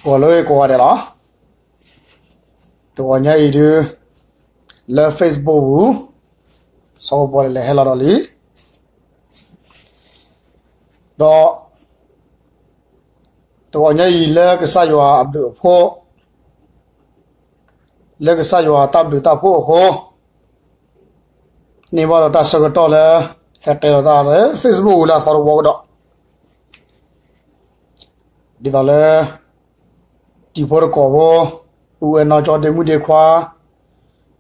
ဂီၤလၢကိးဂၤဒဲးလီၤ. တဂီၤညါအံၤဒုး လၢ Facebook ပူၤ စီၤကပီၤလဲၣ်လဲၣ်ဟဲလီၤဒီးလံ. ဒီး တဂီၤညါအံၤလၢကစၢ်ယွၤအဘျုးအဖှိၣ် လၢကစၢ်ယွၤတၢ်ဘျုးတၢ်ဖှိၣ်အဃိ န့ၢ်ဘၣ်ဒီးတၢ်ဆၢကတီၢ်လၢ ဟဲတဲလီၤသးလၢ Facebook ပူၤလၢအသီတဝီကဒီး ဒ်သိးလၢ တံၤဖိတကိးဖိ ပုၢ်ဝဲၢ်နီၢ်ကၠီဒ့မုၣ်ဒ့ခွါ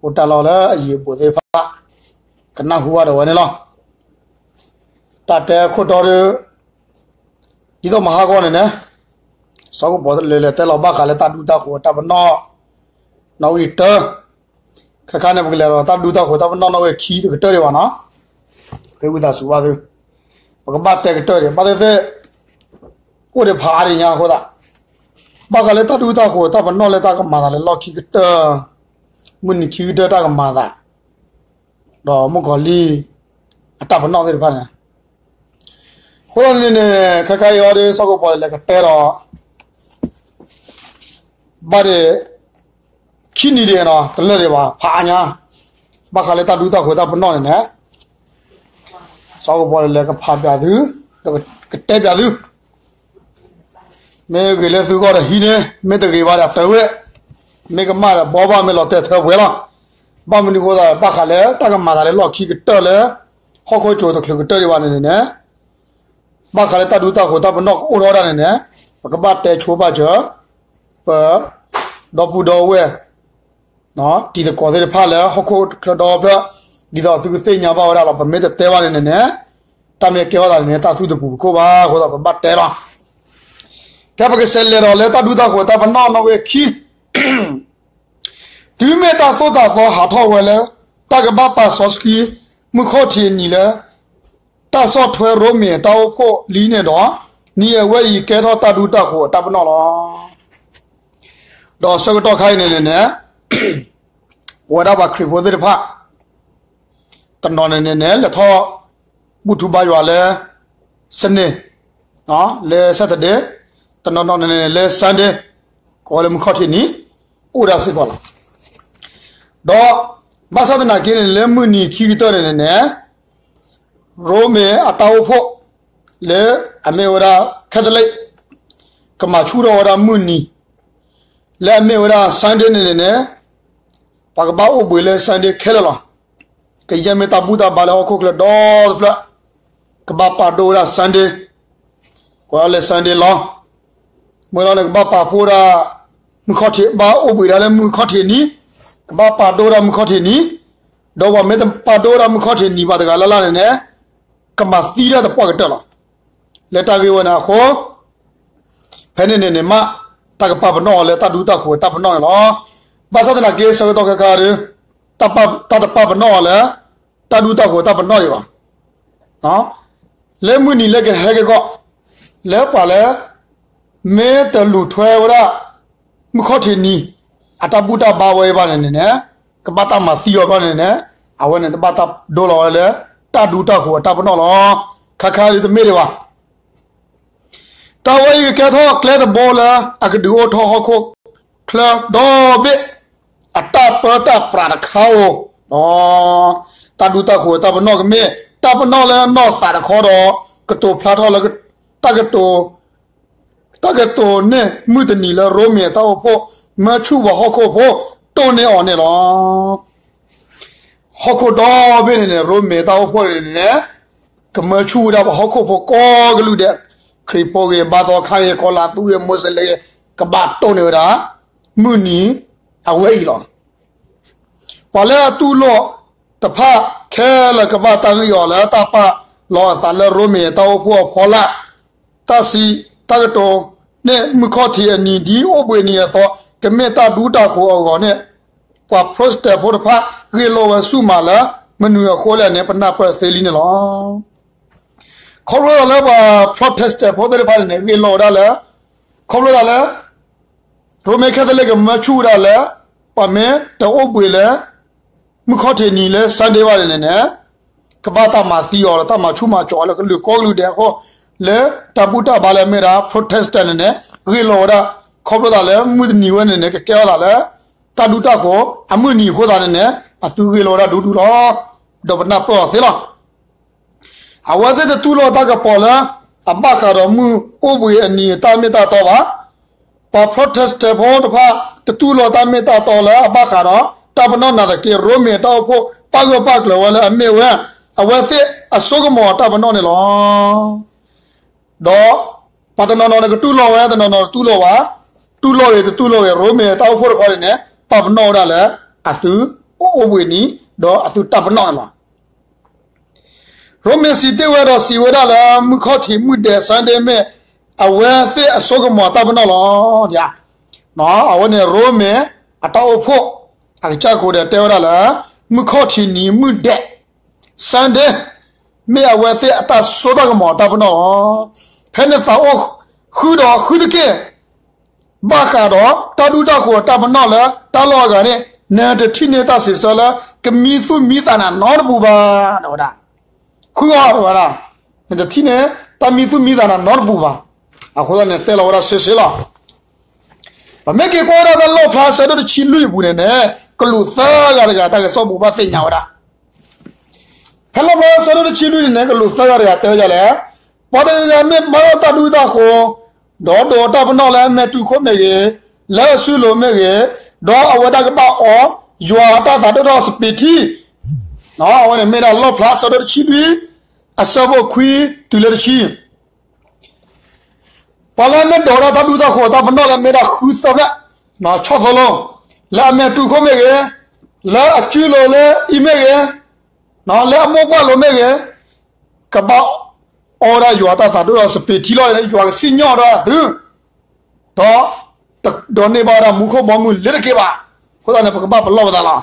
အိၣ်တၢ်လီၢ်လၢအယံၤအဘူးသ့ၣ်တဖၣ် ကနၢ်ဟူဘၣ်ဒီးဝဲန့ၣ်လီၤ. တၢ်တဲခိၣ်တီဒီး ဒ်သိးမဟါဂီၤန့ၣ်န့ၣ် စီၤကပီၤလဲၣ်လဲၣ်တဲလီၤဘၣ်ဃးလၢတၢ်ဒူတၢ်ဃိၤတၢ်ပနီၣ် နီၣ်ဂံၢ်တၢ ခဲခါန့ၣ် ပကလဲၤဒီးတၢ်ဒူတၢ်ဃိၤတၢ်ပနီၣ်နီၣ်ဂံၢ်ခံတကတၢၢ်ဒံးဘၣ်နီၤ. ဃ့ဝံသးစူၤဘၣ်သု, ပကဘၣ်တဲကတၢၢ်ဒံး ဘၣ်သ့ၣ်သ့ၣ် အိၣ်ဒံးဖးအါဒံးညါအဃိသတး, ဘၣ်ဃးလၢတၢ်ဒူတၢ်ဃိၤတၢ်ပနီၣ်လၢတၢ်ကမၤသးလၢလီၢ်ခံကတၢၢ်, မုၢ်နံၤခံကတၢၢ်တၢ်ကမၤသး, ဒီးမုၣ်ကီၤလံၢ် အတၢ်ပနီၣ်သ့ၣ်တဖၣ်န့ၣ် အဃိသတးန့ၣ်န့ၣ် ခဲခါအံၤအီၤဒီး စီၤကပီၤလဲၣ်လဲၣ်ကတဲဒီး ဘၣ်ဒီး ခံနံၤဒံးနီၤ တလၢာ်ဒံးဘၣ် ဖးအါညါ, ဘၣ်ဃးလၢတၢ်ဒူတၢ်ဃိၤတၢ်ပနီၣ်န့ၣ်န့ၣ် စီၤကပီၤလဲၣ်လဲၣ်ကဖးပၠးသု, ဒီးကတဲပၠးသု, မ့ၢ်ဂ့ၤလၢသုဂီၢ်ဒီးဟံးန့ၢ်, မ့ၢ်တဂ့ၤဘၣ်ဒီးတၢ်ဝဲ, မ့ၢ်ကမၣ်ဒီးဘှီဘၣ် မ့ၢ်လီၤတဲာ်ထၢပှဲၤလီၤ. ဘၣ်မနုၤအဃိသတး ဘၣ်ဃးလၢတၢ်ကမၤသးလၢလီၢ်ခံကတၢၢ်လၢ ဟီၣ်ခိၣ်ကၠိၤတချုးကတၢၢ်ဒံးဘၣ်န့ၣ်န့ၣ် ဘၣ်ဃးလၢတၢ်ဒူတၢ်ဃိၤတၢ်ပနီၣ်ကအိၣ်ထီၣ်ဝဲဒၣ်န့ၣ်န့ၣ် ပကဘၣ်တဲဆိဘၣ်စၢၤ ပ ဒီပုၢ်ဒီဝဲၢ် တံၤသကိးသ့ၣ်တဖၣ်လၢဟီၣ်ခိၣ်ချၢဒီဖျၢၣ် ဒ်သိးသုကသ့ၣ်ညါဘၣ်ဝဲဒၣ်လီၤ. ပမ့ၢ်တတဲဘၣ်န့ၣ်န့ၣ်န့ၣ် တၢ်မ့ၢ်ကဲထီၣ်သးန့ၣ်န့ၣ် တၢ်သူၣ်တပူၤပခိၣ်ဘၣ်အဃိသတး ပဘၣ်တဲလီၤ. ကဲပကစးလဲၤဒီးလၢတၢ်ဒူတၢ်ဃိၤတၢ်ပနီၣ်နီၣ်ဂံၢ်ခံ တုၤမ့ၢ်တၢ်သိၣ်တၢ်သီဟးထီၣ်ဝဲလၢ တၢ်ကဘၣ်ပာ်စီဆှံ မုၢ်ခီၣ်ထံးအနံၤလၢ တၢ်ဆီၣ်ထွဲရိမ့ၤအတၢ်အိၣ်ဖှိၣ်လံန့ၣ်ဒီး နံၤအဝဲအံၤကဲထီၣ်တၢ်ဒူတၢ်ဃိၤအတၢ်ပနီၣ်လီၤ. ဒီးဆၢကတီၢ်ခါအံၤန့ၣ်န့ၣ်န့ၣ် ပဝဲဒၣ်ပှၤခရံာ်ဖိသ့ၣ်တဖၣ် တနီၤန့ၣ်န့ၣ်န့ၣ် လဲၤထီၣ်ဘူၣ်ထူဘါယွၤလၢ Sunday လၢ Saturday, တနီၤနီၤန့ၣ်န့ၣ်လၢ Sunday ကိးဝဲလၢမုၢ်ခီၣ်ထံးနံၤ အိၣ်ဒၣ်စ့ၢ်ကီးလီၤ. ဒီးဘၣ်ဆၣ်သနာ်က့န့ၣ် လၢမုၢ်နံၤခံကတၢၢ်န့ၣ်န့ၣ်န့ၣ် ရိမ့ၤအတၢ်အိၣ်ဖှိၣ် လၢအမ့ၢ်ဝဲဒၣ် Catholic ကမၤဆူၣ်ထီၣ်ဝဲဒၣ်မုၢ်နံၤ လၢအမ့ၢ်ဝဲဒၣ် Sunday န့ၣ်န့ၣ်န့ၣ် ပှၤကဘၣ်အိၣ်ဘှံးလၢ Sunday ခဲလၢာ်လီၤ. ကယဲၢ်မ့ၢ်တၢ်ဘူၣ်တၢ်ဘါလၢဟီၣ်ခိၣ်ချၢဒီတဖျၢၣ် ကဘၣ်ပာ်ဒိၣ်ဝဲဒၣ် Sunday, ကိးဝဲလၢ Sunday law. မ့ၢ်လီၤန့ၣ် ကဘၣ်ပာ်ဖှိၣ်ဝဲဒၣ် မုၢ်ခီၣ်ထံး ဘၣ်အိၣ်ဘှံးဒၣ်လၢမုၢ်ခီၣ်ထံးနံၤ, ကဘၣ်ပာ်ဒိၣ်ဝဲဒၣ်မုၢ်ခီၣ်ထံးနံၤ, ဒီးပှၤမ့ၢ်တပာ်ဒိၣ်ဝဲဒၣ်မုၢ်ခီၣ်ထံးနံၤဘၣ်တဂၤလၢ်လၢ်န့ၣ်န့ၣ် ကမၤသံဒၣ်သပှၢ်ကတၢၢ်လီၤ. လၢတၢ်ဂ့ၢ်ဝဲန့ၣ်အဃိ ဖဲန့ၣ်န့ၣ်န့ၣ်မး တၢ်ကပာ်ပနီၣ်အီၤလၢတၢ်ဒူတၢ်ဃိၤတၢ်ပနီၣ်န့ၣ်လီၤ. ဘၣ်ဆၣ်သနာ်က့ ဆၢကတီၢ်ခဲခါဒီး တၢ်တပာ်ပနီၣ်အီၤလၢ တၢ်ဒူတၢ်ဃိၤတၢ်ပနီၣ်ဒံးဘၣ်. လၢမုၢ်နံၤလၢကဟဲက့ၤကီး လၢပှၤလၢ မ့ၢ်တလူၤထွဲဝဲဒၣ် မုၢ်ခီၣ်ထံးနံၤ အတၢ်ဘူၣ်တၢ်ဘါဝဲအံၤဘၣ်န့ၣ်န့ၣ်န့ၣ် ကဘၣ်တၢ်မၤသံအီၤဘျီန့ၣ်န့ၣ် အဝဲန့ၣ်တဘၣ်တၢ်ဒိလီၤဝဲလၢ တၢ်ဒူတၢ်ဃိၤအတၢ်ပနီၣ်လီၤ. ခဲခါဒုးတမ့ၢ်ဒံးဘၣ်. တၢ်ဝဲအံၤကကဲထီၣ်ကျဲတဘိလၢ အကဒုးအိၣ်ထီၣ်ဟီၣ်ခိၣ်ချၢဒီဘ့ၣ် အတၢ်ပၢတၢ်ပြးတခါဧိၤ, တၢ်ဒူတၢ်ဃိၤတၢ်ပနီၣ်ကမ့ၢ် တၢ်ပနီၣ်လၢနီၢ်သးတခီဒီး ကတိၤဖျါထီၣ်လၢ တၢ်ကတိၤ တၢ်ကတိၤန့ၢ်မုၢ်တနံၤလၢရိမ့ၤအတၢ်အိၣ်ဖှိၣ် မၢဆူၣ်ပှၤဟီၣ်ခိၣ်ဖိ တိၢ်န့ၢ်အီၤန့ၣ်လီၤ. ဟီၣ်ခိၣ်ဒီဘ့ၣ်န့ၣ်န့ၣ် ရိမ့ၤတၢ်အိၣ်ဖှိၣ်န့ၣ်န့ၣ် ကမၢဆူၣ်ဝဲဒၣ်ပှၤဟီၣ်ခိၣ်ဖိကိးကလုာ်ဒဲး, ခရံာ်ဖိဂ့ၤ, ဘါသီခါဂ့ၤ, ကီၤလၤသူဂ့ၤ, မိၢ်စလ့းဂ့ၤ, ကဘၣ်တိၢ်န့ၢ်ဝဲဒၣ် မုၢ်နံၤအဝဲအံၤလီၤ. ပှၤလၢအတူၢ်လိာ်တဖၣ်ခဲလၢာ်ကဘၣ်တၢ်ဂံၢ်အီၤလၢတၢ်ပာ်လီၤအသးလၢရိမ့ၤတၢ်အိၣ်ဖှိၣ်အဖီလာ်, တၢ်စံးတၢ်ကတိၤ န့ၢ်မုၢ်ခီၣ်ထံးအနံၤဒ်အိၣ်ဘှံးနံၤအသိး ကမ့ၢ်တၢ်ဒူတၢ်ဃိၤအဂီၢ်န့ၣ် ပှၤ Protestant ဖိတဖၣ် ဂ့ၢ်လိာ်ဝဲဆူၣ်မးလၢ မနုၤအဃိလဲၣ်န့ၣ် ပနၢ်ပၢၢ်သ့လံန့ၣ်လီၤ. ခီဖျိလၢပှၤ Protestant ဖိသ့ၣ်တဖၣ်န့ၣ်န့ၣ် ဂ့ၢ်လိာ်ဝဲဒၣ်လၢ ခီဖျိလၢ ရိမ့ၤခဲသလ့ၣ်ကမၢဆူၣ်ဝဲဒၣ်လၢ ပှၤမ့ၢ်တအိၣ်ဘှံးလၢ မုၢ်ခီၣ်ထံးနံၤလၢ Sunday ဘၣ်န့ၣ်န့ၣ်န့ၣ် ကဘၣ်တၢ်မၤသံအီၤဒီးတၢ်မၤဆူၣ်မၤစီၤအီၤလၢကလုာ်ကိးကလုာ်ဒဲးအဃိ လၢတၢ်ဘူၣ်တၢ်ဘါလၢအမ့ၢ်ဒၣ် Protestant န့ၣ်န့ၣ် ဂ့ၢ်လိာ်ဝဲဒၣ် ခီဖျိသးလၢမုၢ်တနံၤဝဲန့ၣ်န့ၣ် ကကဲထီၣ်သးလၢ တၢ်ဒူတၢ်ဃိၤအမုၢ်နံၤအဃိသတးန့ၣ်န့ၣ် အသုဂ့ၢ်လိာ်ဝဲဒၣ်ဒူဒူလီၤ. ဒီးပနၢ်ပၢၢ်အီၤသ့လီၤ. အဝဲသ့ၣ်တတူၢ်လိာ်တၢ်ကပီၤလၢ အဘၣ်ဃးဒီးမုၢ်အိၣ်ဘှံးအနံၤအတၢ်မ့ၢ်တၢ်တီဘၣ်. ပှၤ Protestant ဖိတဖၣ် တတူၢ်လိာ်တၢ်မ့ၢ်တၢ်တီလၢအဘၣ်ဃးဒီး တၢ်ပနီၣ်နာ်သက့ ရိမ့ၤတၢ်အိၣ်ဖှိၣ် ပာ်ဂၢၢ်ပာ်ကျၢၤဝဲလၢအမ့ၢ်ဝဲ အဝဲသ့ၣ်အစိကမီၤတၢ်ပနီၣ်န့ၣ်လီၤ. ဒီးပှၤတနီၤနီၤန့ၣ်ကတူၢ်လိာ်ဝဲ တနီၤနီၤတတူၢ်လိာ်ဘၣ်. တူၢ်လိာ်ဂ့ၤတတူၢ်လိာ်ဂ့ၤ ရိမ့ၤတၢ်အိၣ်ဖှိၣ်တခီန့ၣ်န့ၣ် ပာ်ပနီၣ်ဝဲဒၣ်လၢ အသုအိၣ်ဘှံးနံၤ ဒီးအသုတၢ်ပနီၣ်န့ၣ်လီၤ. ရိမ့ၤစံးတ့ၢ်ဝဲဒီးစံးဝဲဒၣ်လၢ မုၢ်ခီၣ်ထံးမုၢ်ဒဲး Sunday မ့ၢ်အဝဲသ့ၣ်အစိကမီၤတၢ်ပနီၣ်လီၤ. အဝဲန့ၣ်ရိမ့ၤအတၢ်အိၣ်ဖှိၣ် အကစၢ်ကိးဒီးတဲဝဲဒၣ်လၢ မုၢ်ခီၣ်ထံးနံၤမုၢ်ဒဲး Sunday မ့ၢ်အဝဲသ့ၣ်အတၢ်စိတၢ်ကမီၤတၢ်ပနီၣ်လီၤ. ဖဲနသးအိၣ်ဃုာ်ဒီးဃုာ်တက့ၢ် ဘၣ်ဃးဒီးတၢ်ဒူတၢ်ဃိၤတၢ်ပနီၣ်လၢတၢ်လီၢ်အဂၤန့ၣ် နတထံၣ်န့ၢ်တၢ်စံးဆၢလၢ ကမံသူၣ်မံသးနၤနီတပူၤဘၣ် တဲဝဲဒၣ်. ဃုာ်အီၤတဲဝဲဒၣ်, နတထံၣ်န့ၢ်တၢ်မံသူၣ်မံသးနၤနီတပူၤဘၣ်. အဃိသတးန့ၣ် တဲလီၤဝဲဒၣ်စ့စ့လီၤ. ပမ့ၢ်က့ၤကွၢ်ဝဲဒၣ်ဖဲလီၣ်ဖျါဆၢဒိၣ်တဆံလွံၢ်အပူၤန့ၣ်န့ၣ် ကလူးသၢဂၤတဂၤ တၢ်ကစီၣ်ဘိးဘၣ်သ့ၣ်ညါဝဲဒၣ် ဖဲလီၣ်ဖျါဆၢဒိၣ်တဆံလွံၢ်န့ၣ်န့ၣ် ကလူးသၢဂၤတဂၤတဲဝဲဒ်လဲၣ်, ပှၤတဂၤဂၤမ့ၢ်မၤထီၣ်တၢ်ဒူတၢ်ဃိၤ, ဒီးဒိးတၢ်ပနီၣ်လၢအမဲာ်တူၢ်ခိၣ်မ့ၢ်ဂ့ၤ, လၢအစုလိၤမ့ၢ်ဂ့ၤ, ဒီးအဝဲဒၣ်ကဘၣ်အီ ယွၤအတၢ်သးဒိၣ်ထီၣ်စပံးထံ, အဝဲန့ၣ်မ့ၢ်ဒၣ်လီၣ်ဖျါဆၢဒိၣ်တဆံလွံၢ် အဆၢဖိခွံတုၤလၢတဆံ ပှၤလၢအမ့ၢ်ဒိးဝဲဒၣ်တၢ်ဒူတၢ်ဃိၤတၢ်ပနီၣ်လၢမ့ၢ်ဒၣ်ဃုသၢဖျၢၣ်, ဆီၣ်သီလိ, လၢအမဲာ်တူၢ်ခိၣ်မ့ၢ်ဂ့ၤ, လၢအစုလိၤလၢအံၤမ့ၢ်ဂ့ၤ, လၢအမိၢ်ပှၢ်လိၤမ့ၢ်ဂ့ၤ, ကဘၣ်အီဝဲဒၣ်ယွၤတၢ်သးဒိၣ်ဒီးစပံးထံလီၤန့ၣ် ယွၤကစံၣ်ညီၣ်ဒီးအသု ဒီး ဒီးန့ၢ်ဘၣ်ဝဲဒၣ်မူခိၣ်ဘီမုၢ်လၢတက့ၢ်ဘၣ်. အဃိသတးန့ၣ် ပကဘၣ်ပလီၢ်ပသးလီၤ.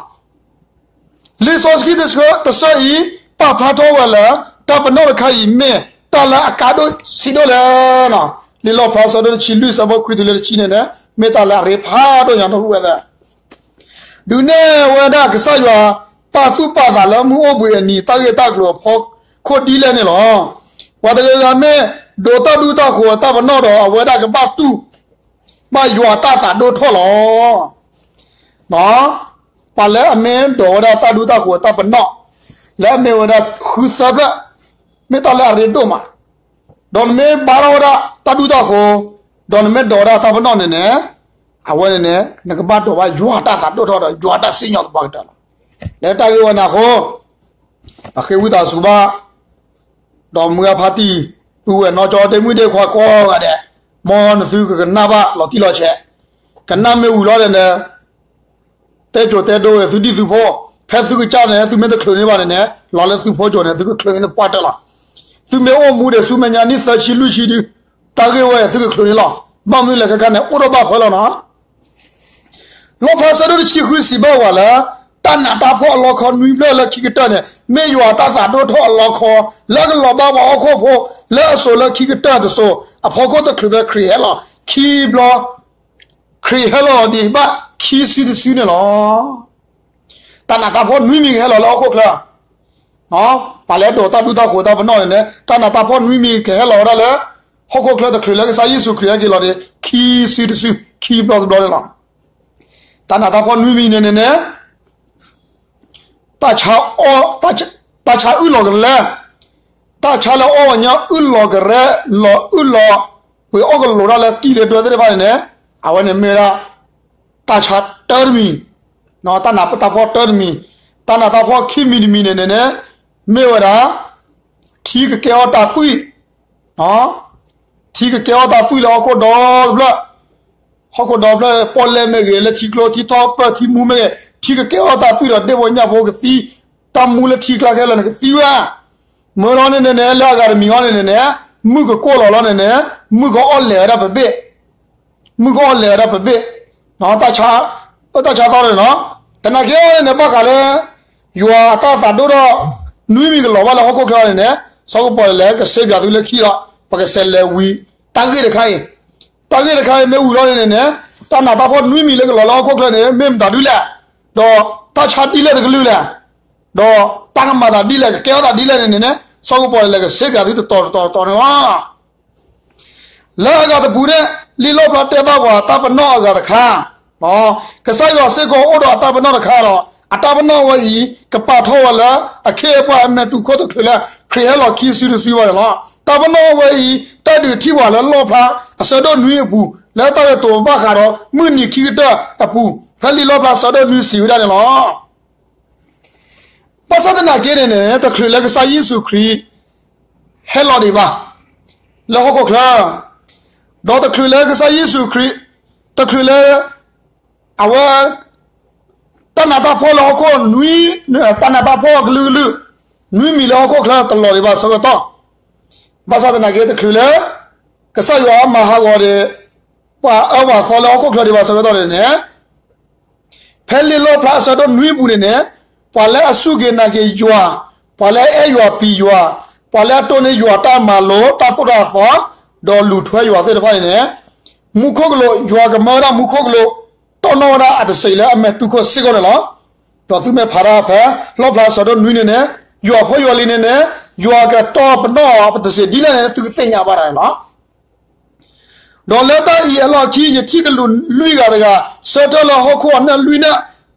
လံာ်စီဆှံတဆၢအံၤ ပာ်ဖျါထီၣ်ဝဲလၢ တၢ်ပနီၣ်တခါအံၤမ့ၢ်တၢ်လၢအကါဒိၣ်ဆံးဒိၣ်လဲၣ်. လံာ်လီၣ်ဖျါဆၢဒိၣ်တဆံလွံၢ် ဆၢဖိခွံတုၤလၢတဆံန့ၣ်န့ၣ် မ့ၢ်တၢ်လၢအရ့ဖးဒိၣ်ညါ ဒီပုၢ်ဝဲၢ်သ့ၣ် ဒုးနဲၣ်ဝဲဒၣ်ကစၢ်ယွၤ ပာ်သူၣ်ပာ်သးလၢမုၢ်အိၣ်ဘှံးအနံၤ တၢ်ဂ့ၢ်တၢ်ကျိၤအဖီခိၣ်ဒ်လဲၣ်န့ၣ်လီၤ. ပှၤတဂၤဂၤမ့ၢ်ဒိးတၢ်ဒူတၢ်ဃိၤအတၢ်ပနီၣ်ဒီး အဝဲဒၣ်ကဘၣ်တူၢ် ဘၣ်ယွၤတၢ်သးဒိၣ်ထီၣ်လီၤ. ပှၤလၢအမ့ၢ်ဒိးဝဲဒၣ်တၢ်ဒူတၢ်ဃိၤအတၢ်ပနီၣ် လၢအမ့ၢ်ဝဲဒၣ်ဃုသၢဖျၢၣ် မ့ၢ်တၢ်လၢအရ့ဒိၣ်မး, ဒီးနမ့ၢ်ဘါထီၣ်ဝဲဒၣ်တၢ်ဒူတၢ်ဃိၤ, ဒီးနမ့ၢ်ဒိးဝဲဒၣ်တၢ်ပနီၣ်န့ၣ်န့ၣ်, အဝဲန့ၣ်န့ၣ် နကဘၣ်ဒိးဘၣ်ယွၤတၢ်သးဒိၣ်ထီၣ်ဒီးယွၤတၢ်စံၣ်ညီၣ်သပှၢ်ကတၢၢ်လီၤ. လၢတၢ်ဂ့ၢ်ဝဲန့ၣ်အဃိ အဃ့ဝံသးစူၤဘၣ် ဒီးမုၢ်ဂၤဖါတံၢ် ပုၢ်ဝဲၢ်နီၢ်ကၠီ ဒ့မုၣ်ဒ့ခွါကိးဂၤဒဲး, မ်နသုကကနၣ်ဘၣ်လီၤတံၢ်လီၤဆဲး, ကနၣ်မ့ၢ်ဝံၤလီၤန့ၣ်န့ၣ် တဲကိၤတဲဒိဝဲသုဒံၣ်သုဖိ, ဖဲသုကစၢ်န့ၣ် သုမ့ၢ်တချုးန့ၢ်ဘၣ်န့ၣ်န့ၣ် လီၤလၢသုဖိကိၤန့ၣ် သုကချုးန့ၢ်သပှၢ်တၢၢ်လီၤ. သုမ့ၢ်အိၣ်မူဒံးဆူမဲာ်ညါနံၣ်သၢဆံလွံၢ်ဆံဒုး, တၢ်ဂ့ၢ်ဝဲသုကချုးန့ၢ်လီၤ. ဘၣ်မနုၤလဲၣ်ခဲခါန့ၣ် အိၣ်ထီၣ်ဘၣ်ဖၢလီၤနီၤ လီၣ်ဖျါဆၢဒိၣ်တဆံဃုစံးဘၣ်ပှၤလၢ တၢ်နးတၢ်ဖှီၣ်အလီခီနွံဖျၢၣ်လၢခံကတၢၢ်န့ၣ် မ့ၢ်ယွၤတၢ်သးဒိၣ်ထီၣ်အလီခီ လၢကလီၤဘၣ်ပှၤဟီၣ်ခိၣ်ဖိ လၢအစိၤလၢခံကတၢၢ်တစိၤ အဖီခိၣ်တချုးဖဲခရံာ်ဟဲလီၤခံဘျီ ခရံာ်ဟဲလီၤဒံးဘၣ်ခံစုတစုန့ၣ်လီၤ. တၢ်နးတၢ်ဖှီၣ်နွံမံၤကဟဲလီၤလၢဟီၣ်ခိၣ်ချၢ ပှၤလၢအဒိးတၢ်ဒူတၢ်ဃိၤတၢ်ပနီၣ်န့ၣ်န့ၣ် တၢ်နးတၢ်ဖှီၣ်နွံမံၤကဟဲလီၤဝဲဒၣ်လၢ ဟီၣ်ခိၣ်ချၢတချုးလၢကစၢ်ယ့ၣ်ၡူးခရံာ်ဟဲက့ၤလီၤန့ၣ် ခံစုတစု ခံဘျီတဘျီန့ၣ်လီၤ. တၢ်နးတၢ်ဖှီၣ်နွံမံၤန့ၣ်န့ၣ်န့ၣ် တၢ်ဆါအီၣ် တၢ်ဆါအုၣ်လီၤကလဲ, တၢ်ဆါလၢအီၣ်ဝဲညါအုၣ်လီၤကရဲ လီၤအုၣ်လီၤ ပှ့ၤအီၣ်ကလိာ်တၢ်လၢကံၣ်လၢဒွဲသ့ၣ်တဖၣ်န့ၣ်န့ၣ် အဝဲန့ၣ်မ့ၢ်ဝဲဒၣ် တၢ်ဆါတၢတမံၤ, တၢ်နးတၢ်ဖှီၣ်တၢတမံၤ, တၢ်နးတၢ်ဖှီၣ်ခံမံၤတမံၤန့ၣ်န့ၣ်န့ၣ် မ့ၢ်ဝဲဒၣ် ထံကကဲထီၣ်တၢ်သွံၣ် ထံကကဲထီၣ်တၢ်သွံၣ်လၢဟီၣ်ခိၣ်ဒီတဖျၢၣ်, ဟီၣ်ခိၣ်ဒီတဖျၢၣ် ပီၣ်လဲၣ်မ့ၢ်ဂ့ၤ လၢထံကျိထံထီၣ်ပၢၢ်ထံမူမ့ၢ်ဂ့ၤ ထံကကဲထီၣ်တၢ်သွံၣ်ဒီးဒ့ၣ်ဖိညၣ်ဖိကသံ, တၢ်မူလၢထံကျါခဲလၢာ်န့ၣ်ကသံဝဲ, မ့ၢ်လီၤန့ၣ်န့ၣ်န့ၣ် လၢအဂၤတမံၤအံၤန့ၣ်န့ၣ်န့ၣ် မုၢ်ကကိၢ်လီၤလီၤန့ၣ်န့ၣ် မုၢ်ကအီၣ်လဲၤဝဲဒၣ်ပဘ့ၣ် မုၢ်ကအီၣ်လဲၤဝဲဒၣ်ပဘ့ၣ်, တၢ်ဆါ, အၢ တၢ်ဆါသီန့ၣ်လီၤ. တနာ်က့အီၤန့ၣ်န့ၣ် ဘၣ်ဃးလၢ ယွၤအတၢ်သးဒိၣ်ထီၣ် နွံမံၤကလီၤဘၣ်လၢဟီၣ်ခိၣ်ချၢအံၤန့ၣ်န့ၣ် စီၤကပီၤလဲၤကစ့ပၠးသုလၢခံလီၤ. ပကစးလဲၤဝံၤ တၢ်ဂ့ၢ်တခါအံၤ, တၢ်ဂ့ၢ်တခါအံၤမ့ၢ်ဝံၤလီၤန့ၣ်န့ၣ်န့ၣ် တၢ်နးတၢ်ဖှီၣ်နွံမံၤလၢကလီၤလၢဟီၣ်ခိၣ်ချၢန့ၣ် မ့ၢ်မတၤဒုလဲၣ်, ဒီးတၢ်ဆါဒ်လဲၣ်တကလုာ်လဲၣ်, ဒီးတၢ်ကမၤသးဒ်လဲၣ် ကကဲထီၣ်သးဒ်လဲၣ်န့ၣ်န့ၣ်န့ၣ် စီၤကပီၤလဲၤကစ့ပၠးသုတတီၤတတီၤတတီၤန့ၣ်လီၤ. လၢအဂၤတပူၤန့ၣ် လံာ်လီၣ်ဖျါတဲဘၣ်ပှၤတၢ်ပနီၣ်အဂၤတခါ, ကစၢ်ယွၤစ့ၢ်ကီးအိၣ်ဒီးအတၢ်ပနီၣ်တခါဒီး အတၢ်ပနီၣ်ဝဲအံၤ ကပာ်ထီၣ်ဝဲလၢအခ့အပှၤအမဲာ်တူၢ်ခိၣ်တချုးလၢ ခရံာ်ဟဲလီၤခံစုတစုဘၣ်န့ၣ်လီၤ. တၢ်ပနီၣ်ဝဲအံၤ တၢ်ဒုးထံၣ်ပှၤလၢလီၣ်ဖျါအဆၢဒိၣ်နွံအပူၤ လၢတၢ်ကတိၤဘၣ်ဃးဒီးမုၢ်နံၤခံကတၢၢ်အပူၤ ဖဲလံာ်လီၣ်ဖျါအဆၢဒိၣ်နွံစံးဝဲဒၣ်န့ၣ်လီၤ. ဘၣ်ဆၣ်သနာ်က့န့ၣ်န့ၣ် တချုးလၢကစၢ်ယ့ၣ်ၡူးခရံာ် ဟဲလီၤဒံးဘၣ် လၢဟီၣ်ခိၣ်ချၢ, ဒီးတချုးလၢကစၢ်ယ့ၣ်ၡူးခရံာ်, တချုးလၢ အဝဲ တၢ်နးတၢ်ဖှီၣ်လၢဟီၣ်ခိၣ်နွံ, တၢ်နးတၢ်ဖှီၣ်ကလုာ်ကလုာ်, နွံမံၤလၢဟီၣ်ခိၣ်ချၢတလီၤဒံးဘၣ်ဆၢကတီၢ်, ဘၣ်ဆၣ်သနာ်က့တချုးလၢ ကစၢ်ယွၤမၤဟးဂီၤဒီး ပှၤအၢပှၤသီလၢဟီၣ်ခိၣ်ချၢဒံးဘၣ်ဆၢကတီၢ်န့ၣ်န့ၣ် ဖဲလံာ်လီၣ်ဖျါအဆၢဒိၣ်နွံပူၤန့ၣ်န့ၣ်, ပှၤလၢအစူၢ်က့ၤနာ်က့ၤယွၤ, ပှၤလၢအအဲၣ်ယွၤပျံၤယွၤ, ပှၤလၢအတိၢ်န့ၢ်ယွၤတၢ်မၤလိာ်တၢ်သိၣ်တၢ်သီ, ဒီးလူၤထွဲယွၤသ့ၣ်တဖၣ်န့ၣ်န့ၣ်, မူခိၣ်ကလူး ယွၤကမၢဝဲဒၣ်မူခိၣ်ကလူး တီၢ်နီၣ်ဝဲဒၣ်အတစံးလၢအမဲာ်တူၢ်ခိၣ်စ့ၢ်ကီးန့ၣ်လီၤ. ဒီးသုမ့ၢ်ဖးတၢ်ဖဲ လီၣ်ဖျါအဆၢဒိၣ်နွံန့ၣ်န့ၣ်, ယွၤဖိယွၤလံၤန့ၣ်န့ၣ်, ယွၤကတီၢ်ပနီၣ်အတစံးဒ်လဲၣ်န့ၣ် သုကသ့ၣ်ညါဘၣ်တၢ်န့ၣ်လီၤ. ဒီးလၢတၢ်အံၤအလီၢ်ခံ ယထံၣ်ကလူးလွံၢ်ဂၤတဂၤ ဆၢထၢၣ်လၢဟီၣ်ခိၣ်အနၢၣ်လွံၢ်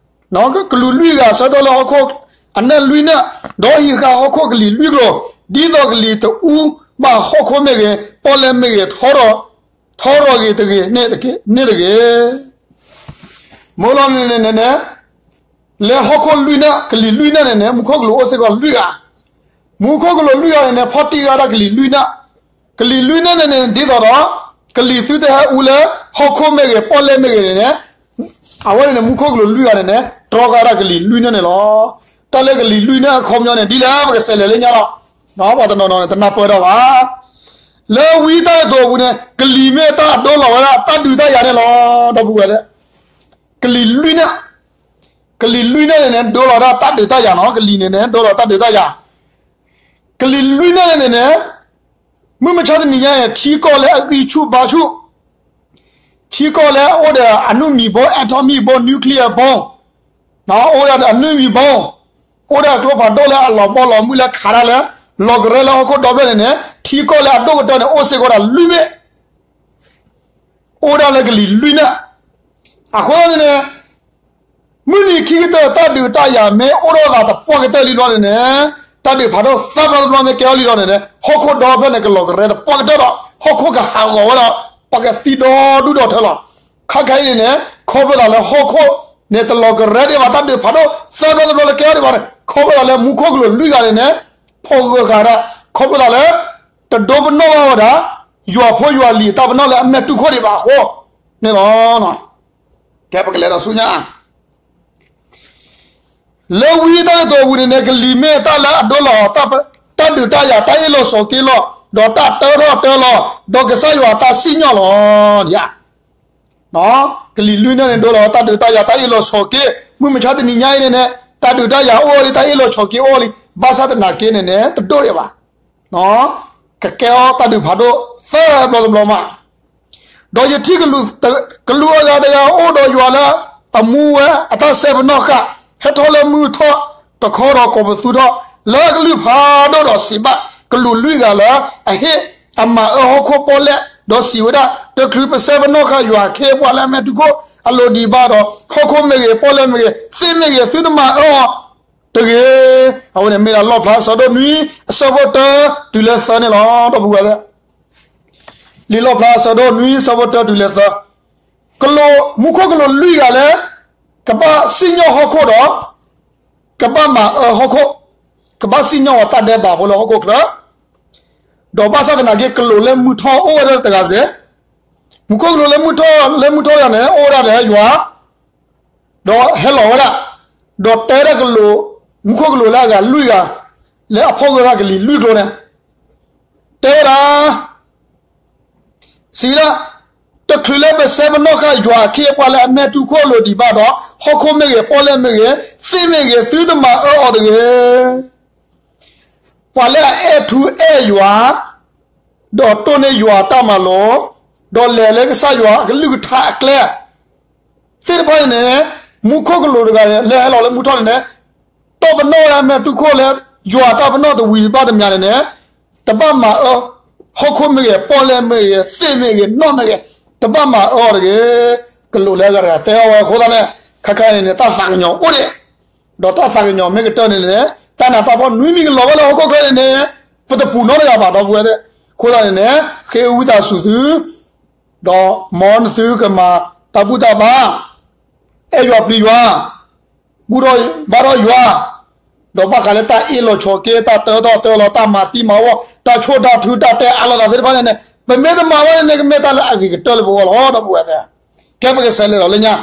နၢၣ်, ကလူးလွံၢ်ဂၤဆၢထၢၣ်လၢဟီၣ်ခိၣ်အနၢၣ်လွံၢ်နၢၣ်, ဒီးဟံးဃာ်ဟီၣ်ခိၣ်ကလံၤလွံၢ်ကလိၤ, ဒ်သိးကလံၤတအူဘၣ်ဟီၣ်ခိၣ်မ့ၢ်ဂ့ၤ, ပီၣ်လဲၣ်မ့ၢ်ဂ့ၤ, ထီထီၣ်ဂ့ၤတဂ့ၤန့ၣ်တဂ့ၤ. မ့ၢ်လီၤန့ၣ်န့ၣ်န့ၣ် လၢဟီၣ်ခိၣ်လွံၢ်နၢၣ် ကလံၤလွံၢ်နၢၣ်န့ၣ်န့ၣ် မူခိၣ်ကလူးအိၣ်စ့ၢ်ကီးလွံၢ်ဂၤ, မူခိၣ်ကလူးလွံၢ်ဂၤန့ၣ်န့ၣ် ဖီၣ်တံၢ်ဂၤဒၣ်ကလံၤလွံၢ်နၢၣ်, ကလံၤလွံၢ်နၢၣ်န့ၣ်န့ၣ် ဒ်သိးဒီး ကလံၤသုတဟဲအူလၢဟီၣ်ခိၣ်မ့ၢ်ဂ့ၤ ပီၣ်လဲၣ်မ့ၢ်ဂ့ၤန့ၣ်န့ၣ်, အဝဲန့ၣ်န့ၣ် မူခိၣ်ကလူးလွံၢ်ဂၤန့ၣ်န့ၣ် တြီဃာ်ဒၣ်ကလံၤလွံၢ်နၢၣ်န့ၣ်လီၤ. တၢ်လၢကလံၤလွံၢ်နၢၣ်အခီပညီန့ၣ် ဒ်လဲၣ်ပကစးလဲၤလၢညါလီၤ. ပှၤတနီၤနီၤန့ၣ် တနၢ်ပၢၢ်တၢ်ဘၣ်. လၢဝံတၢ်ကတိၤအပူၤန့ၣ် ကလံၤမ့ၢ်တၢ်ဒိလီၤဝဲဒၣ်တၢ်ဒုးတၢ်ယၤန့ၣ်လီၤ. ဒီပုၢ်ဝဲၢ်သ့ၣ်, ကလံၤလွံၢ်နၢၣ်, ကလံၤလွံၢ်နၢၣ်န့ၣ်န့ၣ် ဒိလီၤဝဲဒၣ်တၢ်ဒုးတၢ်ယၤနီၤ, ကလံၤန့ၣ်န့ၣ် ဒိလီၤတၢ်ဒုးတၢ်ယၤ, ကလံၤလွံၢ်နၢၣ်န့ၣ်န့ၣ်န့ၣ်, မုၢ်မဆါတနံၤညါအံၤ ထံကီၢ်လၢအဂံၢ်ဆူၣ်ဘါဆူၣ်, ထံကီၢ်လၢအအိၣ်ဒီးအနုၢ်မံၤဘိ atomic bomb, nuclear bomb, အိၣ်ဒၣ်ဒီးအနုၢ်မံၤဘိ, အိၣ်ဒၣ်ကျိဖးဒိၣ်လၢအလီၤဘီလီၤမုၢ်လၢခးတၢ်လၢ လီၤကရၢလၢဟီၣ်ခိၣ်ဒီဖျၢၣ်န့ၣ်န့ၣ်, ထံကီၢ်လၢအဒိၣ်ကတၢၢ်န့ၣ် အိၣ်စ့ၢ်ကီးဒၣ်လွံၢ်ဘ့ၣ် အိၣ်ဒၣ်လၢကလံၤလွံၢ်နၢၣ်. အဃိန့ၣ်န့ၣ်, မုၢ်နံၤခံကတၢၢ်တၢ်ဒုးတၢ်ယၤမ့ၢ်အိၣ်ထီၣ်သးသပှၢ်ကတၢၢ်လံဘျီန့ၣ်န့ၣ်, တၢ်ဒုးဖးဒိၣ်သၢဘျီတဘျီမ့ၢ်ကဲထီၣ်လံဘျီန့ၣ်န့ၣ်, ဟီၣ်ခိၣ်ဒီဖျၢၣ်န့ၣ် ကလီၤကရၢသပှၢ်ကတၢၢ်ဒီး ဟီၣ်ခိၣ်ကဟးဂီၤဝဲဒီး ပှၤကသံဒီဒူၣ်ဒီထၢလီၤ. ခဲခါအံၤန့ၣ်န့ၣ် ခီဖျိသးလၢဟီၣ်ခိၣ်န့ၣ် တလီၤကရၢဒံးဘၣ် တၢ်ဒုးဖးဒိၣ်သၢဘျီတဘျီလၢကဲထီၣ်ဒံးဘၣ်န့ၣ် ခီဖျိသးလၢမူခိၣ်ကလူးလွံၢ်ဂၤန့ၣ်န့ၣ် ဖီၣ်ဂၢၢ်ဃာ်ဒၣ် ခီဖျိသးလၢ တဒိပနီၣ်ဘၣ်ဝဲဒၣ် ယွၤဖိယွၤလံၤအတၢ်ပနီၣ်လၢအမဲာ်တူၢ်ခိၣ်ဒံးဘၣ်အဃိန့ၣ်လီၤ. ကဲပကလဲၤဒီးဆူညါ လၢဝံတၢ်ကတိၤအပူၤန့ၣ်န့ၣ် ကလံၤမ့ၢ်တၢ်လၢအဒိလီၤ တၢ်ဒုးတၢ်ယၤ တၢ်အ့ၣ်လိာ်ဆိးက့လိာ် ဒီးတၢ်တၢထီၣ်တၢလီၤ ဒီးကစၢ်ယွၤအတၢ်စံၣ်ညီၣ်လီၤ. ကလံၤလွံၢ်နၢၣ်န့ၣ် ဒိလီၤတၢ်ဒုးတၢ်ယၤ တၢ်အ့ၣ်လိာ်ဆိးက့ မုၢ်မဆါတနံၤညါအံၤန့ၣ်န့ၣ် တၢ်ဒုးတၢ်ယၤအိၣ်လံ တၢ်အ့ၣ်လိာ်ဆိးက့အိၣ်လံ ဘၣ်ဆၣ်သနာ်က့န့ၣ်န့ၣ် တဒိၣ်ဒံးဘၣ် ကကဲအီၤတၢ်ဒုးဖးဒိၣ်သၢဘျီတဘျီမး ဒီးယထံၣ်ကလူး, ကလူးအဂၤတဂၤအိၣ်ဒီးယွၤလၢအမူဝဲအတၢ်စဲပနီၣ်ဃာ်, ဟဲထီၣ်လၢမုၢ်ထီၣ်တခီဒီးကိးပသူထီၣ်, လၢအကလုၢ်ဖးဒိၣ်ဒီးစံးဘၣ်ကလူးလွံၢ်ဂၤလၢအဟ့ၣ်အမၤအၢဟီၣ်ခိၣ်ပီၣ်လဲၣ်, ဒီးစံးဝဲဒၣ်, တချုးပစဲပနီၣ်ဃာ်ယွၤအခ့အပှၤလၢအမဲာ်တူၢ်ခိၣ်အလိၤဒံးဘၣ်ဒီး, ဟီၣ်ခိၣ်မ့ၢ်ဂ့ၤ, ပီၣ်လဲၣ်မ့ၢ်ဂ့ၤ, သ့ၣ်မ့ၢ်ဂ့ၤ, သုတမၤအၢအီၤ တဂ့ၤ. အဝဲန့ၣ်မ့ၢ်ဒၣ်လီၣ်ဖျါအဆၢဒိၣ်နွံ အဆၢဖိတၢတုၤလၢသၢန့ၣ်လီၤ. ဒီပုၢ်ဝဲၢ်သ့ၣ်, လံာ်လီၣ်ဖျါအဆၢဒိၣ်နွံ အဆၢဖိတၢတုၤလၢသၢ, ကလူး, မူခိၣ်ကလူးလွံၢ်ဂၤလၢ ကဘၣ်စံၣ်ညီၣ်ဟီၣ်ခိၣ်ဒီး ကဘၣ်မၤအၢဟီၣ်ခိၣ်, ကဘၣ်စံၣ်ညီၣ်အီၤတၢ်ဒဲးဘးဖိလၢဟီၣ်ခိၣ်ချၢ, ဒီးဘၣ်ဆၣ်သနာ်က့ ကလူးလၢမုၢ်ထီၣ်အိၣ်ဝဲဒၣ်တဂၤစ့ၢ်, မူခိၣ်ကလူးလၢမုၢ်ထီၣ်, လၢမုၢ်ထီၣ်ယၤန့ၣ် အိၣ်ဝဲဒၣ်ဒီးယွၤ ဒီးဟဲလီၤဝဲဒၣ်, ဒီးတဲဒၣ်ကလူး, မူခိၣ်ကလူးလၢအဂၤလွံၢ်ဂၤ, လၢအဖီၣ်ဂၢၢ်ဒၣ်ကလံၤလွံၢ်ကျိၤန့ၣ်, တဲဝဲဒၣ်, စံးဝဲဒၣ်, တချုးလၢပစဲပနီၣ်ဃာ်ယွၤအခ့အပှၤလၢအမဲာ်တူၢ်ခိၣ်အလိၤဒံးဘၣ်ဒီး, ဟီၣ်ခိၣ်မ့ၢ်ဂ့ၤ, ပီၣ်လဲၣ်မ့ၢ်ဂ့ၤ, သ့ၣ်မ့ၢ်ဂ့ၤ, သုတမၤအၢအီၤတဂ့ၤ. ပှၤလၢအအဲၣ်ထူအဲၣ်ယွၤ, ဒီးတိၢ်န့ၢ်ယွၤတၢ်မၤလိာ်, ဒီးလဲၤလၢကစၢ်ယွၤအကလုၢ်ကထါအကျဲ သ့ၣ်တဖၣ်န့ၣ်န့ၣ်, မူခိၣ်ကလူးတဂၤလၢဟဲလီၤလၢမုၢ်ထီၣ်န့ၣ်န့ၣ်, တီၢ်ပနီၣ်ဝဲဒၣ်အမဲာ်တူၢ်ခိၣ်လၢ ယွၤတၢ်ပနီၣ်တဝံၤဘၣ်တမံၤန့ၣ်န့ၣ်, တဘၣ်မၤအၢ, ဟီၣ်ခိၣ်မ့ၢ်ဂ့ၤ, ပီၣ်လဲၣ်မ့ၢ်ဂ့ၤ, သ့ၣ်မ့ၢ်ဂ့ၤ, နီၣ်မ့ၢ်ဂ့ၤ, တဘၣ်မၤအၢအီၤတဂ့ၤ, ကလိာ်လၢအဂၤတဂၤတဲအီၤဝဲအဃိသတးန့ၣ်, ခဲခါအံၤန့ၣ် တၢ်သးကညီၤအိၣ်ဒံး, ဒီးတၢ်သးကညီၤမ့ၢ်ကတၢၢ်န့ၣ်န့ၣ်, တၢ်နးတၢ်ဖှီၣ်နွံမံၤကလီၤဘၣ်လၢဟီၣ်ခိၣ်ချၢန့ၣ်န့ၣ်, ပတပူၤနီတဂၤဘၣ်ဒီပုၢ်ဝဲၢ်သ့ၣ်, အဃိသတးန့ၣ်န့ၣ်, ဃ့ဝံသးစူၤသု, ဒီးမ်သုကမၤတၢ်ဘူၣ်တၢ်ဘါ, အဲၣ်ယွၤပျံၤယွၤ, ဘူၣ်ထီၣ်ဘါထီၣ်ယွၤ, ဒီးဘၣ်ဃးလၢတၢ်အ့ၣ်လိာ်ဆိးက့, တၢ်တၢထီၣ်တၢလီၤ, တၢ်မၤသံမၤဝီ, တၢ်ဆိၣ်တၢ်ထု, တၢ်တဲအါလိာ်သးသ့ၣ်တဖၣ်န့ၣ်န့ၣ်, ပမ့ၢ်တမၤဝဲန့ၣ်န့ၣ် ကမ့ၢ်တၢ်လၢအဂ့ၤကတၢၢ်လၢပဂီၢ်လီၤ ဒီပုၢ်ဝဲၢ်သ့ၣ်. ကဲပကစးလဲၤလီၤလၢညါ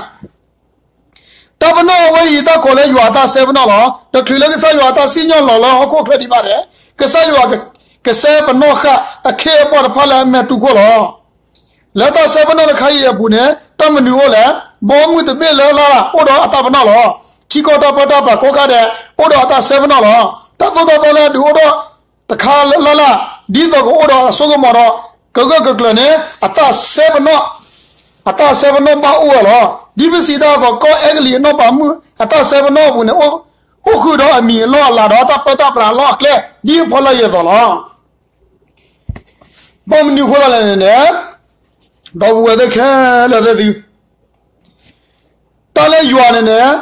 တၢ်ပနီၣ်အဝဲအံၤ တၢ်ကိးလၢယွၤအတၢ်စဲပနီၣ်လီၤ. တချုးလၢကစၢ်ယွၤအတၢ်စံၣ်ညီၣ်လီၤလၢဟီၣ်ခိၣ်ချၢဒံးဘၣ်န့ၣ်, ကစၢ်ယွၤကစဲပနီၣ်ဃာ်အခ့အပှၤတဖၣ်လၢအမဲာ်တူၢ်ခိၣ်လီၤ. လၢတၢ်စဲပနီၣ်တခါအံၤအပူၤန့ၣ် တၢ်မနုၤအိၣ်လဲၣ်. ဘီမုၢ်တဘ့ၣ်လၢလၢ်လၢ်အိၣ်ဒီးအတၢ်ပနီၣ်လီၤ. ထံကီၢ်တၢ်ပၢတၢ်ပြးကိးဂၤဒဲး အိၣ်ဒီးအတၢ်စဲပနီၣ်လီၤ. တၢ်သိၣ်တၢ်သီလၢအဒုးအိၣ်ထီၣ်တခါလၢ်လၢ် ဒ်သိးကအိၣ်ဒီးအစိကမီၤဒီး ကဂၢၢ်ကကျၢၤန့ၣ် အတၢ်စဲပနီၣ် အတၢ်စဲပနီၣ်ဘၣ်အိၣ်ဝဲလီၤ. ဒ်ပစံးတၢ်အသိး ကီၢ်အဲကလံးအနီၣ်ပၤမုၣ်အတၢ်စဲပနီၣ်အပူၤန့ၣ် အိၣ်ဃုာ်ဒီးအမံၤအလီၢ်အလၤဒီးတၢ်ပၢတၢ်ပြးအလီၢ်အကျဲ ဒ်အဖီလာ်အံၤအသိးလီၤ. ဘၣ်မနုၤအဃိသတးလဲၣ်န့ၣ်န့ၣ်, ဒီပုၢ်ဝဲၢ်သ့ၣ်ခဲလၢာ်သ့ၣ်သု, တၢ်လၢယွၤန့ၣ်န့ၣ်,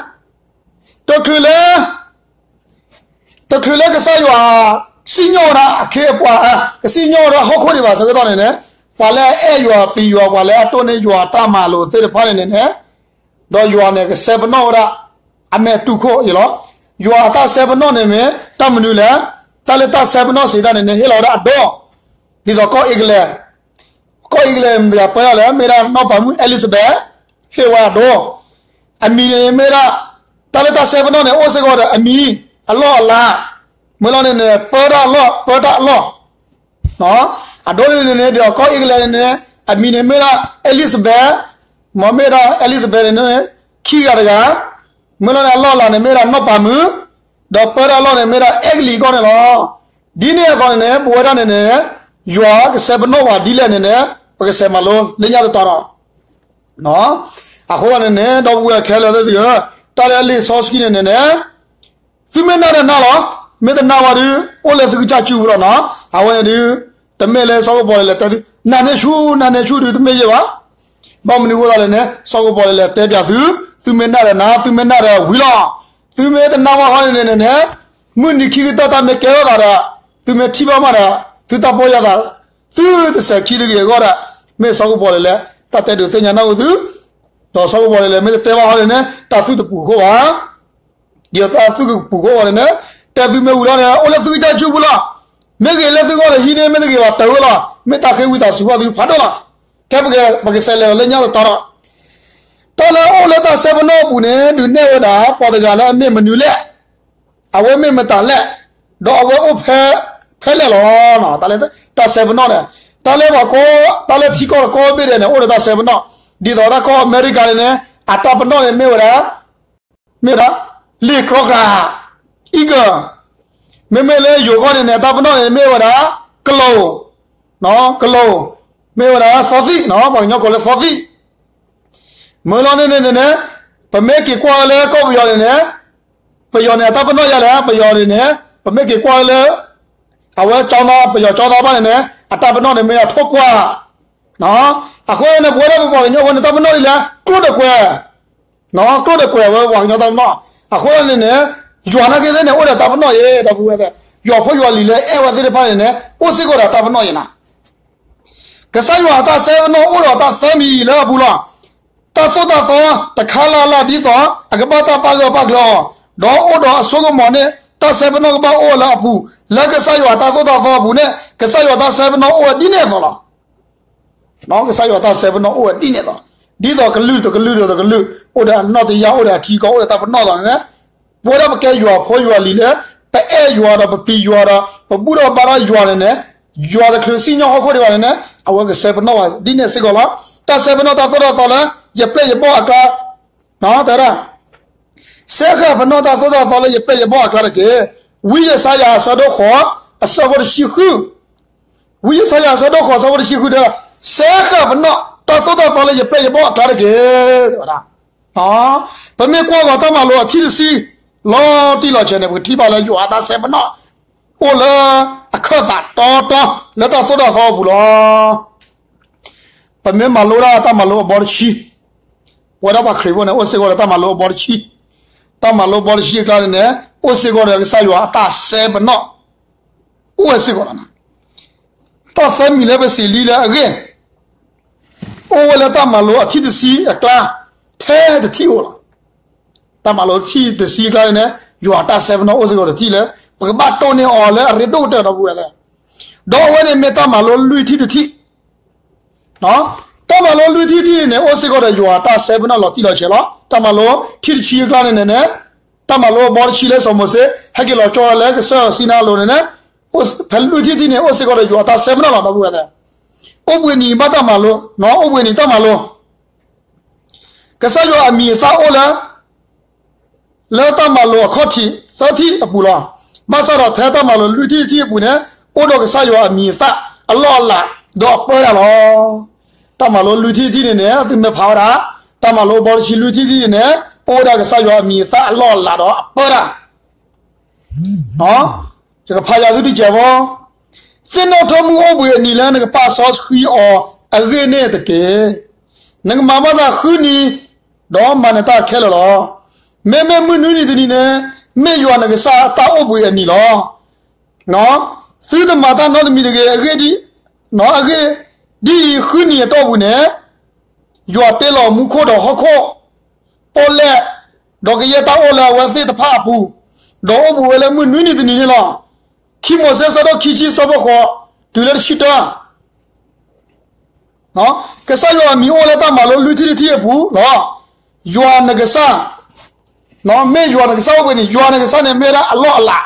တချုးလၢ တချုးလၢကစၢ်ယွၤ စံၣ်ညီၣ်ဝဲဒၣ်အခ့အပှၤ, ကစံၣ်ညီၣ်ဝဲဒၣ်ဟီၣ်ခိၣ်ဒံးဘၣ်ဆၢကတီၢ်န့ၣ်န့ၣ်, ပှၤလၢအအဲၣ်ယွၤပျံၤယွၤ ပှၤလၢအတိၢ်န့ၢ်ယွၤတၢ်မၤလိာ်သ့ၣ်တဖၣ်န့ၣ်န့ၣ်န့ၣ်, ဒီးယွၤန့ၣ်ကစဲပနီၣ်ဝဲဒၣ် အမဲာ်တူၢ်ခိၣ်အံၤလီၤ. ယွၤအတၢ်စဲပနီၣ်န့ၣ်မ့ၢ်တၢ်မနုၤလဲၣ်. တၢ်လၢတၢ်စဲပနီၣ်စံးတၢ်န့ၣ်န့ၣ် ဟ့ၣ်လီၤဝဲဒၣ်အဒိ, ဒ်သိးကီၢ်အ့ကလဲၣ် ကီၢ်အ့ကလဲၣ်မတၤပၢတၢ်လဲၣ်, မ့ၢ်ဒၣ်နီၢ်ပၤမုၣ်အဲလံၡဘဲး, ဟ့ၣ်ဝဲအဒိ, အမံၤန့ၣ်မ့ၢ်ဒၣ်, တၢ်လၢတၢ်စဲပနီၣ်န့ၣ် အိၣ်စ့ၢ်ကီးဒီးအမံၤ, အလီၢ်အလၤ, မ့ၢ်လီၤန့ၣ်န့ၣ် ပၢတၢ်အလီၢ်, ပၢတၢ်အလီၢ်, အဒိန့ၣ်န့ၣ် ဒီးကီၢ်အ့ကလဲၣ်န့ၣ်န့ၣ် အမံၤန့ၣ်မ့ၢ်ဒၣ်အဲလံၡဘဲး, မ်မ့ၢ်ဒၣ်အဲလံၡဘဲးန့ၣ်န့ၣ် ခံဂၤတဂၤ, မ့ၢ်လီၤန့ၣ် အလီၢ်အလၤန့ၣ်မ့ၢ်ဒၣ်နီၢ်ပၤမုၣ်, ဒီးပၢတၢ်အလီၢ်န့ၣ်မ့ၢ်ဒၣ်အဲကလံးကီၢ်န့ၣ်လီၤ. ဒ်န့ၣ်အသိးန့ၣ်န့ၣ် ပဝဲဒၣ်န့ၣ်န့ၣ် ယွၤကစဲပနီၣ်ပှၤဒ်လဲၣ်န့ၣ်န့ၣ် ပကစဲးမၤလိလၢညါတတီၤဒီး အဃိသတးန့ၣ်န့ၣ် ဒီပုၢ်ဝဲၢ်ခဲလၢာ်သ့ၣ်သုဧၢ, တၢ်လၢအလံာ်စီဆှံန့ၣ်န့ၣ်န့ၣ် သုမ့ၢ်နာ်ဒီးနာ်လီၤ, မ့ၢ်တနာ်ဘၣ်ဒီး အိၣ်လၢသုကစၢ်စုပူၤလီၤနီၤ. အဝဲန့ၣ်ဒုး တမ့ၢ်လၢစီၤကပီၤလဲၣ်လဲၣ်တဲသု, နာ်န့ၢ်ဆူၣ် နာ်န့ၢ်ဆူၣ်ဒုးတမ့ၢ်ယဲၢ်ဘၣ်. ဘၣ်မနုၤအဃိသတးလဲၣ်န့ၣ် စီၤကပီၤလဲၣ်လဲၣ်တဲပၠးသု, သုမ့ၢ်နာ်ဒီးနာ် သုမ့ၢ်နာ်ဒီးဝံၤလီၤ. သုမ့ၢ်တနာ်ဘၣ်ဟီန့ၣ်န့ၣ်န့ၣ် မုၢ်နံၤခံကတၢၢ်တၢ်မ့ၢ်ကဲထီၣ်သးဒီး သုမ့ၢ်ထံၣ်ဘၣ်မးဒီး သုတၢ်ပီၢ်ယၢ်သး သုတစဲးခံတဂ့ၤအဂီၢ်ဒီး မ့ၢ်စီၤကပီၤလဲၣ်လဲၣ် တၢ်တဲဒုးသ့ၣ်ညါနၢ်ဟူသု, ဒီးစီၤကပီၤလဲၣ်လဲၣ် မ့ၢ်တတဲဘၣ်ဟီန့ၣ်န့ၣ် တၢ်သူၣ်တပူၤဃိဘၣ်. ဒ်သိးတၢ်သူၣ်ကပူၤဃိဘၣ်န့ၣ်န့ၣ် တဲသုမ့ၢ်ဝံၤလီၤန့ၣ် အိၣ်လၢသုကစၢ်စုပူၤလီၤ. မ့ၢ်ဂ့ၤလၢသုဂီၢ်ဒီးဟံးန့ၢ် မ့ၢ်တဂ့ၤဘၣ်တၢ်ဝဲလီၤ. မ့ၢ်တၢ်ဃ့ဝံသးစူၤဘၣ်သုဖးဒိၣ်လီၤ. ကဲပကစဲးလဲၤလီၤလၢညါတတီၤဒီး တၢ်လၢအအိၣ်လၢတၢ်စဲပနီၣ်အပူၤန့ၣ် ဒုးနဲၣ်ဝဲဒၣ် ပှၤတဂၤလၢအမ့ၢ်မနုၤလဲၣ်, အဝဲမ့ၢ်မတၤလဲၣ်, ဒီးအဝဲအိၣ်ဖဲ ဖဲလဲၣ်လီၤ. တၢ်လၢတၢ်စဲပနီၣ်န့ၣ် တၢ်လၢပှၤကိး တၢ်လၢထံကီၢ်တကီၢ်ဘ့ၣ်ဒဲးန့ၣ် အိၣ်ဒီးတၢ်စဲပနီၣ်, ဒ်သိးတၢ်ကီၢ်အမဲရကၤန့ၣ်န့ၣ် အတၢ်ပနီၣ်န့ၣ်မ့ၢ်ဝဲဒၣ် မ့ၢ်ဝဲဒၣ် လ့ၣ်ကြီကြး eagle, မ့မ့ၢ်လၢယိၤကီၢ်န့ၣ်န့ၣ် အတၢ်ပနီၣ်န့ၣ်မ့ၢ်ဝဲဒၣ် ကလိၤ, ကလိၤ, မ့ၢ်ဝဲဒၣ်သီသံၣ်နီၤ ပှၤကညီကိးလၢသီသံၣ်, မ့ၢ်လီၤန့ၣ်န့ၣ်န့ၣ် ပမ့ၢ်က့ၤကွၢ်လၢကီၢ်ပယီၤန့ၣ်န့ၣ် ပယီၤန့ၣ် အတၢ်ပနီၣ်ယါလဲၣ် ပယီၤန့ၣ်န့ၣ် ပမ့ၢ်က့ၤကွၢ်လၢ အဝဲကၠီသီ ပယီၤကၠီသီဘၣ်န့ၣ်န့ၣ် အတၢ်ပနီၣ်န့ၣ်မ့ၢ်ဒၣ်ထိၣ်ကွၢ်, အဃိန့ၣ် ပဝဲဒၣ်ပပှၤကညီဝဲန့ၣ် တၢ်ပနီၣ်ဒ်လဲၣ် ကျိၣ်တကွဲး, ကျိၣ်တကွဲးဝဲပှၤကညီတၢ်ပနီၣ်, အဃိန့ၣ်န့ၣ် ယွၤနာ်က့သ့ၣ်န့ၣ် အိၣ်ဒီးတၢ်ပနီၣ်အံၤ ဒီပုၢ်ဝဲၢ်သ့ၣ်, ယွၤဖိယွၤလံၤလၢအဲၣ်ဝဲသ့ၣ်တဖၣ်န့ၣ်န့ၣ် အိၣ်စ့ၢ်ကီးဒီးတၢ်ပနီၣ်အံၤနၤ ကစၢ်ယွၤအတၢ်စဲပနီၣ်အိၣ်ဒီးတၢ်သၢမံၤလၢအပူၤလီၤ. တၢ်သိၣ်တၢ်သီတခါလၢ်လၢ်ဒ်သိး အကဘၣ်တၢ်ပာ်ဂၢၢ်ပာ်ကျၢၤအီၤ, ဒီးအိၣ်ဒီးအစိကမီၤန့ၣ် တၢ်စဲပနီၣ်ကဘၣ်အိၣ်ဝဲလၢအပူၤ, လၢကစၢ်ယွၤတၢ်သိၣ်တၢ်သီအပူၤန့ၣ် ကစၢ်ယွၤတၢ်စဲပနီၣ်အိၣ်ဝဲဒ်န့ၣ်အသိးလီၤ. ကစၢ်ယွၤတၢ်စဲပနီၣ်အိၣ်ဝဲဒ်န့ၣ်အသိး, ဒ်သိးကလုာ်တကလုာ်ဒီးတကလုာ် အိၣ်ဒီးအနီၣ်တယၢ် အိၣ်ဒီးအထံကီၢ် အိၣ်ဒီးတၢ်ပနီၣ်အသိးန့ၣ် ပဝဲဒၣ်ပကဲယွၤဖိယွၤလံၤလၢ ပအဲၣ်ယွၤဒီးပပျံၤယွၤဒီး ပဘူၣ်ထီၣ်ဘါထီၣ်ယွၤန့ၣ်န့ၣ်, ယွၤတချုးစံၣ်ညီၣ်ဟီၣ်ခိၣ်ဒံးဘၣ်န့ၣ်န့ၣ် အဝဲကစဲပနီၣ်ဝဲဒ်န့ၣ်စ့ၢ်ကီးလီၤ. တၢ်စဲပနီၣ်တၢ်သိၣ်တၢ်သီလၢ ယပျဲၢ်ယဘီၣ်အကျါ, တဲဒၣ် စဲဃာ်ပနီၣ်တၢ်သိၣ်တၢ်သီလၢယပျဲၢ်ယဘီၣ်အကျါတက့ၢ်. ဝံယၡါယၤအဆၢဒိၣ်ဃိး အဆၢဖိတဆံဃု, ဝံယၡါယၤအဆၢဒိၣ်ဃိးအဆၢဖိတဆံဃုတဲ, စဲဃာ်ပနီၣ်တၢ်သိၣ်တၢ်သီလၢယပျဲၢ်ယဘီၣ်အကျါတက့ၢ်. ပမ့ၢ်ကွၢ်ဂီၤတၢ်မၤလိအထံတဆံ လီၤတံၢ်လီၤဆဲးန့ၣ် ပကထံၣ်ဘၣ်လၢယွၤအတၢ်စဲပနီၣ် အိၣ်လၢအခၢၣ်သးတီတီလၢတၢ်သိၣ်တၢ်သီအပူၤလီၤ. ပမ့ၢ်မၤလိဒၣ်တၢ်မၤလိအဘီတဆံ, ပဝဲဒၣ်ပှၤခရံာ်ဖိန့ၣ် အိၣ်စ့ၢ်ကီးဒီးတၢ်မၤလိအဘီတဆံ, တၢ်မၤလိအဘီတဆံအကျါန့ၣ်န့ၣ် အိၣ်စ့ၢ်ကီးဒီးကစၢ်ယွၤအတၢ်စဲပနီၣ်, အိၣ်ဝဲစ့ၢ်ကီးလီၤ. တၢ်သၢမံၤလၢပစံးလံလၢအဂ့ၢ်, အိၣ်ဝဲလၢတၢ်မၤလိအထံၣ်တဆံအကျါ, ထဲတထံၣ်အိၣ်လီၤ. တၢ်မၤလိထံၣ်တဆံအကျါန့ၣ်န့ၣ် ယွၤအတၢ်စဲပနီၣ်အိၣ်စ့ၢ်ကီးတထံၣ်လၢ ပကဘၣ်တိၢ်န့ၢ်အီၤလၢအရ့ဒိၣ်ကတၢၢ်ဒီပုၢ်ဝဲၢ်သ့ၣ်, ဒီးအဝဲန့ၣ်မ့ၢ်တၢ်မၤလိလွံၢ်ထံၣ်တထံၣ် တၢ်မၤလိလွံၢ်ထံၣ်တထံၣ်န့ၣ် အိၣ်စ့ၢ်ကီးဒီးယွၤအတၢ်စဲပနီၣ်လီၤတံၢ်လီၤဆဲးလီၤ. တၢ်မၤလိထံၣ်တဆံအကျါန့ၣ်န့ၣ်န့ၣ်, တၢ်မၤလိအဘီတဆံလၢစီၤမိၤၡ့ ဟဲက့ၤလီၤကၠီဝဲလၢကစၢၢ်စံနါအလိၤန့ၣ်န့ၣ်, ဖဲလွံၢ်ထံၣ်တထံၣ်န့ၣ် အိၣ်စ့ၢ်ကီးဒီးယွၤအတၢ်စဲပနီၣ်လီၤ ဒီပုၢ်ဝဲၢ်သ့ၣ်, အိၣ်ဘှံးနံၤဘၣ်တၢ်မၤလိ, အိၣ်ဘှံးနံၤတၢ်မၤလိ ကစၢ်ယွၤအမံၤအသၣ်အိၣ်လၢ လၢတၢ်မၤလိအခီၣ်ထံးသၢထံၣ်အပူၤလီၤ. ဘၣ်ဆၣ်ဒီးထဲတၢ်မၤလိလွံၢ်ထံၣ်တထံၣ်အပူၤန့ၣ် အိၣ်ဒီးကစၢ်ယွၤအမံၤအသၣ်အလီၢ်အလၤ ဒီးအပၢတၢ်လီၤ. တၢ်မၤလိလွံၢ်ထံၣ်တထံၣ်န့ၣ်န့ၣ် သုမ့ၢ်ဖးဝဲဒၣ်, တၢ်မၤလိအဘီတဆံလွံၢ်ထံၣ်တထံၣ်န့ၣ်န့ၣ် အိၣ်ဝဲဒၣ်ကစၢ်ယွၤအမံၤအသၣ်အလီၢ်အလၤဒီးအပၢတၢ် ယကဖးယွၤသုတကဲးဘၣ်, သ့ၣ်နီၣ်ထီၣ်မုၢ်အိၣ်ဘှံးအနံၤလၢနကပာ်စီဆှံအီၤအဂ့ၢ်န့ၣ်တက့ၢ်. နကမၤဘၣ်တၢ်ဃုနံၤ, ဒီးမၤနတၢ်ခဲလၢာ်လီၤ. မ့မ့ၢ်မုၢ်နွံနံၤတနံၤန့ၣ် မ့ၢ်ယွၤနကစၢ်အတၢ်အိၣ်ဘှံးအနံၤလီၤ. သုတမၤတၢ်နီတမံၤတဂ့ၤ, အဂ့ၢ်ဒ်, အဂ့ၢ်, ဒ်အံၤဃုနံၤအတီၢ်ပူၤန့ၣ် ယွၤတ့လီၤမူခိၣ်ဒီးဟီၣ်ခိၣ်, ပီၣ်လဲၣ်, ဒီးကယဲၢ်တၢ်အိၣ်လၢအဝဲသ့ၣ်တဖၣ်အပူၤ, ဒီးအိၣ်ဘှံးဝဲလၢမုၢ်နွံနံၤတနံၤန့ၣ်လီၤ. ခံမိၤၡ့ဆၢဒိၣ်ခံဆံဆၢဖိဃိး, တုၤလၢတဆံတၢ ကစၢ်ယွၤအမံၤအိၣ်လၢတၢ်မၤလိလွံၢ်ထံၣ်တထံၣ်အပူၤလီၤ. ယွၤနကစၢ်, မ့ၢ်ယွၤနကစၢ်အိၣ်ဘှံးနံၤ, ယွၤနကစၢ်န့ၣ်မ့ၢ်ဝဲဒၣ်အလီၢ်အလၤ,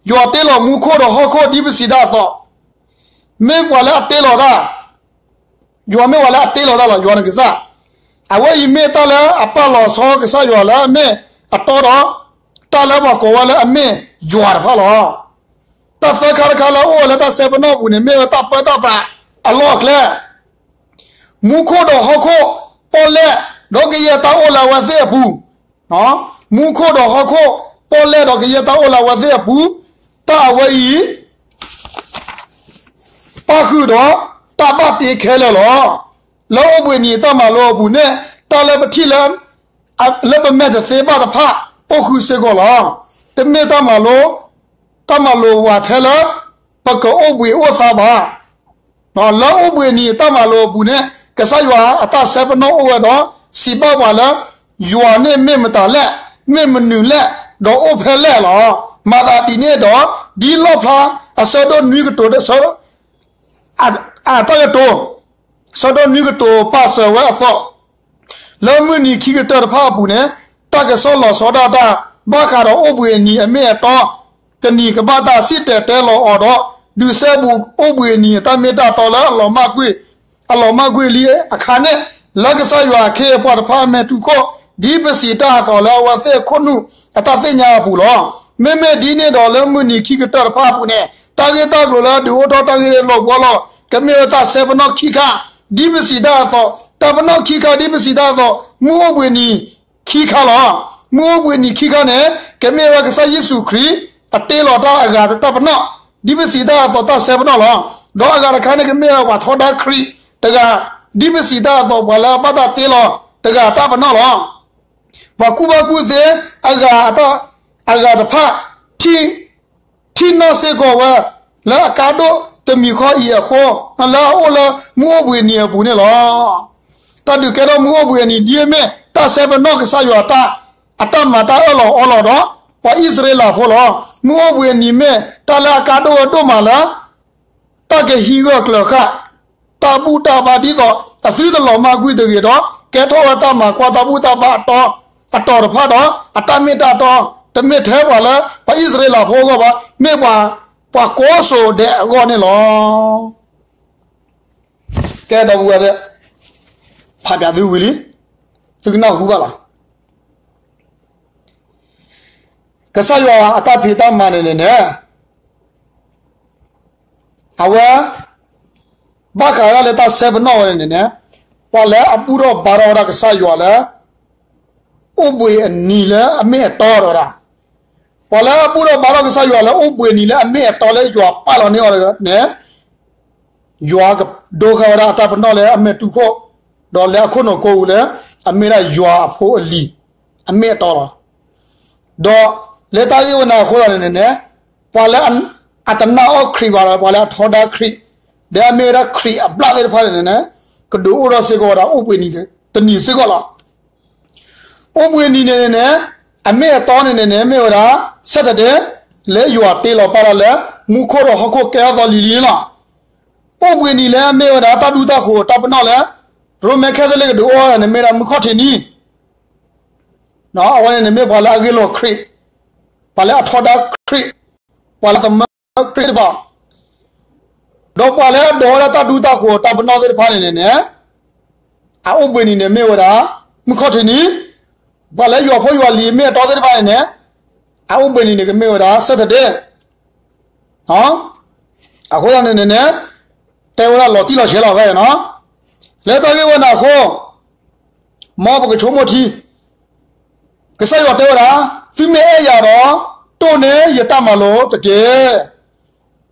ယွၤတ့လီၤမူခိၣ်ဒီးဟီၣ်ခိၣ်ဒ်ပစံးတၢ်အသိး, မ့ၢ်ပှၤလၢအတ့လီၤတၢ်, ယွၤမ့ၢ်ပှၤလၢအတ့လီၤတၢ်လီၤ, ယွၤနကစၢ်. အဝဲအံၤမ့ၢ်တၢ်လၢအပာ်လီၤဆီကစၢ်ယွၤလၢအမ့ၢ်အတီဒီး တၢ်လၢပှၤကိးဝဲလၢအမ့ၢ်ယွၤတဖၣ်လီၤ. တၢ်သၢခါတခါလၢအအိၣ်ဝဲလၢတၢ်စဲပနီၣ်အပူၤန့ၣ် မ့ၢ်ဝဲတၢ်ပၢတၢ်ပြးအလီၢ်အကျဲ, မူခိၣ်ဒီးဟီၣ်ခိၣ်, ပီၣ်လဲၣ်, ဒီးကယဲၢ်တၢ်အိၣ်လၢအဝဲသ့ၣ်အပူၤ, မူခိၣ်ဒီးဟီၣ်ခိၣ်, ပီၣ်လဲၣ်ဒီးကယဲၢ်တၢ်အိၣ်လၢအဝဲသ့ၣ်အပူၤ, တၢ်အဝဲအံၤ ပၣ်ဃုာ်ဒီးတၢ်ဘၣ်တ့ခဲလၢာ်လီၤ. လၢအိၣ်ဘှံးနံၤတၢ်မၤလိအပူၤန့ၣ် တၢ်လၢပထံၣ်လၢ လၢပမဲာ်တသ့ဘၣ်တဖၣ် အိၣ်ဃုာ်စ့ၢ်ကီးလီၤ. တမ့ၢ်တၢ်မၤလိ, တၢ်မၤလိဝဲထဲလၢ ပကအိၣ်ဘှံးအိၣ်သါဘၣ်. လၢအိၣ်ဘှံးနံၤတၢ်မၤလိအပူၤန့ၣ် ကစၢ်ယွၤအတၢ်စဲပနီၣ်အိၣ်ဝဲဒီး စံးဘၣ်ပှၤလၢ ယွၤန့ၣ်မ့ၢ်မတၤလဲၣ်, မ့ၢ်မနုၤလဲၣ်, ဒီးအိၣ်ဖဲလဲၣ်လီၤ. မၤသးဒ်န့ၣ်ဒီး ဒ်လီၣ်ဖျါအဆၢဒိၣ်နွံကတိၤ အတၢ်ကတိၤ ဆၢဒိၣ်နွံကတိၤပာ်စၢၤဝဲအသိး, လၢမုၢ်နံၤခံကတၢၢ်တဖၣ်အပူၤန့ၣ် တၢ်ကစီၣ်လီၤဆီဒၣ်တၢ် ဘၣ်ဃးဒီးအိၣ်ဘှံးအနံၤအမ့ၢ်အတီ, ကနံၤကဘၣ်တၢ်စံၣ်တဲၤတဲလီၤအီၤဒီး ဒုးစဲဘူးအိၣ်ဘှံးအနံၤအတၢ်မ့ၢ်တၢ်တီလၢအလီၤမၢ်ကွံာ် အလီၤမၢ်ကွံာ်လံအခါန့ၣ်, လၢကစၢ်ယွၤအခ့အပှၤတဖၣ်အမဲာ်တူၢ်ခိၣ် ဒ်ပစံးတၢ်အသိးလၢအဝဲသ့ၣ်အခိၣ်နူာ်အတၢ်သ့ၣ်ညါအပူၤလီၤ. မ့မ့ၢ်ဒ်န့ၣ်ဒီးလၢမုၢ်နံၤခံကတၢၢ်တဖၣ်အပူၤန့ၣ် တၢ်ဂ့ၢ်တၢ်ကျိၤလၢအဒုးအိၣ်ထီၣ်တၢ်ဂ့ၢ်လီၤဘှီလီၤ ကမ့ၢ်ဝဲတၢ်စဲပနီၣ်ခံခါ, ဒ်ပစံးတၢ်အသိး, တၢ်ပနီၣ်ခံခါဒ်ပစံးတၢ်အသိး, မုၢ်အိၣ်ဘှံးနံၤခံခါလီၤ. မုၢ်အိၣ်ဘှံးနံၤခံခါန့ၣ် ကမ့ၢ်ဝဲကစၢ်ယ့ၣ်ၡူးခရံာ် အတ့လီၤတၢ်အဂၤတၢ်ပနီၣ်, ဒ်ပစံးတၢ်အသိးတၢ်စဲပနီၣ်လီၤ. ဒီးအဂၤတခါန့ၣ် ကမ့ၢ်ဝဲပှၤထီဒါခရံာ်တဂၤ, ဒ်ပစံးတၢ်အသိး ပှၤလၢအဘၣ်တၢ်တ့လီၤတဂၤတၢ်ပနီၣ်လီၤ. ပှၤကူၣ်ဘၣ်ကူၣ်သ့အဂၤ, အဂၤတဖၣ် ထံၣ်, ထံၣ်နီၣ်စ့ၢ်ကီးဝဲ လၢအကါဒိၣ်တမံၤဃီအံၤအဃိ, လၢအအိၣ်လၢမုၢ်အိၣ်ဘှံးနံၤအပူၤန့ၣ်လီၤ. တၢ်ဒုးကဲထီၣ်မုၢ်အိၣ်ဘှံးအနံၤဒ်အမ့ၢ် တၢ်စဲပနီၣ်ကစၢ်ယွၤတၢ်, အတၢ်မၤတၢ်အၢၣ်လီၤအီလီၤဒီး ပှၤအံၣ်စရ့လးဖိလီၤ. မုၢ်အိၣ်ဘှံးအနံၤမ့ၢ်တၢ်လၢအကါဒိၣ်ဝဲဒိၣ်မးလၢ တၢ်ကဟံးဂၢၢ်ကျၢၤဃာ် တၢ်ဘူၣ်တၢ်ဘါဒ်သိး အသုတလီၤမၢ်ကွံာ်တဂ့ၤဒီး ကဲထီၣ်ဝဲတၢ်မၤကွၢ်တၢ်ဘူၣ်တၢ်ဘါအတီ, အတီၤတဖၣ်ဒီး အတၢ်မ့ၢ်တၢ်တီ, တမ့ၢ်ထဲပှၤလၢ ပှၤအံၣ်စရ့လးဖိအဂီၢ်ဘၣ်, မ့ၢ်ပှၤ, ပှၤကိးစိၤဒဲးအဂီၢ်န့ၣ်လီၤ. ကဲဒီပုၢ်ဝဲၢ်သ့ၣ်, ဖးပၠးသုဝံၤလံ, သုကနၢ်ဟူဘၣ်လီၤ. ကစၢ်ယွၤအတၢ်ဖံးတၢ်မၤန့ၣ်န့ၣ်န့ၣ် အဝဲ ဘၣ်ဃးဒၣ်လၢတၢ်စဲပနီၣ်ဝဲန့ၣ်န့ၣ်န့ၣ်, ပှၤလၢအဘူၣ်ထီၣ်ဘါထီၣ်ဝဲဒၣ်ကစၢ်ယွၤလၢ အိၣ်ဘှံးအနံၤလၢအမ့ၢ်အတီဒီးဝဲဒၣ်, ပှၤလၢအဘူၣ်ထီၣ်ဘါထီၣ်ကစၢ်ယွၤလၢအိၣ်ဘှံးနံၤလၢအမ့ၢ်အတီလၢယွၤပာ်လီၤန့ၢ်အီၤန့ၣ်, ယွၤက ဒိးဃာ်ဝဲဒၣ်အတၢ်ပနီၣ်လၢအမဲာ်တူၢ်ခိၣ်, ဒီးလၢအခိၣ်နူာ်ကိးပူၤလၢ အမ့ၢ်ဒၣ်ယွၤအဖိအလံၤ အမ့ၢ်အတီလီၤ. ဒီးလၢတၢ်ဂ့ၢ်ဝဲန့ၣ်အဃိသတးန့ၣ်န့ၣ်, ပှၤလၢအတနာ်အီၣ်ခရံာ်ဘၣ်ဒီး ပှၤလၢအထီဒါခရံာ်, ဒီးအမ့ၢ်ဝဲဒၣ်ခရံာ်အဘျၣ်သ့ၣ်တဖၣ်န့ၣ်န့ၣ်, ကဒုးအိၣ်ထီၣ်စ့ၢ်ကီးဝဲဒၣ်အိၣ်ဘှံးနံၤတနံၤစ့ၢ်ကီးလီၤ. အိၣ်ဘှံးနံၤန့ၣ်န့ၣ်န့ၣ်, အမ့ၢ်အတီန့ၣ်န့ၣ်န့ၣ် မ့ၢ်ဝဲဒၣ် Saturday, လၢယွၤတ့လီၤပာ်လီၤလၢ မူခိၣ်ဒီးဟီၣ်ခိၣ်ကဲထီၣ်သီလံၤလံၤန့ၣ်လီၤ. အိၣ်ဘှံးနံၤလၢအမ့ၢ်ဝဲဒၣ်တၢ်ဒူတၢ်ဃိၤတၢ်ပနီၣ်လၢ ရိမ့ၤခဲသလ့ၣ်ကဒုးအိၣ်န့ၣ် မ့ၢ်ဒၣ်မုၢ်ခီၣ်ထံးနံၤ, အဝဲန့ၣ်န့ၣ်မ့ၢ်ပှၤလၢအဂ့ၢ်လိာ်ခရံာ်, ပှၤလၢအထီဒါခရံာ်, ပှၤလၢအသမၢခရံာ်တဖၣ်, ဒီးပှၤလၢအဒိးဝဲဒၣ်တၢ်ဒူတၢ်ဃိၤတၢ်ပနီၣ်သ့ၣ်တဖၣ်န့ၣ်န့ၣ်န့ၣ်, အအိၣ်ဘှံးနံၤန့ၣ်မ့ၢ်ဝဲဒၣ် မုၢ်ခီၣ်ထံးနံၤ, ပှၤလၢယွၤဖိယွၤလံၤမ့ၢ်အတီသ့ၣ်တဖၣ်န့ၣ်န့ၣ်, အအိၣ်ဘှံးနံၤန့ၣ်ကမ့ၢ်ဝဲဒၣ် Saturday, အဃိသတးန့ၣ်န့ၣ်န့ၣ်, တဲဝဲဒၣ်လီၤတံၢ်လီၤဆဲးလီၤဖဲနီၤ, လၢတၢ်ဂ့ၢ်ဝဲန့ၣ်အဃိ, မ်ပကဆိကမိၣ်ထံ ကစၢ်ယွၤတဲဝဲဒၣ်, သုမ့ၢ်အဲၣ်ယၤဒီး, တိၢ်န့ၢ်ယတၢ်မၤလိတက့ၢ်.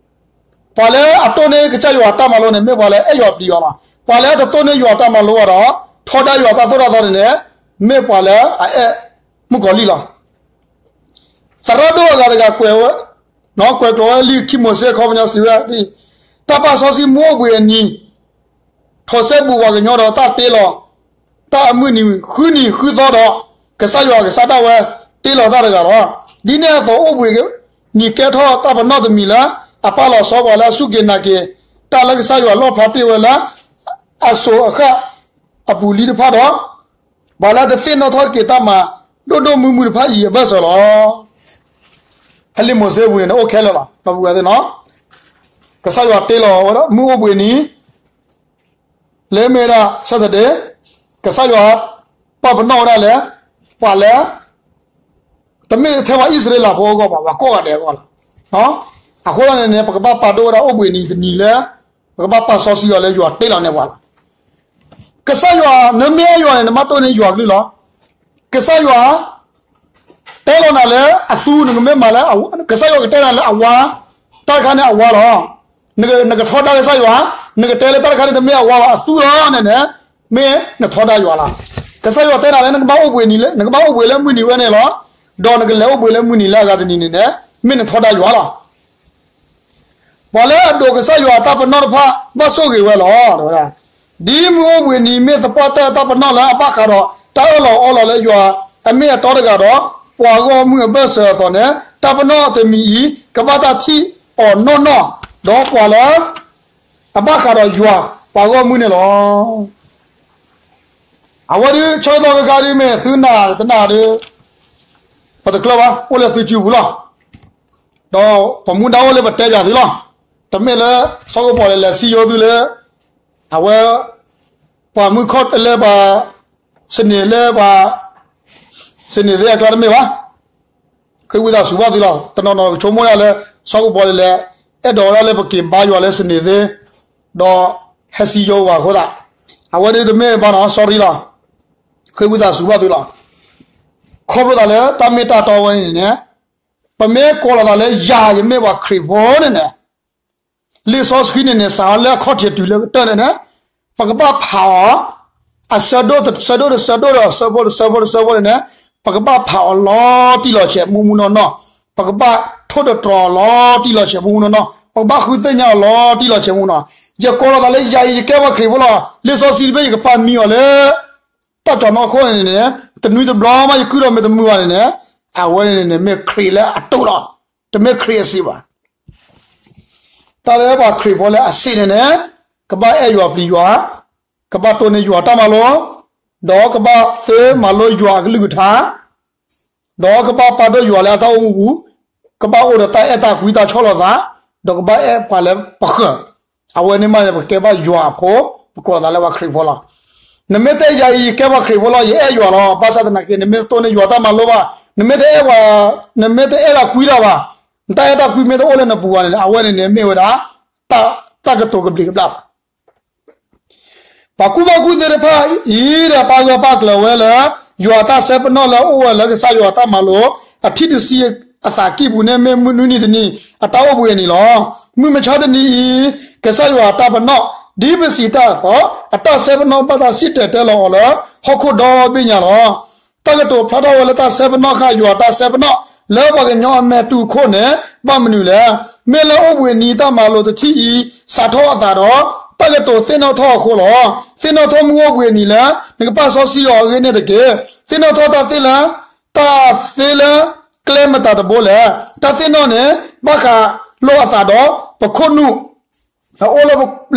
ပှၤလၢအတိၢ်န့ၢ်ကစၢ်ယွၤတၢ်မၤလိန့ၣ် မ့ၢ်ပှၤလၢအအဲၣ်ယွၤပျံၤယွၤလီၤ. ပှၤလၢအတတိၢ်န့ၢ်ယွၤတၢ်မၤလိဘၣ်ဒီး, ထီဒါယွၤတၢ်သိၣ်တၢ်သီန့ၣ်န့ၣ်, မ့ၢ်ပှၤလၢအအဲၣ်မုၣ်ကီၤလံၢ်လီၤ. သရၣ်ဒိၣ်အဂၤတဂၤကွဲးဝဲ, ကွဲးကျိာ်ဝဲလံာ်ခံမိၤၡ့အခီပညီစံးဝဲဒ်အံၤ, တၢ်ပာ်စီဆှံမုၢ်အိၣ်ဘှံးအနံၤ, ထိးစဲဘူးပှၤကညီဒီးတၢ်တ့လီၤ, တၢ်အမုၢ်နံၤဃုနံၤဃုသီဒီး, ကစၢ်ယွၤကစၢ်ဒၣ်ဝဲတ့လီၤတၢ်တဂၤလီၤ. ဒ်န့ၣ်အသိးအိၣ်ဘှံးနံၤကဲထီၣ်တၢ်ပနီၣ်တမံၤလၢ အပာ်လီၤဆီပှၤလၢအစူၢ်က့ၤနာ်က့ၤ, တၢ်လၢကစၢ်ယွၤလီၣ်ဖျါတ့ၢ်ဝဲလၢ အစိၤအဃၣ်အပူၤလံတဖၣ်ဒီး, ပှၤလၢအတသ့ၣ်နီၣ်ထီၣ်က့ၤတၢ်မၤဒိၣ်ဒိၣ်မုၢ်မုၢ်တဖၣ်အံၤအဘၢၣ်စၢၤလီၤ. ဖဲလံာ်မိၤၡ့ပူၤန့ၣ်န့ၣ် အိၣ်ခဲလၢာ်လီၤ. ဒီပုၢ်ဝဲၢ်သ့ၣ်နီၤ, ကစၢ်ယွၤတ့လီၤဝဲဒၣ်မုၢ်အိၣ်ဘှံးနံၤ လၢမ့ၢ်ဝဲဒၣ် Saturday, ကစၢ်ယွၤပာ်ပနီၣ်ဝဲဒၣ်လၢ ပှၤလၢ တမ့ၢ်ထဲပှၤအံၣ်စရ့လးဖိအဂီၢ်ဘၣ်, ပှၤကိးဂၤဒဲးအဂီၢ်လီၤ. အဃိသတးန့ၣ်န့ၣ် ပကဘၣ်ပာ်ဒိၣ်ဝဲဒၣ်အိၣ်ဘှံးနံၤတနံၤလၢ ပကဘၣ်ပာ်စီဆှံအီၤလၢယွၤတ့လီၤန့ၢ်ပှၤလီၤ. ကစၢ်ယွၤ နမ့ၢ်အဲၣ်ယွၤန့ၣ် နဘၣ်တိၢ်န့ၢ်ယွၤကလုၢ်လီၤ. ကစၢ်ယွၤ တဲလီၤနၤလၢအသူ နကမ့ၢ်မၤလၢ ကစၢ်ယွၤကတဲနၤလၢအဝါ, တၢ်တခါန့ၣ်အဝါလီၤ. နကထီဒါကစၢ်ယွၤ, နကတဲလၢတၢ်တခါန့ၣ်တမ့ၢ်အဝါဘၣ် အသူလီၤန့ၣ်န့ၣ်, မ့ၢ်နထီဒါယွၤလီၤ. ကစၢ်ယွၤတဲနၤလၢနကဘၣ်အိၣ်ဘှံးနံၤလၢ, နကဘၣ်အိၣ်ဘှံးလၢမုၢ်နံၤဝဲန့ၣ်လီၤ. ဒီးနကလဲၤအိၣ်ဘှံးလၢမုၢ်နံၤလၢအဂၤတနံၤန့ၣ်န့ၣ်, မ့ၢ်နထီဒါယွၤလီၤ. ပှၤလၢအဒိးကစၢ်ယွၤအတၢ်ပနီၣ်တဖၣ် ဘၣ်ဆိၣ်ဂ့ၤဝဲလီၤ. ဒ်မုၢ်အိၣ်ဘှံးနံၤမ့ၢ်သပှၢ်တၢၢ်အတၢ်ပနီၣ်လၢအဘၣ်ဃးဒီး တၢ်အၢၣ်လီၤအီလီၤလၢယွၤအမ့ၢ်အတီတဂၤဒီး ပှၤဂီၢ်မုၢ်အဘၢၣ်စၢၤအသိးန့ၣ်, တၢ်ပနီၣ်တမံၤအံၤ ကဘၣ်တၢ်ထံၣ်အီၤနီၢ်နီၢ်, ဒီးပှၤလၢ အဘၣ်ဃးဒီးယွၤ ပှၤဂီၢ်မုၢ်န့ၣ်လီၤ. အဝဲဒုး ဆၢကတီၢ်ခဲခါဒုး မ့ၢ်သုနာ်တနာ်ဒုး ပတကျၢၢ်ဘၣ်, အိၣ်လၢသုစုပူၤလီၤ. ဒီးပမူဒါအိၣ်လၢပတဲပၠးသုလီၤ. တမ့ၢ်လၢ စီၤကပီၤလဲၤလဲၤစံယိသုလၢ အဝဲ ပှၤမုၢ်ခီၣ်လၢပှၤ စနေလၢပှၤ စနေသ့ၣ်အကျါတမ့ၢ်ဘၣ်. ဃ့ဝံသးစူၤဘၣ်သုလီၤ. တနီၤနီၤကဆိကမိၣ်ဒၣ်လၢ စီၤကပီၤလဲၤလဲၤ အဲၣ်ဒိးဝဲဒၣ်လၢပက့ၤဘါယွၤလၢ စနေသ့ၣ် ဒီးဟဲစံယိဘၣ်အဃိသတး, အဝဲဒုးတမ့ၢ်ဘၣ်နီၤ sorry လီၤ. ဃ့ဝံသးစူၤဘၣ်သုလီၤ. ခီဖျိသးလၢတၢ်မ့ၢ်တၢ်တီဝဲန့ၣ်န့ၣ်, ပမ့ၢ်ကိးလီၤသးလၢယၤယမ့ၢ်ပှၤခရံာ်ဖိန့ၣ်န့ၣ်, လံာ်စီဆှံန့ၣ်န့ၣ် စးထီၣ်လၢအခီၣ်ထံးတုၤလၢကတၢၢ်န့ၣ်န့ၣ်, ပကဘၣ်ဖးအီၤ အဆၢဒိၣ်တဆၢဒိၣ်တဆၢဒိၣ်ဒီး အဆၢဖိတဆၢဖိတဆၢဖိန့ၣ်န့ၣ်, ပကဘၣ်ဖးအီၤလီၤတံၢ်လီၤဆဲးမူမူနီၢ်နီၢ်, ပကဘၣ်ထိၣ်သတြီၤအီၤလီၤတံၢ်လီၤဆဲးမူမူနီၢ်နီၢ်, ပကဘၣ်ဃုသ့ၣ်ညါအီၤလီၤတံၢ်လီၤဆဲးမူနီၢ်. ယကိးလီၤသးလၢယၤအံၤ ယကဲပှၤခရံာ်ဖိလီၤ. လံာ်စီဆှံတဘ့ၣ် ယကပာ်မံအီၤလၢ တၢ်ကၠီၤနီၢ်ခိၣ်န့ၣ်န့ၣ်, တနွံတဘျီမး ယကုၢ်ထီၣ်မ့ၢ်တမုာ်ဘၣ်န့ၣ်န့ၣ်, အဝဲန့ၣ်န့ၣ် မ့ၢ်ခရံာ်လၢအတိာ်လီၤ. တမ့ၢ်ခရံာ်အစံးဘၣ်. တၢ်လၢပှၤခရံာ်ဖိလၢအစံးန့ၣ်န့ၣ်, ကဘၣ်အဲၣ်ယွၤပျံၤယွၤ, ကဘၣ်တိၢ်န့ၢ်ယွၤတၢ်မၤလိ, ဒီးကဘၣ်သ့မၤလိယွၤအကလုၢ်ကထါ ဒီးကဘၣ်ပာ်ဒိၣ်ယွၤလၢအတၢ်အိၣ်မူပူၤ, ကဘၣ်အိၣ်ဒီးတၢ်အဲၣ်တၢ်ကွံတၢ်ဆီၣ်လီၤသး, ဒီးကဘၣ်အဲၣ်ပှၤလၢပဃၢၤ, အဝဲန့ၣ်မးန့ၣ် ပကဲဘၣ်ယွၤအဖိ, ပကိးလီၤသးလၢပှၤခရံာ်ဖိလီၤ. နမ့ၢ်တဲယၤအံၤ ယကဲပှၤခရံာ်ဖိလီၤ, ယအဲၣ်ယွၤလီၤ, ဘၣ်ဆၣ်သနာ်က့ နမ့ၢ်တတိၢ်န့ၢ်ယွၤတၢ်မၤလိဘၣ်, နမ့ၢ်တအဲၣ်ပှၤ, နမ့ၢ်တအဲၣ်တၢ်ကွံလၢၤဘၣ်, နတၢ်အဲၣ်တၢ်ကွံမ့ၢ်တအိၣ်လၢနပူၤဘၣ်န့ၣ် အဝဲန့ၣ်န့ၣ်မ့ၢ်ဝဲဒၣ် တၢ်ကတိၤကဘျံးကဘျၣ်ဘၣ် ပှၤကူၣ်ဘၣ်ကူၣ်သ့တဖၣ်အံၤဒီး ပာ်ဂၢၢ်ပာ်ကျၢၤဝဲလၢ ယွၤအတၢ်စဲပနီၣ်လၢအအိၣ်ဝဲလၢကစၢ်ယွၤအတၢ်မၤလိ အထံၣ်တဆံအသးကံၢ်ပူၤန့ၣ် မ့ၢ်မုၢ်နွံနံၤတနံၤ အတၢ်အိၣ်ဘှံးအနံၤလီၤ. မုၢ်မဆါတနံၤအံၤ ကစၢ်ယွၤအတၢ်ပနီၣ် ဒ်ပစံးတၢ်အသိး, အတၢ်စဲပနီၣ်ဘၣ်တၢ်စံၣ်တဲၤတဲလီၤအီၤလၢ ဟီၣ်ခိၣ်ဒီဘ့ၣ်ညါလီၤ. တၢ်ကတိၤဖျါထီၣ်ဝဲလၢတၢ်စဲပနီၣ်ဃာ်ယွၤတၢ်စဲပနီၣ် လၢပှၤကညီအမဲာ်တူၢ်ခိၣ်န့ၣ် ဘၣ်မနုၤလဲၣ်. မ့ၢ်လၢအိၣ်ဘှံးနံၤတၢ်မၤလိာ်တထံၣ်အံၤ စးထီၣ်အသးဒီး တၢ်ကတိၤသ့ၣ်နီၣ်ထီၣ်အဃိလီၤ. သ့ၣ်နီၣ်ထီၣ်မုၢ်အိၣ်ဘှံးနံၤလၢ နကပာ်စီဆှံအီၤအဂ့ၢ်န့ၣ်တက့ၢ်. သ့ၣ်နီၣ်ထီၣ်တၢ်သ့လၢ တၢ်သ့လၢကျဲမတၤတဘိလဲၣ်. တၢ်သ့ၣ်နီၣ်န့ၣ် ဘၣ်ဃးလိာ်အသးဒီးပခိၣ်နူာ် အအိၣ်လ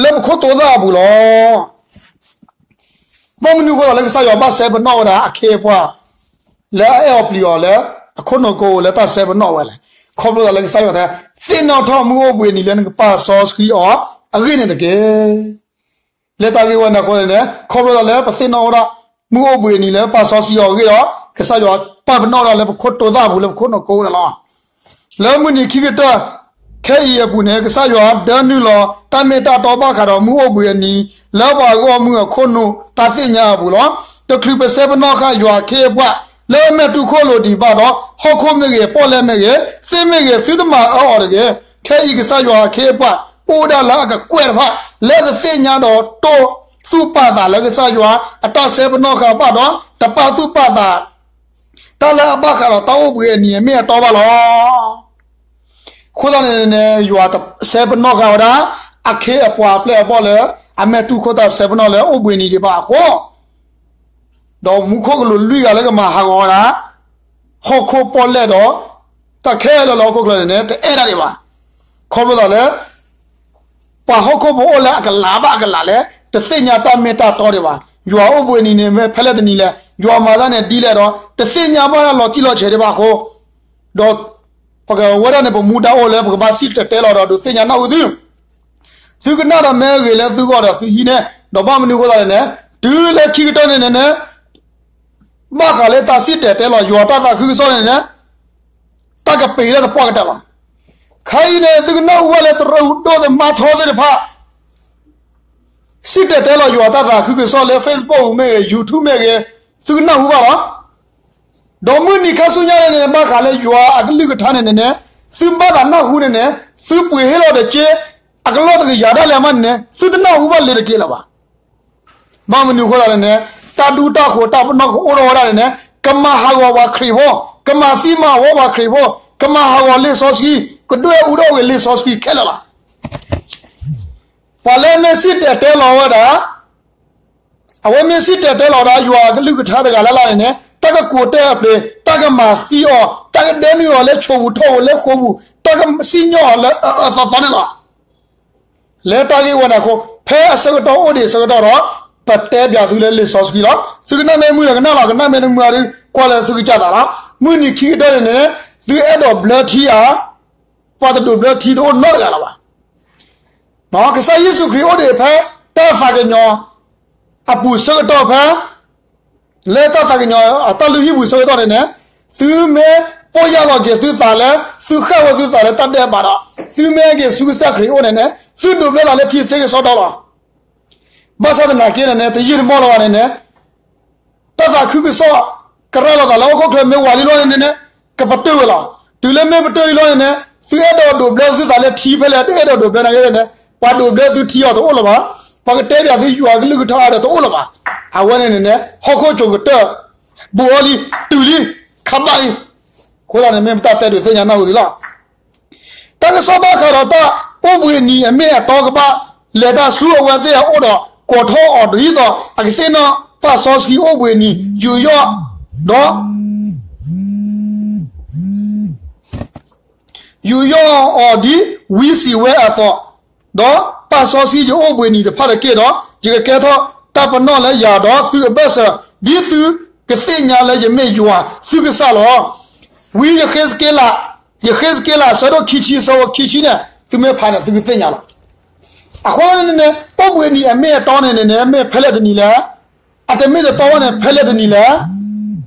ၢပခိၣ်တိသၣ်အပူၤလီၤ. ဘၣ်မနုၤအဃိသတးလၢကစၢ်ယွၤဘၣ်စဲပနီၣ်ဝဲဒၣ်အခ့အပှၤ လၢအအဲၣ်အီၤပျံၤအီၤလၢ အခိၣ်နူာ်ကိးလၢတၢ်စဲပနီၣ်ဝဲလဲၣ်. ခီဖျိသးလၢကစၢ်ယွၤတဲ သ့ၣ်နီၣ်ထီၣ်မုၢ်အိၣ်ဘှံးနံၤလၢနကပာ်စီဆှံအီၤအဂ့ၢ်န့ၣ်တက့ၢ်. လၢတၢ်ဂ့ၢ်ဝဲန့ၣ်အဃိန့ၣ် ခီဖျိသးလၢပသ့ၣ်နီၣ်ဝဲဒၣ် မုၢ်အိၣ်ဘှံးနံၤလၢပာ်စီဆှံအီၤအဂ့ၢ်ဒီး ကစၢ်ယွၤပာ်ပနီၣ်ဒၣ်လၢပခိၣ်တိသၣ်အပူၤလၢပခိၣ်နူာ်ကိးန့ၣ်လီၤ. လၢမုၢ်နံၤခံကတၢၢ် ခဲအံၤအပူၤန့ၣ် ကစၢ်ယွၤဒၢနုာ်လီၤတၢ်မ့ၢ်တၢ်တီဘၣ်ဃးဒီးမုၢ်အိၣ်ဘှံးအနံၤ လၢပှၤဂီၢ်မုၢ်အခိၣ်နူာ်တၢ်သ့ၣ်ညါအပူၤလီၤ. တချုးပစဲပနီၣ်ဃာ်ယွၤအခ့အပှၤ လၢအမဲာ်တူၢ်ခိၣ်လိၤဒံးဘၣ်ဒီး ဟီၣ်ခိၣ်မ့ၢ်ဂ့ၤ ပီၣ်လဲၣ်မ့ၢ်ဂ့ၤ သ့မ့ၢ်ဂ့ၤ သုတမၤအၢအီၤတဂ့ၤ. ခဲအံၤကစၢ်ယွၤအခ့အပှၤ အိၣ်ဝဲဒၣ်လၢအကကွဲၢ်တဖၣ် လၢတသ့ၣ်ညါဒီးတိၢ်သူၣ်ပာ်သးလၢကစၢ်ယွၤအတၢ်စဲပနီၣ်ဃာ်ဘၣ်ဒီး တပာ်သူၣ်ပာ်သး တၢ်လၢအဘၣ်ဃးဒီးတၢ်အိၣ်ဘှံးအနံၤအမ့ၢ်အတီဘၣ်လီၤ. အဃိသတးန့ၣ်န့ၣ် ယွၤစဲပနီၣ်ဃာ်ဝဲဒၣ် အခ့အပှၤအပျဲၢ်အဘီၣ်လၢ အမဲာ်တူၢ်ခိၣ်တၢ်စဲပနီၣ်လၢအိၣ်ဘှံးနံၤဒံးဘၣ်အဃိ ဒီးမူခိၣ်ကလူးလွံၢ်ဂၤလၢကမၤဟးဂီၤဝဲဒၣ် ဟီၣ်ခိၣ်ပီၣ်လဲၣ်ဒီး တၢ်ခဲလၢာ်လၢဟီၣ်ခိၣ်ချၢန့ၣ်န့ၣ် တအဲၣ်ဒၣ်ဒံးဘၣ်. ခီဖျိသးလၢ ပှၤဟီၣ်ခိၣ်ဖိအိၣ်လၢအကလးဘၣ်အကလးလဲၣ် တသ့ၣ်ညါတၢ်မ့ၢ်တၢ်တီဒံးဘၣ်. ယွၤအိၣ်ဘှံးနံၤန့ၣ်မ့ၢ်ဖဲလဲၣ်တနံၤလဲၣ်, ယွၤမၤတၢ်န့ၣ်ဒ်လဲၣ်ဒီး တသ့ၣ်ညါဘၣ်လီၤတံၢ်လီၤဆဲးဒံးဘၣ်အဃိ, ဒီးပကဝဲဒၣ်န့ၣ် ပမူဒါအိၣ်လၢပကဘၣ်စံၣ်တဲၤတဲလီၤဒီးဒုးသ့ၣ်ညါနၢ်ဟူသု သုကနၣ်ဒီးမ့ၢ်ဂ့ၤလၢသုဂီၢ်ဒီးသုဟံးန့ၢ်, ဒီးဘၣ်မနုၤအဃိသတးန့ၣ်န့ၣ်, တုၤလၢခံကတၢၢ်န့ၣ်န့ၣ်န့ၣ်, ဘၣ်ဃးလၢတၢ်စံၣ်တဲၤတဲလီၤယွၤတၢ်သးခုကစီၣ်န့ၣ်န့ၣ်, တၢ်ကပ့ၤလၢသပှၢ်ကတၢၢ်လီၤ. ခဲအံၤန့ၣ် သုကနၢ်ဟူဘၣ်လၢတရူးဒိၣ်သမါထီသ့ၣ်တဖၣ် စံၣ်တဲၤတဲလီၤယွၤတၢ်သးခုကစီၣ်လၢ Facebook မ့ၢ်ဂ့ၤ YouTube မ့ၢ်ဂ့ၤ, သုကနၢ်ဟူဘၣ်လီၤ. ဒီးမုၢ်နံၤခါဆူညါန့ၣ်န့ၣ် ဘၣ်ဃးလၢယွၤအကလုၢ်ကထါန့ၣ်န့ၣ်န့ၣ်, သုဘၣ်သးနၢ်ဟူန့ၣ်န့ၣ်, သုပှ့ၤဟ့ၣ်လီၤဒီးက့, အကလီၢ်တကယၤဒၣ်လဲာ်မးန့ၣ်န့ၣ်, သုတနၢ်ဟူဘၣ်လၢၤတက့ၢ်လၢၤဘၣ်. ဘၣ်မနုၤအဃိသတးန့ၣ်န့ၣ်, တၢ်ဒူတၢ်ဃိၤတၢ်ပနီၣ်ကအိၣ်ထီၣ်ဝဲဒၣ်န့ၣ်န့ၣ်, ကမၤဟးဂီၤပှၤခရံာ်ဖိ, ကမၤသံမၤဝီပှၤခရံာ်ဖိ, ကမၤဟးဂီၤလံာ်စီဆှံ, ကဒွဲၣ်အူထီၣ်ဂ့ၤလံာ်စီဆှံခဲလၢာ်လီၤ. ပှၤလၢမ့ၢ်စံၣ်တဲၤတဲလီၤဝဲဒၣ် အဝဲမ့ၢ်စံၣ်တဲၤတဲလီၤဒၣ်ယွၤအကလုၢ်ကထါတဂၤလၢ်လၢ်န့ၣ်န့ၣ်, တၢ်ကကိးတဲအပျ့ၤ, တၢ်ကဒဲနုာ်အီၤလၢဆိပူၤထီၣ်ပူၤလၢဃိာ်ပူၤ, တၢ်ကစံၣ်ညီၣ်အီၤလၢအအၢအသီသီန့ၣ်လီၤ. လၢတၢ်ဂ့ၢ်ဝဲန့ၣ်အဃိ, ဖဲအဆၢကတီၢ်အိၣ်ဒံးအဆၢကတီၢ်ဒီး, ပတဲပၠးသုလၢလံာ်စီဆှံလီၤ. သုကနၣ်မ့ၢ်မုာ်ဒီးကနၣ်လီၤ, ကနၣ်မ့ၢ်တမုာ်ဒီး ကွၢ်လၢသုကစၢ်သးလီၤ. မုၢ်နံၤခံကတၢၢ်န့ၣ်န့ၣ်, သုအဲၣ်ဒိးဘျၢထံဧါ, ပှၤတဒိးဘျၢထံတအိၣ်နီတဂၤလၢၤဘၣ်. ကစၢ်ယ့ၣ်ၡူးခရံာ်အိၣ်ဒံးဖဲ တၢ်သးကညီၤအပူၤဆၢကတီၢ်ဖဲ လၢတၢ်သးကညီၤအတၢ်လုၢ်ဟံၣ်ပူၤဆၢကတီၢ်န့ၣ်န့ၣ်, သုမ့ၢ်ပီၢ်ယၢ်လီၤက့ၤသုသးလၢ သုဃၣ်ဝဲသုသးလၢတၢ်ဒဲးဘးဒီး, သုမ့ၢ်ဟဲက့ၤဆူကစၢ်ခရံာ်အအိၣ်န့ၣ်န့ၣ်, သုဒိးဘျၢသးလၢထံသ့ကစီဒီလီၤ. ဘၣ်ဆၣ်သနာ်က့န့ၣ်န့ၣ်, တယံာ်တမီၢ်လၢၤဘၣ်န့ၣ်န့ၣ် တၢ်သးခုကစီၣ် ကရၤလီၤသးလၢဟီၣ်ခိၣ်ချၢမ့ၢ်ဝးလံလီၤန့ၣ်န့ၣ်, ကပတုာ်ဝဲလီၤ. တုၤလၢမ့ၢ်ပတုာ်လံလီၤန့ၣ်န့ၣ်, သုအဲၣ်ဒိးဒိးဘျၢသုသးလၢထံဖဲလဲၣ်, တအဲၣ်ဒိးဒိးဘျၢနာ်က့န့ၣ်, ပှၤဒိးဘျၢသုထံအီၤတအိၣ်လၢၤဘၣ်. ပှၤကတဲပၠးသုယွၤကလုၢ်ကထါအါဒီးတအိၣ်လၢၤဘၣ်. အဝဲန့ၣ်န့ၣ်န့ၣ်, ဟီၣ်ခိၣ်ကိၤကတၢၢ် ဘူးအီၤလံ, တုၤလံ, ခးဘၣ်လံ. အဃိသတးန့ၣ် မ့ၢ်ပတၢ်တဲဒုးသ့ၣ်ညါနၢ်ဟူသုလီၤ. တၢ်ကစီၣ်ဘၣ်ဃးဒီးတၢ်အိၣ်ဘှံးနံၤအမ့ၢ်အတီကဘၣ် လဲၤတၢ်ဆူအဝဲသ့ၣ်အအိၣ်ဒီး ကိးထီၣ်အီၤဒ်သိး အကသ့ၣ်နီၣ်ပာ်စီဆှံအိၣ်ဘှံးနံၤ ယူးယီၣ်ဒီး ယူးယီၣ်အီၤဒ်ဝံစံးဝဲအသိး, ဒီးပာ်စီဆှံယအိၣ်ဘှံးနံၤတဖၣ်တက့ၢ်ဒီး, ယကကဲထီၣ်တၢ်ပနီၣ်လၢယၤဒီးသုအဘၢၣ်စၢၤ, ဒ်သုကသ့ၣ်ညါလၢယမ့ၢ်ယွၤသုကစၢ်လီၤ. ဝံယဃ့းစက့လး, ယဃ့းစက့လး အဆၢဒိၣ်ခံဆံ အဆၢဖိခံဆံန့ၣ် သုမ့ၢ်ဖးန့ၣ် သုကသ့ၣ်ညါလီၤ. အဃိန့ၣ်န့ၣ် အိၣ်ဘှံးနံၤအမ့ၢ်အတီန့ၣ်န့ၣ် မ့ၢ်ဖဲလဲၣ်တနံၤလဲၣ်, အတမ့ၢ်တတီဘၣ်န့ၣ် ဖဲလဲၣ်တနံၤလဲၣ်.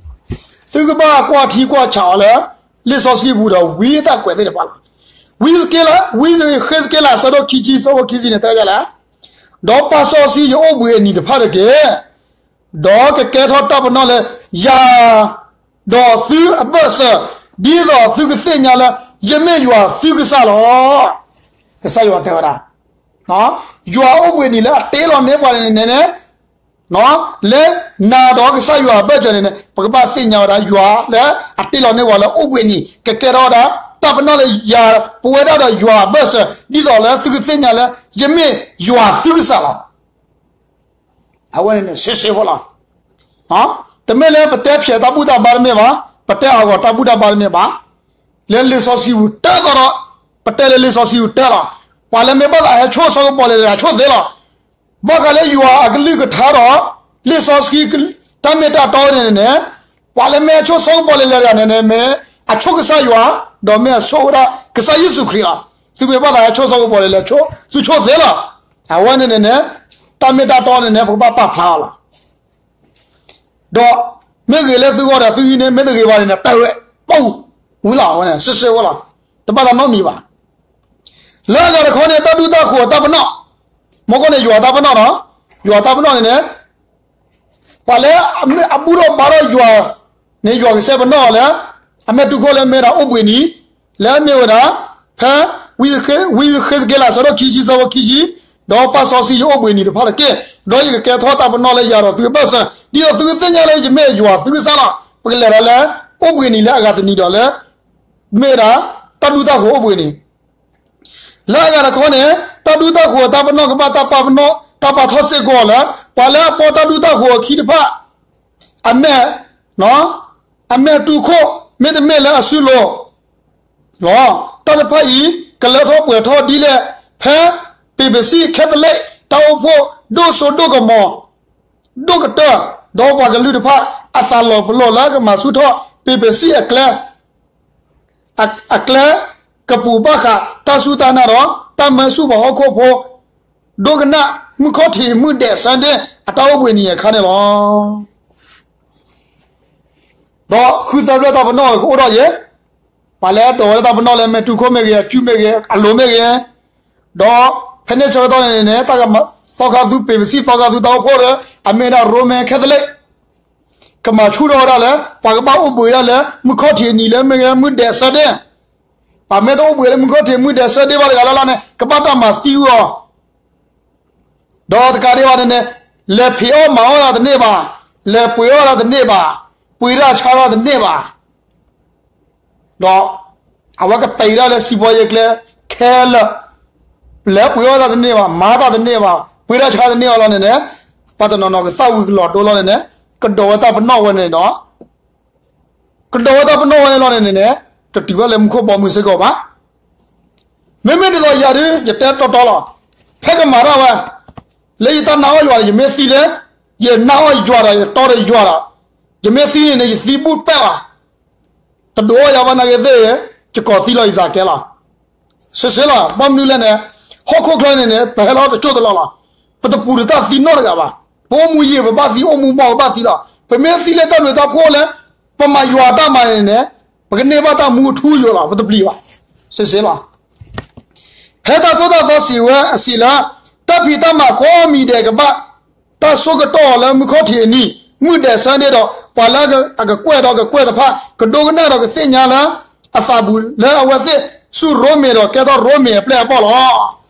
သုကဘၣ်ကွၢ်ထံကွၢ်ဆးအီၤလၢ လံာ်စီဆှံပူၤဒီးဝံတၢ်ကွဲးသ့ၣ်တဖၣ်လီၤ. ဝံဃ့းစက့လး အဆၢဒိၣ်ခံဆံ အဆၢဖိခံဆံန့ၣ် တဲဝဲဒ်လဲၣ်, ဒီးပာ်စီဆှံယအိၣ်ဘှံးအနံၤတဖၣ်တက့ၢ်, ဒီးကကဲထီၣ်တၢ်ပနီၣ်လၢယၤ, ဒီးသုအဘၢၣ်စၢၤ, ဒ်သိးသုကသ့ၣ်ညါလၢ ယမ့ၢ်ယွၤသုကစၢ်လီၤ. ကစၢ်ယွၤတဲဝဲဒၣ်, ယွၤအိၣ်ဘှံးနံၤလၢအတ့လီၤန့ၢ်ပှၤန့ၣ်န့ၣ် လၢနၤဒီးကစၢ်ယွၤအဘၢၣ်စၢၤန့ၣ်န့ၣ် ပကဘၣ်သ့ၣ်ညါဝဲဒၣ် ယွၤလၢအတ့လီၤန့ၢ်ပှၤလၢအိၣ်ဘှံးနံၤ ကကဲထီၣ်ဝဲဒၣ် တၢ်ပနီၣ်လၢယၤ ပဝဲဒၣ်ဒီးယွၤအဘၢၣ်စၢၤ ဒ်သိးလၢသုကသ့ၣ်ညါလၢ ယမ့ၢ်ယွၤသုကစၢ်လီၤ. အဝဲန့ၣ်န့ၣ် စ့စ့ဖိလီၤ. တမ့ၢ်လၢပတဲဖျဲးတၢ်ဘူၣ်တၢ်ဘါတမ့ၢ်ဘၣ်, ပတဲအဂီၢ်တၢ်ဘူၣ်တၢ်ဘါတမ့ၢ်ဘၣ်. လၢလံာ်စီဆှံပူၤတဲသီဒီး ပတဲလၢလံာ်စီဆှံပူၤတဲလီၤ. ပှၤလၢမ့ၢ်ဘၣ်သးဟဲဆိၣ်စီၤကပီၤလဲၤတဂၤဆိၣ်သ့လီၤ. ဘၣ်ဃးလၢယွၤအကလုၢ်ကထါဒီး လံာ်စီဆှံ တၢ်မ့ၢ်တၢ်တီန့ၣ်န့ၣ် ပှၤလၢမ့ၢ်ဟဲဆိၣ်စီၤကပီၤလဲၤတဂၤန့ၣ်န့ၣ် မ့ၢ်အဆိၣ်ကစၢ်ယွၤ, ဒီးမ့ၢ်အဆိၣ်ဝဲဒၣ်ကစၢ်ယ့ၣ်ၡူးခရံာ်လီၤ. သုမ့ၢ်ဘၣ်သးဟဲဆိၣ်စီၤကပီၤလဲၤလဲၤ သုဆိၣ်သ့လီၤ. အဝဲန့ၣ်န့ၣ်န့ၣ် တၢ်မ့ၢ်တၢ်တီန့ၣ်န့ၣ် ပကဘၣ်ပာ်ဖျါအီၤလီၤ. ဒီးမ့ၢ်ဂ့ၤလၢသုဂီၢ်ဒီးသုဟံးန့ၢ်, မ့ၢ်တဂ့ၤဘၣ်န့ၣ်န့ၣ် တၢ်ဝဲပူၤဝံၤလီၤ. အဝဲန့ၣ် စ့စ့ဖိလီၤ. တဘၣ်သးနီတမံၤဘၣ်. လၢအဂၤတခီန့ၣ် တၢ်ဒူတၢ်ဃိၤအတၢ်ပနီၣ်, မ့ၢ်ကီၢ်န့ၣ် ယွၤတၢ်ပနီၣ်နီၤ, ယွၤတၢ်ပနီၣ်န့ၣ်န့ၣ် ပှၤလၢအဘူၣ်ထီၣ်ဘါထီၣ်ယွၤန့ၣ် ယွၤကစဲပနီၣ်အီၤလၢ အမဲာ်တူၢ်ခိၣ်လၢမ့ၢ်ဒၣ်အိၣ်ဘှံးနံၤ, လၢအမ့ၢ်ဝဲဒၣ် ဖဲ ဝံဃ့းက့လး အဆၢဒိၣ်ခံဆံ အဆၢဖိခံဆံ, ဒီးပာ်စီဆှံယအိၣ်ဘှံးနံၤတဖၣ်တက့ၢ်. ဒီးယကကဲထီၣ်တၢ်ပနီၣ်လၢယၤဒီးသုအဘၢၣ်စၢၤ ဒ်သိးသုကသ့ၣ်ညါလၢယမ့ၢ်ယွၤသုကစၢ်လီၤ. ပကလဲၤဒီးလၢ အိၣ်ဘှံးနံၤလၢအဂၤတနံၤဒီးလၢ မ့ၢ်ဝဲဒၣ် တၢ်ဒူတၢ်ဃိၤအိၣ်ဘှံးနံၤ လၢအဂၤတခီန့ၣ် တၢ်ဒူတၢ်ဃိၤအတၢ်ပနီၣ်ကဘၣ်တၢ်ပာ်ပနီၣ် တၢ်ပာ်ထီၣ်စ့ၢ်ကီးလၢ ပှၤလၢအပီတၢ်ဒူတၢ်ဃိၤအခံတဖၣ် အမဲာ် အမဲာ်တူၢ်ခိၣ် မ့တမ့ၢ်လၢအစုလိၤလီၤ. တၢ်တဖၣ်အံၤ ကလၢထီၣ်ပှဲၤထီၣ်ဒ်လဲၣ်, ဖဲ ပ့ၤပစံၣ် Catholic တၢ်အိၣ်ဖှိၣ် ဒိၣ်စိဒိၣ်ကမီၤ ဒိၣ်ကတၢၢ် ဒီးပှၤကလုာ်တဖၣ် အသးလီၤပလိာ်လၢကမၤဆူၣ်ထီၣ် ပ့ၤပစံၣ်အကျဲ အကျဲကပူၤဘၣ်ဃး တၢ်စူၢ်တၢ်နာ်ဒီး တၢ်မၢဆူၣ်ပှၤဟီၣ်ခိၣ်ဖိ ဒိကနၣ် မုၢ်ခီၣ်ထံးမုၢ်ဒဲး Sunday အတၢ်အိၣ်ဘှံးနံၤအခါန့ၣ်လီၤ. ဒီးဃုသၢဖျၢၣ်တၢ်ပနီၣ်ကအိၣ်ထီၣ်ယဲၢ်, ပှၤလၢအဒိးဝဲဒၣ်တၢ်ပနီၣ်လၢမဲာ်တူၢ်ခိၣ်မ့ၢ်ဂ့ၤ, အစုမ့ၢ်ဂ့ၤ, အလိၤမ့ၢ်ဂ့ၤ, ဒီးဖဲန့ၣ်ဆၢကတီၢ်န့ၣ်န့ၣ် တၢ်ကမၤသီခါသူ ပ့ၤပစံၣ်သီခါသူတၢ်အိၣ်ဖှိၣ်ဒီး အမ့ၢ်ဒၣ် Roman Catholic ကမၤဆူၣ်ထီၣ်ဝဲဒၣ်လၢ ပှၤကဘၣ်အိၣ်ဘှံးဒၣ်လၢ မုၢ်ခီၣ်ထံးအနံၤလၢမ့ၢ်ဂ့ၤ မုၢ်ဒဲး Sunday, ပှၤမ့ၢ်တအိၣ်ဘှံးလၢမုၢ်ခီၣ်ထံးမုၢ်ဒဲး Sunday ဘၣ်တဂၤလၢ်လၢ်န့ၣ် ကဘၣ်တၢ်မၤသံအီၤ ဒီးတကးဒံးဘၣ်န့ၣ်န့ၣ် လဲၤဖံးအီၣ်မၤအီၣ်တၢ်တန့ၢ်ဘၣ်, လဲၤပှ့ၤအီၣ်တၢ်တန့ၢ်ဘၣ်, ပှ့ၤတၢ်ဆါတၢ်တန့ၢ်ဘၣ်. ဒီးအဝဲကပာ်ဒၣ်လၢစံးဘီယဲၢ်ကျဲခဲလၢာ်, လဲၤပှ့ၤအီၣ်တၢ်တန့ၢ်ဘၣ်, မၤတၢ်တန့ၢ်ဘၣ်, ပှ့ၤတၢ်ဆါတန့ၢ်အီၤလီၤန့ၣ်န့ၣ်, ပှၤတနီၤနီၤကသၣ်ဝံၤကလီၤဒိလီၤန့ၣ်န့ၣ်, ကဒိးဝဲတၢ်ပနီၣ်ဝဲန့ၣ်ဒီး ကဒိးဝဲတၢ်ပနီၣ်ဝဲန့ၣ်လီၤန့ၣ်န့ၣ်, တတုၤဘၣ်လၢမူခိၣ်ဘီမုၢ်စ့ၢ်ကီးဘၣ်. မ့မ့ၢ်ဒ်သိးယၤဒုး ယတဲတီတီလီၤ. ဖဲကမၤတၢ်ဝဲ လၢယတၢ်နာ်အီၣ်ယွၤဒီး ယမ့ၢ်သံလၢ ယနာ်အီၣ်ယွၤဒီး ယတီဒီးယွၤဒီး ယမ့ၢ်သံန့ၣ်န့ၣ် ယသံဘူၣ်ပဲၣ်လီၤ. တဒိးအီၣ်ယၤဘၣ်နာ်က့သ့ၣ်, ယကိးသံလီၤယသးကဲလီၤ. စ့စ့လီၤ, ဘၣ်မနုၤလဲၣ်န့ၣ်, ဟီၣ်ခိၣ်ချၢန့ၣ်န့ၣ် ပဟဲလီၤတစိၢ်တလီၢ်လီၤ. ပတပူၤတတၢ်သံနီတဂၤဘၣ်. ပအိၣ်မူယံာ်ပဘၣ်သံ, အိၣ်မူမီၢ်ပဘၣ်သံလီၤ. ပမ့ၢ်သံလၢတၢ်ဘျုးတၢ်ဖှိၣ်လၢ ပမၤယွၤအတၢ်မၤန့ၣ်န့ၣ်, ပကန့ၢ်ဘၣ်တၢ်မူအထူအယိာ်လီၤ. ပတပျံၤဘၣ်. စ့စ့လီၤ. ဖဲတၢ်သိၣ်တၢ်သီစံးဝဲအစံးလၢ တၢ်ဖံးတၢ်မၤကိးမံၤဒဲးကဘၣ် တၢ်ဆိကတီၢ်အီၤလၢမုၢ်ခီၣ်ထံးအနံၤ, မုၢ်ဒဲး Sunday ဒီး ပှၤလၢအကကွဲၢ်ဒီးကကွဲၢ်တဖၣ် ကဒိကနၣ်ဒီးကသ့ၣ်ညါလၢ အသးပူၤလၢအဝဲသ့ၣ်ဆူၣ်ရိမ့ၤဒီးကဲထီၣ်ရိမ့ၤအပျဲၢ်အဘီၣ်လီၤ.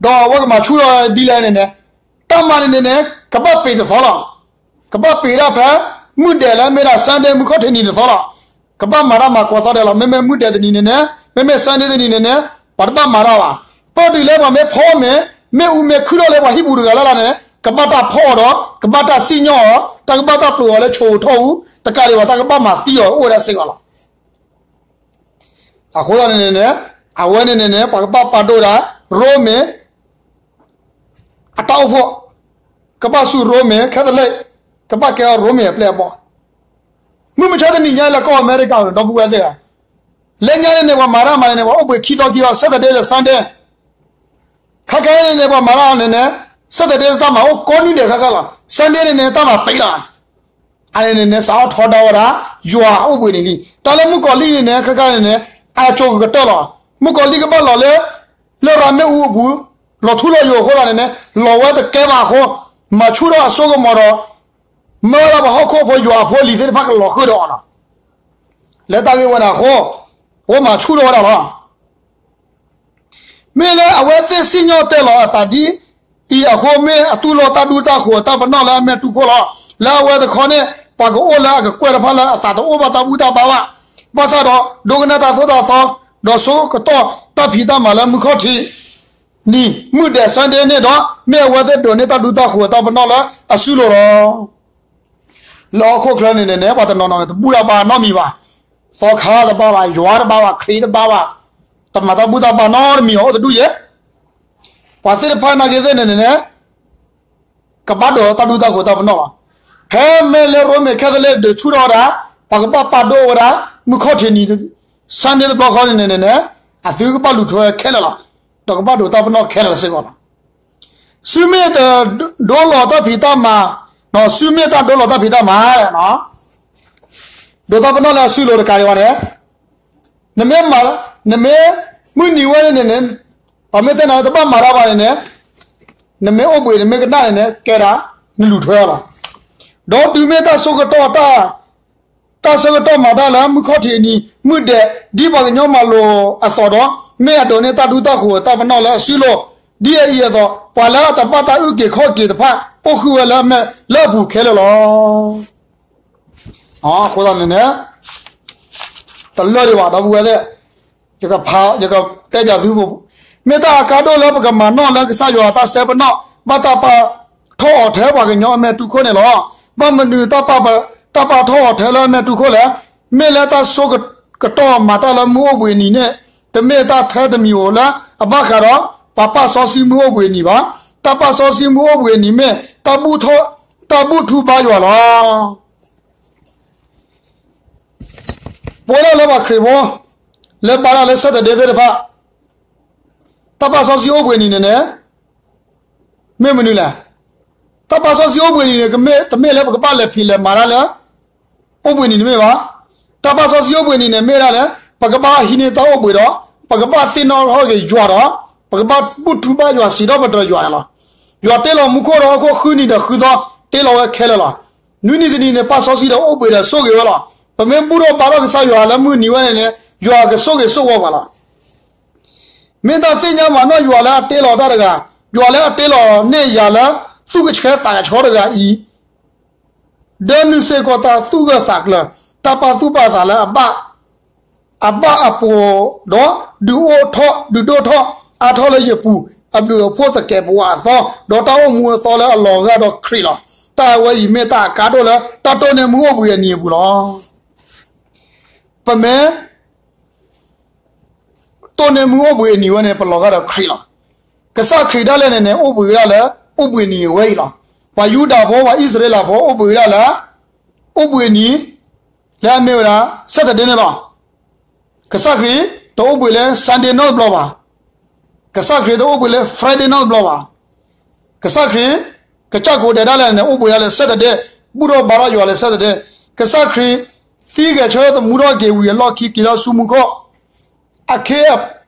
ဒီးအဝဲကမၤဆူၣ်ထီၣ်ဒ်လဲၣ်န့ၣ်န့ၣ်, တၢ်မၤန့ၣ်န့ၣ်န့ၣ် ကဘၣ်ပ့ၤတသီလီၤ. ကဘၣ်ပ့ၤဒၣ်ဖဲ မုၢ်ဒဲးလၢမ့ၢ်ဒၣ် Sunday မုၢ်ခီၣ်ထံးနံၤတသီလီၤ. ကဘၣ်မၤတၢ်မၤကိးသီဒဲးလီၤ. မ့မ့ၢ်မုၢ်ဒဲးတနံၤန့ၣ်န့ၣ်, မ့မ့ၢ် Sunday တနံၤန့ၣ်န့ၣ်, ပှၤတဘၣ်မၤတၢ်ဘၣ်. ပၢၢ်တုၤလၢပှၤမ့ၢ်ဖီအီၣ်မ့ၤ, မ့ၣ်အူမ့ၢ်ခုၣ်ထီၣ်လၢပှၤဟံၣ်ပူၤတဂၤလၢ်လၢ်န့ၣ်, ကဘၣ်တၢ်ဖီအီၤဒီး ကဘၣ်တၢ်စံၣ်ညီၣ်အီၤ, တၢ်ကဘၣ်တၢ်ပျိာ်အီၤလၢဆိးထီၣ်အူ, တကးဒံးဘၣ် တၢ်ကဘၣ်မၤသံအီၤအိၣ်ဝဲဒၣ်စ့ၢ်ကီးလီၤ. အဃိသတးန့ၣ်န့ၣ်န့ၣ်, အဝဲန့ၣ်န့ၣ်န့ၣ် ပှၤကဘၣ်ပာ်ဒိၣ်ဒၣ် ရိမ့ၤ အတၢ်အိၣ်ဖှိၣ်, ကဘၣ်ဆူၣ်ရိမ့ၤ Catholic, ကဘၣ်ကဲအီၤရိမ့ၤအပျဲၢ်အဘီၣ်. မုၢ်မဆါတနံၤညါလၢကီၢ်အမဲရကၤဒီပုၢ်ဝဲၢ်သ့ၣ်ဧၢ, လၢညါန့ၣ်န့ၣ် ပှၤမၤတၢ်မၤန့ၣ်န့ၣ် ပှၤအိၣ်ဘှံးခံသီခံသီ Saturday ဒီး Sunday, ခါခဲအံၤန့ၣ်န့ၣ် ပှၤမၤတၢ်န့ၣ်န့ၣ် Saturday တၢ်မၤအိၣ်ကိးနွံဒဲးခါခါလီၤ. Sunday န့ၣ်န့ၣ် တၢ်မၤပံးလီၤ. အန့ၣ်န့ၣ်န့ၣ် စးထီၣ်ထီဒါဝဲဒၣ် ယွၤအိၣ်ဘှံးနံၤလံ. တၢ်လၢမုၣ်ကီၤလံၢ်န့ၣ်န့ၣ် ခါခါန့ၣ်န့ၣ် အကၠိကကတၢၢ်လီၤ. မုၣ်ကီၤလံၢ်ကဘၣ်လီၤလၢ လရာ်မ့ၣ်အူအပူၤ, လီၤထူလီၤယိာ်အဃိသတးန့ၣ်န့ၣ် လီၤဝဲတကဲဘၣ်အဃိ, မၤဆူၣ်ထီၣ်အစိကမီၤဒီး မၢလၢပှၤဟီၣ်ခိၣ်ဖိယွၤအဖိအလံၤသ့ၣ်တဖၣ်ကလီၤဃုာ်ဒီးအီၤလီၤ. လၢတၢ်ဂ့ၢ်ဝဲန့ၣ်အဃိ, အဝဲမၤဆူၣ်ထီၣ်ဝဲဒၣ်လီၤ. မ့ၢ်လၢအဝဲသ့ၣ်စံၣ်ညီၣ်တဲလီၤအသးဒ်အံၤအဃိ မ့ၢ်အတူၢ်လိာ်တၢ်ဒူတၢ်ဃိၤအတၢ်ပနီၣ်လၢအမဲာ်တူၢ်ခိၣ်လီၤ. လၢအဝဲတခီန့ၣ် ပှၤကအိၣ်လၢအကကွဲၢ်တဖၣ်လၢအသးတအိၣ်ဘၣ်တၢ်ဘူၣ်တၢ်ဘါဘၣ်. ဘၣ်ဆၣ်ဒီး ဒိကနၣ်တၢ်သိၣ်တၢ်သီ ဒီးဆိကတီၢ်တၢ်ဖံးတၢ်မၤလၢမုၢ်ခီၣ်ထံးနံၤ မုၢ်ဒဲး Sunday န့ၣ်ဒီး မ့ၢ်အဝဲသ့ၣ်ဒိးန့ၢ်တၢ်ဒူတၢ်ဃိၤအတၢ်ပနီၣ်လၢအစုလိၤလီၤ. လၢဟီၣ်ခိၣ်ချၢန့ၣ်န့ၣ်န့ၣ် ပှၤတနီၤနီၤန့ၣ် တဘူၣ်တၢ်ဘါနီတမံၤဘၣ်. သီခါတဘါဘၣ်, ယွၤတဘါဘၣ်, ခရံာ်တဘါဘၣ်, တမၤတၢ်ဘူၣ်တၢ်ဘါနီတမံၤအီၤအိၣ်တဒူၣ်ယဲၢ်. ပှၤသ့ၣ်တဖၣ်နာ်က့သ့ၣ်န့ၣ်န့ၣ်န့ၣ် ကဘၣ်ဒိးတၢ်ဒူတၢ်ဃိၤတၢ်ပနီၣ်လီၤ. ဖဲမ့ၢ်လၢရိမ့ၤခဲသလ့းဒုးဆူၣ်ထီၣ်ဝဲဒၣ် ပှၤကဘၣ်ပာ်ဒိၣ်ဝဲဒၣ် မုၢ်ခီၣ်ထံးနံၤ Sunday တဘျီဃီန့ၣ်န့ၣ်န့ၣ် အသုကဘၣ်လူၤထွဲခဲလၢာ်လီၤ. ဒီးကဘၣ်ဒိးတၢ်ပနီၣ်ခဲလၢာ်စ့ၢ်ကီးလီၤ. စုမ့ၢ်တဒိလီၤတၢ်ဖံးတၢ်မၤ, စုမ့ၢ်တၢ်ဒိလီၤတၢ်ဖံးတၢ်မၤ ဒိးတၢ်ပနီၣ်လၢအစုလိၤတကးဒံးဘၣ်န့ၣ် နမ့ၢ်မၤ, နမ့ၢ်မုၢ်နံၤဝဲန့ၣ်န့ၣ်, ပှၤမ့ၢ်တဲနၤလၢတဘၣ်မၤတၢ်ဘၣ်န့ၣ်န့ၣ်, နမ့ၢ်အိၣ်ဘှံးနမ့ၢ်ကနၣ်န့ၣ်န့ၣ် ကဲဒၣ် နလူၤထွဲအီၤလီၤ. ဒီးတုၤမ့ၢ်တၢ်ဆိကတီၢ်, တၢ်ဆၢကတီၢ်မၤတၢ်လၢမုၢ်ခီၣ်ထံးနံၤ မုၢ်ဒဲး ဒ်ပှၤကညီမၤလိာ်အသိးဒီး မ့ၢ်အဒိးန့ၢ်တၢ်ဒူတၢ်ဃိၤအတၢ်ပနီၣ်လၢအစုလိၤ ဒ်အအံၤအသိး ပှၤလၢအတဘၣ်တၢ်အုၣ်က့ၤခီၣ်က့ၤတဖၣ် အိၣ်ဃုာ်ဝဲလၢအမဲာ်လၢအပူၤခဲလၢာ်လီၤ. အဃိသတးန့ၣ်န့ၣ် တလၢဒံးဘၣ် ဒီပုၢ်ဝဲၢ်သ့ၣ်, ယကဖး, ယကတဲပၠးသု, မ့ၢ်တၢ်အကါဒိၣ်လၢပကမၤနီၣ်လၢကစၢ်ယွၤအတၢ်စဲပနီၣ် ဘၣ်တၢ်ပာ်ထီၣ်အီၤထဲပှၤကညီအမဲာ်တူၢ်ခိၣ်န့ၣ်လီၤ. ဘၣ်မနုၤ တၢ်ပာ်ထီၣ်အီၤထဲလၢအမဲာ်တူၢ်ခိၣ်လဲၣ်. မ့ၢ်လၢတၢ်ဆိကတီၢ်မၤတၢ်လၢမုၢ်အိၣ်ဘှံးနံၤန့ၣ် တမ့ၢ်တၢ်ထဲတမံၤဧိၤလၢအဘၣ်ဃးဒီး ပှၤပာ်စီဆှံမုၢ်အိၣ်ဘှံးနံၤဘၣ်. တၢ်ပာ်စီဆှံမုၢ်အိၣ်ဘှံးနံၤမ့ၢ် တၢ်ဘူၣ်ထီၣ်, တၢ်ဘူၣ်ထူဘါယွၤလီၤ. ပဝဲဒၣ်လၢပှၤခရံာ်ဖိ လၢဘါတၢ်လၢ Saturday သ့ၣ်တဖၣ်, တၢ်ပာ်စီဆှံအိၣ်ဘှံးနံၤန့ၣ်န့ၣ် မ့ၢ်မနုၤလဲၣ်. တၢ်ပာ်စီဆှံအိၣ်ဘှံးနံၤန့ၣ် တမ့ၢ်လၢပကဘၣ်လဲၤဖံးလဲၤမၤတၢ်လၢ အိၣ်ဘှံးနံၤတမ့ၢ်ဘၣ်. တၢ်ပာ်စီဆှံအိၣ်ဘှံးနံၤန့ၣ် မ့ၢ်ဒၣ်လၢ ပကဘၣ်ဟံးန့ၢ်တၢ်အိၣ်ဘှံးဒီး ပကဘၣ်သ့ၣ်နီၣ်ထီၣ်က့ၤယွၤဒီး ပကဘၣ်ဘူၣ်ထူဘါယွၤစံးထီၣ်ပတြၢၤယွၤန့ၣ်လီၤ. ယွၤတ့လီၤမူခိၣ်ဒီးဟီၣ်ခိၣ်ဃုနံၤဒီးဃုသီ တ့လီၤဝဲခဲလၢာ်လီၤ. နွံနံၤတနံၤန့ၣ် ပာ်စီဆှံဒီးအိၣ်ဘှံးဒီးဆိၣ်ဂ့ၤဝဲလီၤ. ပမ့ၢ်ဘူၣ်ထီၣ်ဘါထီၣ်ကစၢ်ယွၤလၢမုၢ်နံၤဝဲန့ၣ်န့ၣ် ယွၤကဆိၣ်ဂ့ၤဆိၣ်ဝါပှၤလီၤ. မ့ၢ်တၢ်သ့ၣ်ညါမးနီၢ်ယွၤလၢအတ့လီၤတၢ်တဂၤ, ယွၤလၢအတ့လီၤန့ၢ်ယၤလၢ သူၣ်ကဆှဲသးကဆှီတဂၤအံၤ ဒၢနုာ်စ့ၢ်ကီးတၢ်သူၣ်ဂၢၢ်သးကျၢၤ, တၢ်ပာ်သူၣ်ပာ်သးလၢအဘၣ်, အဘၣ်အပှိၤဒီး ဒုးအိၣ်ထီၣ်ဒုးဒိၣ်ထီၣ်အါထီၣ်လၢယပူၤ, အဘျုးအဖှိၣ်သကဲးပဝးအသီ, ဒီးတၢ်အိၣ်မူအသီလၢအလီၤဂာ်ဒီးခရံာ်လီၤ. တၢ်အဝဲအံၤမ့ၢ်တၢ်အကါဒိၣ်လၢတၢ်တိၢ်န့ၢ်မုၢ်အိၣ်ဘှံးအနံၤအပူၤလီၤ. ပမ့ၢ် တိၢ်န့ၢ်မုၢ်အိၣ်ဘှံးအနံၤဝဲန့ၣ် ပလီၤဂာ်ဒီးခရံာ်လီၤ. ကစၢ်ခရံာ်ဒၣ်လဲာ်န့ၣ်န့ၣ် အိၣ်ဘှံးဝဲဒၣ်လၢ အိၣ်ဘှံးနံၤအဝဲအံၤလီၤ. ပှၤယူဒၤဖိ ပှၤအံၣ်စရ့လးဖိ အိၣ်ဘှံးဝဲဒၣ်လၢ အိၣ်ဘှံးနံၤ လၢအမ့ၢ်ဝဲဒၣ် Saturday န့ၣ်လီၤ. ကစၢ်ခရံာ်တအိၣ်ဘှံးလၢ Sunday နီတဘျီဘၣ်. ကစၢ်ခရံာ်တအိၣ်ဘှံးလၢ Friday နီတဘျီဘၣ်. ကစၢ်ခရံာ် ကစၢ်ကိးဒဲးဒၣ်လဲာ်န့ၣ် အိၣ်ဘှံးဒၣ်လၢ Saturday, ဘူၣ်ထီၣ်ဘါထီၣ်ယွၤလၢ Saturday. ကစၢ်ခရံာ် သံဂဲၤဆၢထၢၣ်သမူထီၣ်က့ၤဝံၤအလီၢ်ခံ က့ၤထီၣ်ဆူမူခိၣ် အခ့အ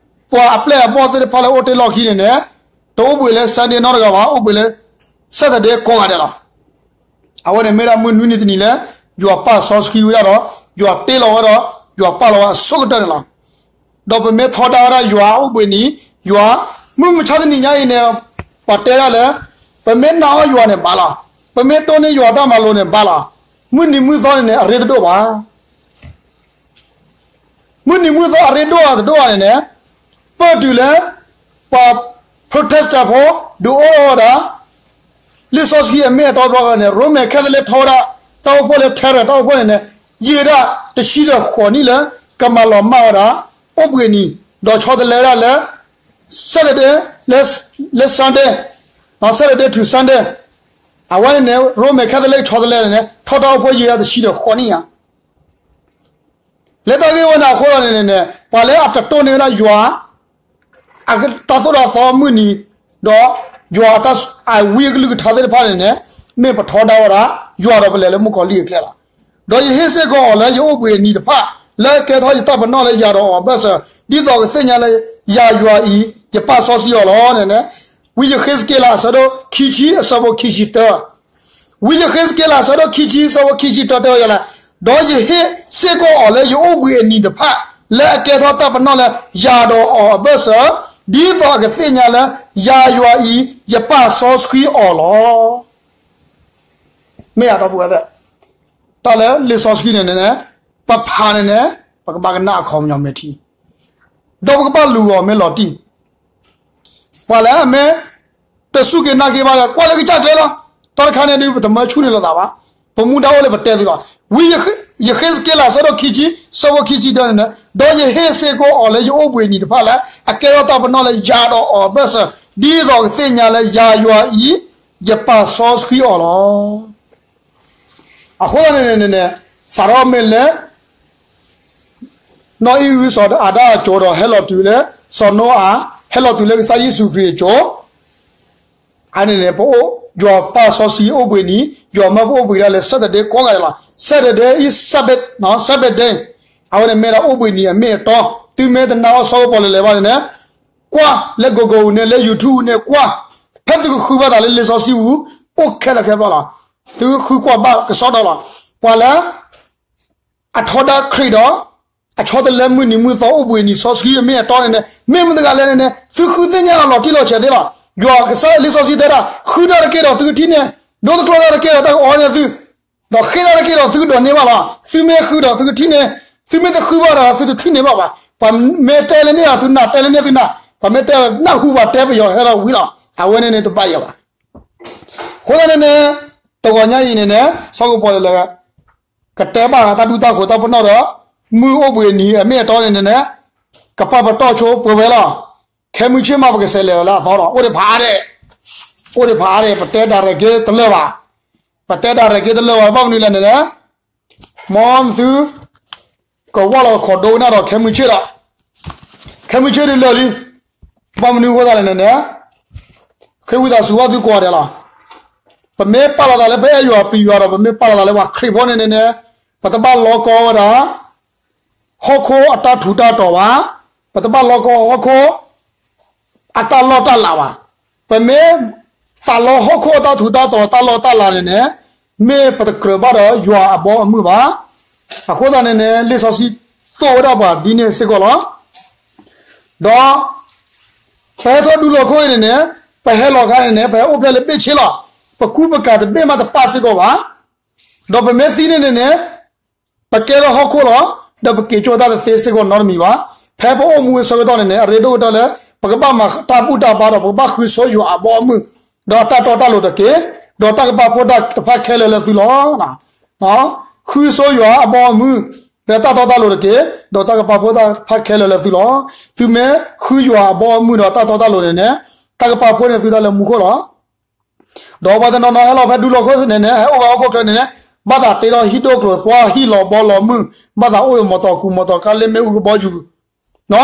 ပှၤ အပျဲၢ်အဘီၣ်သ့ၣ်တဖၣ်လၢအိၣ်တ့ၢ်လီၢ်ခံန့ၣ်န့ၣ် တအိၣ်ဘှံးလၢ Sunday နီတဂၤဘၣ်, အိၣ်ဘှံးလၢ Saturday ကိးဂၤဒဲးလီၤ. အဝဲန့ၣ်မ့ၢ်ဒၣ်မုၢ်နွံနံၤတနံၤလၢ ယွၤပာ်စီဆှံဝဲဒၣ်ဒီး ယွၤတ့လီၤဝဲဒီး ယွၤပာ်လီၤဝဲအဆိကတၢၢ်န့ၣ်လီၤ. ဒီးပမ့ၢ်ထီဒါဝဲဒၣ်ယွၤအိၣ်ဘှံးနံၤ, ယွၤ, မုၢ်မဆါတနံၤညါအံၤန့ၣ် ပှၤတဲဒၣ်လၢ ပမ့ၢ်နာ်အီၣ်ယွၤန့ၣ်ဘၣ်လီၤ. ပမ့ၢ်တိၢ်န့ၢ်ယွၤတၢ်မၤလိာ်န့ၣ်ဘၣ်လီၤ. မုၢ်နံၤမုၢ်သီန့ၣ်န့ၣ် အရ့တဒိၣ်ဘၣ်. မုၢ်နံၤမုၢ်သီအရ့ဒိၣ်အတဒိၣ်ဘၣ်န့ၣ်န့ၣ် ပၢၢ်တုၤလၢ ပှၤ Protestant ဖိ ဒုးအိၣ်ထီၣ်ဝဲဒၣ် လံာ်စီဆှံအမ့ၢ်အတီတဘျီဃီန့ၣ် ရိမ့ၤခဲသလ့းထီဝဲဒၣ် တၢ်အိၣ်ဖှိၣ်လၢ Terra တၢ်အိၣ်ဖှိၣ်န့ၣ်န့ၣ် ယံာ်ဝဲဒၣ်တဆံဒီးဃိးနံၣ်လၢ ကမၤလီၤမၢ်ဝဲဒၣ် အိၣ်ဘှံးနံၤ ဒီးဆီတလဲဝဲဒၣ်လၢ Saturday လၢ လၢ Sunday, Saturday to Sunday အဝဲန့ၣ်န့ၣ် ရိမ့ၤခဲသလ့းဆီတလဲန့ၣ်န့ၣ် ထီၣ်တၢ်အိၣ်ဖှိၣ်ယံာ်ဝဲဒၣ်တဆံဒီးဃိးနံၣ်ဧါ. လၢတၢ်ဂ့ၢ်ဝဲန့ၣ်အဃိသတးန့ၣ်န့ၣ် ပှၤလၢအတတိၢ်န့ၢ်ဝဲဒၣ်ယွၤ တၢ်သိၣ်တၢ်သီမုၢ်နံၤ ဒီးယွၤအတၢ်အဝံအကလုၢ်ကထါသ့ၣ်တဖၣ်န့ၣ်န့ၣ် မ့ၢ်ပထီဒါဝဲဒၣ် ယွၤဒီးပလဲၤလၢမုၣ်ကီၤလံၢ်အကျဲလီၤ. ဒီးယဟ့ၣ်စ့ၢ်ကီးအီၤလၢယအိၣ်ဘှံးအနံၤတဖၣ် လၢအကဲထီၣ်ယတၢ်ပနီၣ်လၢယၤဒီးအီၤအဘၢၣ်စၢၤ ဒ်သိးကသ့ၣ်ညါလၢယၤယွၤအံၤ ယပာ်စီဆှံအီၤလီၤန့ၣ်န့ၣ် ဝံယဃ့းစက့လးအဆၢဒိၣ်ခံဆံအဆၢဖိခံဆံတၢ ဝံယဃ့းစက့လးအဆၢဒိၣ်ခံဆံအဆၢဖိခံဆံတၢတဲဝဲဒ်လဲၣ်, ဒီးယဟ့ၣ်စ့ၢ်ကီးအီၤလၢယအိၣ်ဘှံးအနံၤတဖၣ် လၢအကဲထီၣ်တၢ်ပနီၣ်လၢယၤဒီးအီၤအဘၢၣ်စၢၤ ဒ်သိးအကသ့ၣ်ညါလၢ ယၤယွၤအံၤ ယပာ်စီဆှံအီၤလီၤ. မ့ၢ်အဒီပုၢ်ဝဲၢ်သ့ၣ်, တၢ်လၢလံာ်စီဆှံန့ၣ်န့ၣ် ပဖးန့ၣ်န့ၣ် ပကဘၣ်ကနၣ်အခီပညီမ့ၢ်ထံ, ဒီးပကဘၣ်လူၤအီၤမ့ၢ်လီၤတံၢ် ပှၤလၢအမ့ၢ်တစူၢ်က့ၤနာ်က့ၤဘၣ်ဒီး ကွၢ်လၢကစၢ်ကျဲလီၤ. တၢ်တခါန့ၣ်ဒုး ပတမၢဆူၣ်န့ၢ်လိာ်သးဘၣ်. ပမူဒါအိၣ်လၢပတဲသုလီၤ. ဝံယဃ့းစက့လး အဆၢဒိၣ်ခံဆံ အဆၢဖိခံဆံတၢန့ၣ်န့ၣ်, ဒီးယဟ့ၣ်စ့ၢ်ကီးအီၤလၢယအိၣ်ဘှံးနံၤတဖၣ်လၢ အကဲထီၣ်တၢ်ပနီၣ်လၢယၤဒီးအီၤအဘၢၣ်စၢၤ, ဒ်သိးကသ့ၣ်ညါလၢယၤယွၤအံၤ ယပာ်စီဆှံအီၤလီၤ. အဃိသတးန့ၣ်န့ၣ် စးထီၣ်မ့ၢ်လၢ နီၢ်အံၣ်အုစီၤအၤဒၣ်အစိၤဒီး ဟဲလီၤတုၤလၢ စီၤနိအၤ, ဟဲလီၤတုၤလၢကစၢ်ယ့ၣ်ၡူးခရံာ်အစိၤ, အန့ၣ်န့ၣ် ပအိၣ် ယွၤပာ်စီဆှံအိၣ်ဘှံးနံၤ, ယွၤမၢပအိၣ်ဘှံးဒၣ်လၢ Saturday ကိးဂၤဒဲးလီၤ. Saturday is Sabbath, Sabbath day. အဝဲန့ၣ်မ့ၢ်ဒၣ်အိၣ်ဘှံးနံၤအမ့ၢ်အတီ, သုမ့ၢ်တနာ်အီၤ စီၤကပီၤလဲၤလဲၤဘၣ်န့ၣ်န့ၣ် ကွၢ်လၢ Google န့ၣ် လၢ YouTube န့ၣ် ကွၢ်, ဖဲသုကဃုဘၣ်သးလၢလံာ်စီဆှံပူၤ အိၣ်ခဲလၢာ်ခဲဆ့လီၤ. သုဃုကွၢ်ဘၣ်ကစီဒီလီၤ. ပှၤလၢ အထီဒါခရံာ်ဒီး အဆီတလဲမုၢ်နံၤမုၢ်သီအိၣ်ဘှံးနံၤစီဆှံအမ့ၢ်အတီန့ၣ်န့ၣ် မ့ၢ်မတၤတဂၤလဲၣ်န့ၣ်န့ၣ် သုဃုသ့ၣ်ညါအီၤလီၤတံၢ်လီၤဆဲးသ့လီၤ. ယွၤကစၢ်လံာ်စီဆှံတဲဒၣ် ဃုတၢ်တက့ၢ်ဒီးသုကထံၣ်န့ၢ်, ဒိတကျိၤတၢ်တက့ၢ်ဒီးတၢ်ကအီန့ၢ်သု, ဒီးဃ့တၢ်တက့ၢ်ဒီးသုကဒိးန့ၢ်ဘၣ်လီၤ. သုမ့ၢ်ဃုဒီးသုကထံၣ်န့ၢ်, သုမ့ၢ်တဃုဘၣ်ဒီးသုတထံၣ်န့ၢ်ဘၣ်ဘၣ်. ပှၤမ့ၢ်တဲလၢန့ၢ်ဒီးသုနာ်, တဲလၢန့ၢ်သုနာ်, ပှၤမ့ၢ်တဲနၢ်ဟူဘၣ်တဲပယီၤဟဲဒီးဝံၤလီၤ. အဝဲန့ၣ်န့ၣ်တဘၣ်ယၤဘၣ်. အဃိသတးန့ၣ်န့ၣ် တဂီၤညါအံၤန့ၣ်န့ၣ် စီၤကပီၤလဲၤလဲၤ ကတဲဘၣ်တၢ်ဒူတၢ်ဃိးတၢ်ပနီၣ်ဒီး မုၢ်အိၣ်ဘှံးနံၤအမ့ၢ်အတီန့ၣ်န့ၣ် ကပာ်ပတီၢ်ဆိပှဲၤဝဲလီၤ. ခဲမုၢ်ဆ့ၣ်မး ပကစးလဲၤလီၤလၢအသီဒီး အိၣ်ဒံးဖးအါဒဲး, အိၣ်ဒံးဖးအါဒဲး ပတဲဒၣ်ရဲၣ်က့ၤတလၢာ်ဘၣ်, ပတဲဒၣ်ရဲၣ်က့ၤတလၢာ်ဘၣ် ဘၣ်မနုၤလဲၣ်န့ၣ်န့ၣ် မ်သု ကဝၢ်လီၤကခိးဒိကနၣ်ဒီးခဲမုၢ်ဆ့ၣ်ဒီး ခဲမုၢ်ဆ့ၣ်ဒုးလၢာ်လံ, ဘၣ်မနုၤအဃိသတးလဲၣ်န့ၣ်န့ၣ် ဃ့ဝံသးစူၤဘၣ်သုကိးဂၤဒဲးလီၤ. ပမ့ၢ်ပာ်လီၤသးလၢပအဲၣ်ယွၤပျံၤယွၤဒီး ပမ့ၢ်ပာ်လီၤသးလၢပှၤခရံာ်ဖိန့ၣ်န့ၣ်န့ၣ် ပတဘၣ်လီကီဝဲဒၣ် ဟီၣ်ခိၣ်အတၢ်ထူးတၢ်တီၤဘၣ်, ပတဘၣ်လီကီဟီၣ်ခိၣ် အတၢ်လီၢ်တၢ်လၤဘၣ်. ပမ့ၢ်သးလီဟီၣ်ခိၣ်အတၢ်ထူးတၢ်တီၤတၢ်လီၢ်တၢ်လၤန့ၣ်န့ၣ် မ့ၢ်ပတကြၢးဘၣ်ဒီးယွၤအဘီအမုၢ်ဘၣ်. အဃိသတးန့ၣ်န့ၣ် လံာ်စီဆှံသိၣ်ဝဲဒၣ်ပှၤဒ်န့ၣ်စ့ၢ်ကီးလီၤ. ဒီး ပဟဲထီၣ်ဒူလီၤခိၣ်အံၤန့ၣ်န့ၣ် ပဟဲလီၤခါန့ၣ်န့ၣ် ပဟဲအိၣ်ဖျဲၣ်လၢဘ့ၣ်ဆ့လီၤ. ပကူပကၤတဘ့ၣ်မးတပၣ်စ့ၢ်ကီးဘၣ်. ဒီးပမ့ၢ်သံန့ၣ်န့ၣ်န့ၣ် ပကဲထီၣ်ဟီၣ်ခိၣ်လီၤ. ဒီးပက့ၤကၠီၣ်တၢ်တသ့စ့ၢ်ကီးနီတမံၤဘၣ်. ဖဲပအိၣ်မူအဆၢကတီၢ်န့ၣ်န့ၣ် အရ့ဒိၣ်ကတၢၢ်လၢ ပကဘၣ်မၤတၢ်ဘူၣ်တၢ်ဘါဒီး ပကဘၣ်ဃုဆိယွၤအဘီအမုၢ်, ဒီးတၢ်တီတၢ်လိၤတက့ၢ်, ဒီးတၢ်ကပာ်ဖှိၣ်တၢ်တဖၣ်ခဲလၢာ်လၢသုလီၤ. ဃုဆိယွၤအဘီအမုၢ်, ဒီးတၢ်တီတၢ်လိၤတက့ၢ်, ဒီးတၢ်ကပာ်ဖှိၣ်တၢ်တဖၣ်ခဲလၢာ်လၢသုလီၤ. သုမ့ၢ်ဃုယွၤအဘီအမုၢ်ဒီးတၢ်တီတၢ်လိၤန့ၣ်န့ၣ် တၢ်ကပာ်ဖှိၣ်န့ၢ်သုတၢ်လၢမူခိၣ်လီၤ. ဒီးပှၤတနီၤနီၤဟဲလီၤဖဲဒူလီၤခိၣ်န့ၣ်န့ၣ် ဟဲအိၣ်ဝဲဟီၣ်ခိၣ်ချၢန့ၣ်န့ၣ် ဘၣ်သးတ့ထီၣ်ဟံၣ်ဒိၣ်ကျိၤသွါဟံၣ်လီၤဘီလီၤမုၢ်, ဘၣ်သးအိၣ်ဒီးမီတီကူးမီတီကါလၢမ့ၣ်အူကဘီယူၤ,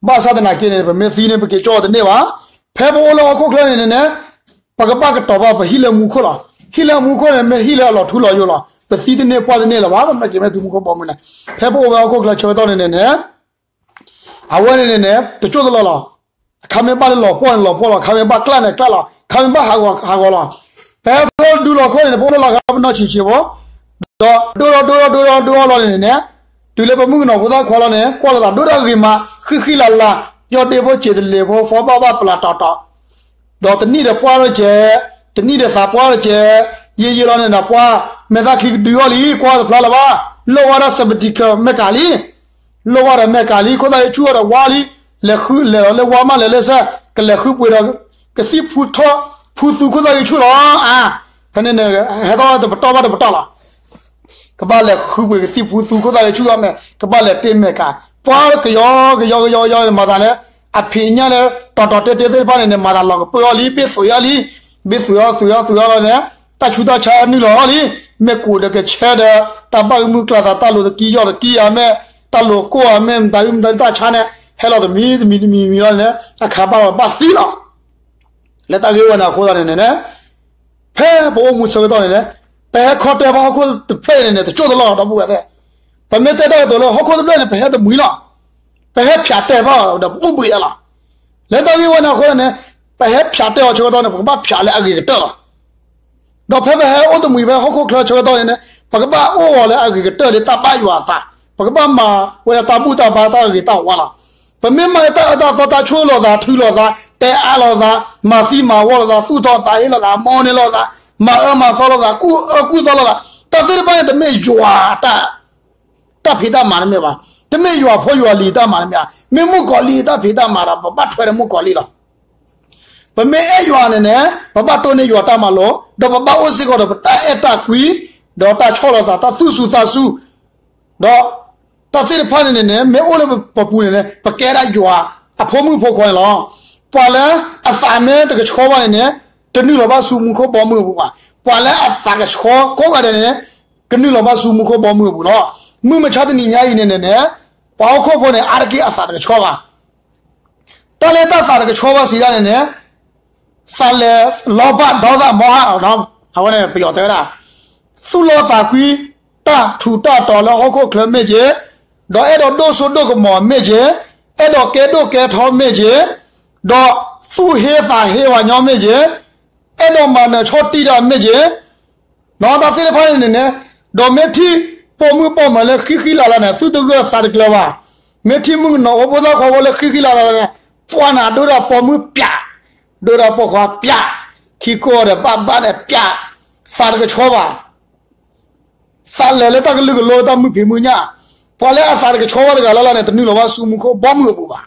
ဘၣ်ဆၣ်သနာ်က့န့ၣ် ပမ့ၢ်သံန့ၣ် ပက့ၤကၠီၣ်အီၤတန့ၢ်ဘၣ်. ဖဲပအိၣ်လၢဟီၣ်ခိၣ်ချၢန့ၣ်န့ၣ်န့ၣ် ပကဘၣ်ကတီၤဘၣ်ပဟံၣ်လၢမူခိၣ်လီၤ. ဟံၣ်လၢမူခိၣ်န့ၣ် မ့ၢ်ဟံၣ်လၢအလီၤထူလီၤယိာ်လီၤ. ပသံတန့ၢ်ပှၢ်တန့ၢ်လၢၤဘၣ်, ပမ့ၢ်က့ၤမ့ၢ်တုၤမူခိၣ်ဘီမုၢ်န့ၣ်, ဖဲပအိၣ်ဝဲဟီၣ်ခိၣ်ချၢဆၢကတီၢ်န့ၣ်န့ၣ်န့ၣ် အဝဲန့ၣ်န့ၣ်န့ၣ် တကၠိၣ်တလီၢ်လီၤ. အခါမ့ၢ်ဘၣ်လၢလီၤပှီၢ်န့ၣ်လီၤပှီၢ်လီၤ, အခါမ့ၢ်ဘၣ်ကျၣ်န့ၣ်ကျၣ်လီၤ, အခါမ့ၢ်ဘၣ်ဟးဂီၤဟးဂီၤလီၤ. ဖဲထီၣ်ဒူလီၤခိၣ်န့ၣ်န့ၣ် ပအိၣ်လၢလီၤခါပနီၢ်ဆံးဆံးဖိ, ဒီးဒိၣ်ထီၣ်ဒိၣ်ထီၣ်ဒိၣ်ထီၣ်ဒိၣ်ထီၣ်လီၤန့ၣ်န့ၣ်, တုၤလၢပမုၣ်ကနီၤဖိသၣ်ခွါလီၤန့ၣ် ကွၢ်လိာ်သးဒိၣ်တၢ်ဂ့ၤမး, ဃံးဃံးလၤလၤ, ယီၢ်ဒ့ဖိစံးတလ့ၤဖိ ဖီဘၣ်ဘၣ်ပျၢ်တီၤတီၤ ဒီးတနံၣ်ဒီးပှၢ်တကဲ, တနံၣ်ဒီးသးပှၢ်တကဲ, ယံာ်ယံာ်လီၤန့ၣ်ဒီးပှၢ်, မဲာ်သၣ်ချံကဒုးအီၤလံ, ကွၢ်တဖျါလၢၤဘၣ်, လိၣ်ဝဲဒီး spectacle မဲာ်ကးလံ, လိၣ်ဝဲဒီးမဲာ်ကးလံ, ခိၣ်သၣ်ဂ့ၤဆူၣ်အီၤဒီးဝါလံ, လဲၤဃုလဲၤလီၤလၢဝါမးလဲၤလၢစဲ, ကလဲၤဃုပှ့ၤဒီး ကသံၣ်ဖူထီၣ်, ဖူသူခိၣ်သၣ်ဂ့ၤဆူၣ်လီၤ. ဖဲန့ၣ်န့ၣ် ဟဲထီၣ်တပတီၢ်ဘၣ်တပတီၢ်လီၤ. ကဘၣ်လဲၤဃုပှ့ၤကသံၣ်ဖူသူခိၣ်သၣ်ဂ့ၤဆူၣ်အီၤမ့ၢ်, ကဘၣ်လဲၤတ့မဲာ်ကး, ပှၢ်ကယီကယီကယီကယီန့ၣ် မၤသးလၢ အဖံးညၣ်လၢ တီၤတီၤတဲာ်တဲာ်သ့ၣ်တဖၣ်န့ၣ်န့ၣ် မၤသးလီၤကပၢၢ်အီၤလံ, ဘ့ၣ်သွံးအီၤလံ, ဘ့ၣ်သွံးအီၤသွံးအီၤသွံးအီၤလီၤန့ၣ်, တၢ်ဆူးတၢ်ဆါနုာ်လီၤအီၤလံ, မ့ၢ်ကိးဒီးကဆၢဒီး တၢ်ဘၣ်ကမုၢ်ကျါသး တၢ်လိၤတကံယီၢ်တကံဧါမ့ၢ်, တၢ်လိၤကိၢ်ဧါမ့ၢ်, မတၤဒုမတၤဒုတၢ်ဆါန့ၣ် ဟဲလီၤတမံၤတမံၤတမံၤမံၤလီၤန့ၣ် အခါဘၣ်လီၤဘၣ်သံလီၤ. လၢတၢ်ဂ့ၢ်ဝဲန့ၣ်အဃိသတးန့ၣ်န့ၣ် ဖဲပအိၣ်မူဆၢကတီၢ်န့ၣ်န့ၣ် ပဟဲခီတဲာ်ဘၣ်ဟီၣ်ခိၣ်တဖျၢၣ်အံၤန့ၣ်န့ၣ် တကၠိၣ်တလီၢ်လီၤ ဒီပုၢ်ဝဲၢ်သ့ၣ်, ပမ့ၢ်တဲတၢ်ကတိၤလၢဟီၣ်ခိၣ်တဖျၢၣ်န့ၣ် ပဟဲတမှံၤလီၤ. ပဟဲဖၠးတဲာ်ဘၣ်ဒီးပအိၣ်ဘှံးအလီၤ. လၢတၢ်ဂ့ၢ်ဝဲန့ၣ်အဃိန့ၣ် ပဟဲဖၠးတဲာ်အီၤဆၢကတီၢ်န့ၣ် ပကဘၣ်ဖၠးလၢအဂ့ၤကတၢၢ်လီၤ. ဒီးဖဲပဟဲအိၣ်တမှံၤဖဲဟီၣ်ခိၣ်ချၢဆၢကတီၢ်န့ၣ်န့ၣ် ပကဘၣ်အိၣ်အီၤလၢအဂ့ၤကတၢၢ်လၢတၢ်ဘၣ်ယွၤအသး, ပကဘၣ်မၤဝဲဒၣ်တၢ်ဘူၣ်တၢ်ဘါတၢ်ဂ့ၤတၢ်ဝါလီၤ. ပ ပမ့ၢ်မၤန့ၢ်တၢ်အၢတၢ်သီ တၢ်ဆိၣ်လိာ်သး ထုးလိာ်သး တဲအါလိာ်သး မၤသံမၤဝီလိာ်သး သူၣ်ထီၣ်သးဟ့လိာ်သး မီၢ်န့ၢ်လိာ်သး မၤအၢမၤသီလိာ်သး ကူၣ်အၢကူၣ်သီလိာ်သး တၢ်သ့ၣ်တဖၣ်န့ၣ် တမ့ၢ်ယွၤ တၢ်ဖံးတၢ်မၤတမ့ၢ်ဘၣ်. တမ့ၢ်ယွၤဖိယွၤလံၤတၢ်မၤတမ့ၢ်ဘၣ်. မ့ၢ်မုၣ်ကီၤလံၢ်အတၢ်ဖံးတၢ်မၤဒီး ပဘၣ်ထွဲဒီးမုၣ်ကီၤလံၢ်လီၤ. ပမ့ၢ်အဲၣ်ယွၤန့ၣ်န့ၣ် ပဘၣ်တိၢ်န့ၢ်ယွၤတၢ်မၤလိာ် ဒီးပဘၣ်အိၣ်စ့ၢ်ကီးဒီးပတၢ်အဲၣ်တၢ်ကွံ ဒီးတၢ်ဆီၣ်လီၤသး တၢ်သူၣ်စူၤသးစူၤ ဒီးတၢ်သ့ၣ်တဖၣ်န့ၣ်န့ၣ်န့ၣ် မ့ၢ်အိၣ်လၢပပူၤန့ၣ်န့ၣ် ပကဲဒၣ်ယွၤအဖိမုၣ်ဖိခွါန့ၣ်လီၤ. ပှၤလၢအသးမ့ၢ်တကဆှီဘၣ်န့ၣ်န့ၣ် တနုာ်လီၤဘၣ်ဆူမူခိၣ်ဘီမုၢ်အပူၤဘၣ်. ပှၤလၢအသးကဆှီကိးဂၤဒဲးန့ၣ်န့ၣ် ကနုာ်လီၤဘၣ်ဆူမူခိၣ်ဘီမုၢ်အပူၤလီၤ. မုၢ်မဆါတနံၤညါအံၤန့ၣ်န့ၣ်န့ၣ် ပှၤဟီၣ်ခိၣ်ဖိန့ၣ် အါတက့ၢ်အသးတကဆှီဘၣ်. တၢ်လၢတၢ်သးတကဆှီဘၣ်စံးဒၣ်န့ၣ်န့ၣ် သးလဲၤလီၤဘၣ်ဒီသးမီဟၣ်, အဝဲန့ၣ်ပယီၤတဲဝဲဒၣ် သူၣ်လီသးကွံ တၢ်ထူးတၢ်တီၤလၢဟီၣ်ခိၣ်ချၢမ့ၢ်ဂ့ၤ, ဒီးအဲၣ်ဒိးဒိၣ်စိဒိၣ်ကမီၤမ့ၢ်ဂ့ၤ, အဲၣ်ဒိးကဲဒိၣ်ကဲထီမ့ၢ်ဂ့ၤ, ဒီးသူၣ်ဟ့သးဟ့ပှၤညီမ့ၢ်ဂ့ၤ, အဲၣ်ဒိးမၤနၢၤဆီၣ်တံၢ်တၢ်မ့ၢ်ဂ့ၤ, ဒီးတၢ်သ့ၣ်တဖၣ်န့ၣ်န့ၣ်, ဒီးမ့ၢ်ထံၣ်ပိာ်မုၣ်ပိာ်မၢၤလၢဃံဃံလၤလၤန့ၣ် သူၣ်တဂၢၢ်သးတကျၢၤဘၣ်. မ့ၢ်ထံၣ်မုၣ်ကနီၤဖိဖိသၣ်ခွါဖိလၢဃံဃံလၤလၤန့ၣ်, ပှၤန့ၣ်ဒိၣ်ဒီးပိာ်မုၣ်ပျး, ဒိၣ်ဒီးပိာ်ခွါပျး, ခံကိးဒီးဘၣ်ဘၣ်န့ၣ်ပျး, သးတကဆှီဘၣ်. သးလဲၤလၢတၢ်ကလုာ်ကလိတၢ်မုာ်ဖံးမုာ်ညၣ်, ပှၤလၢအသးတကဆှီဘၣ်တဂၤလၢ်လၢ်န့ၣ် တနုာ်လီၤဘၣ်ဆူမူခိၣ်ဘီမုၢ်အပူၤဘၣ်.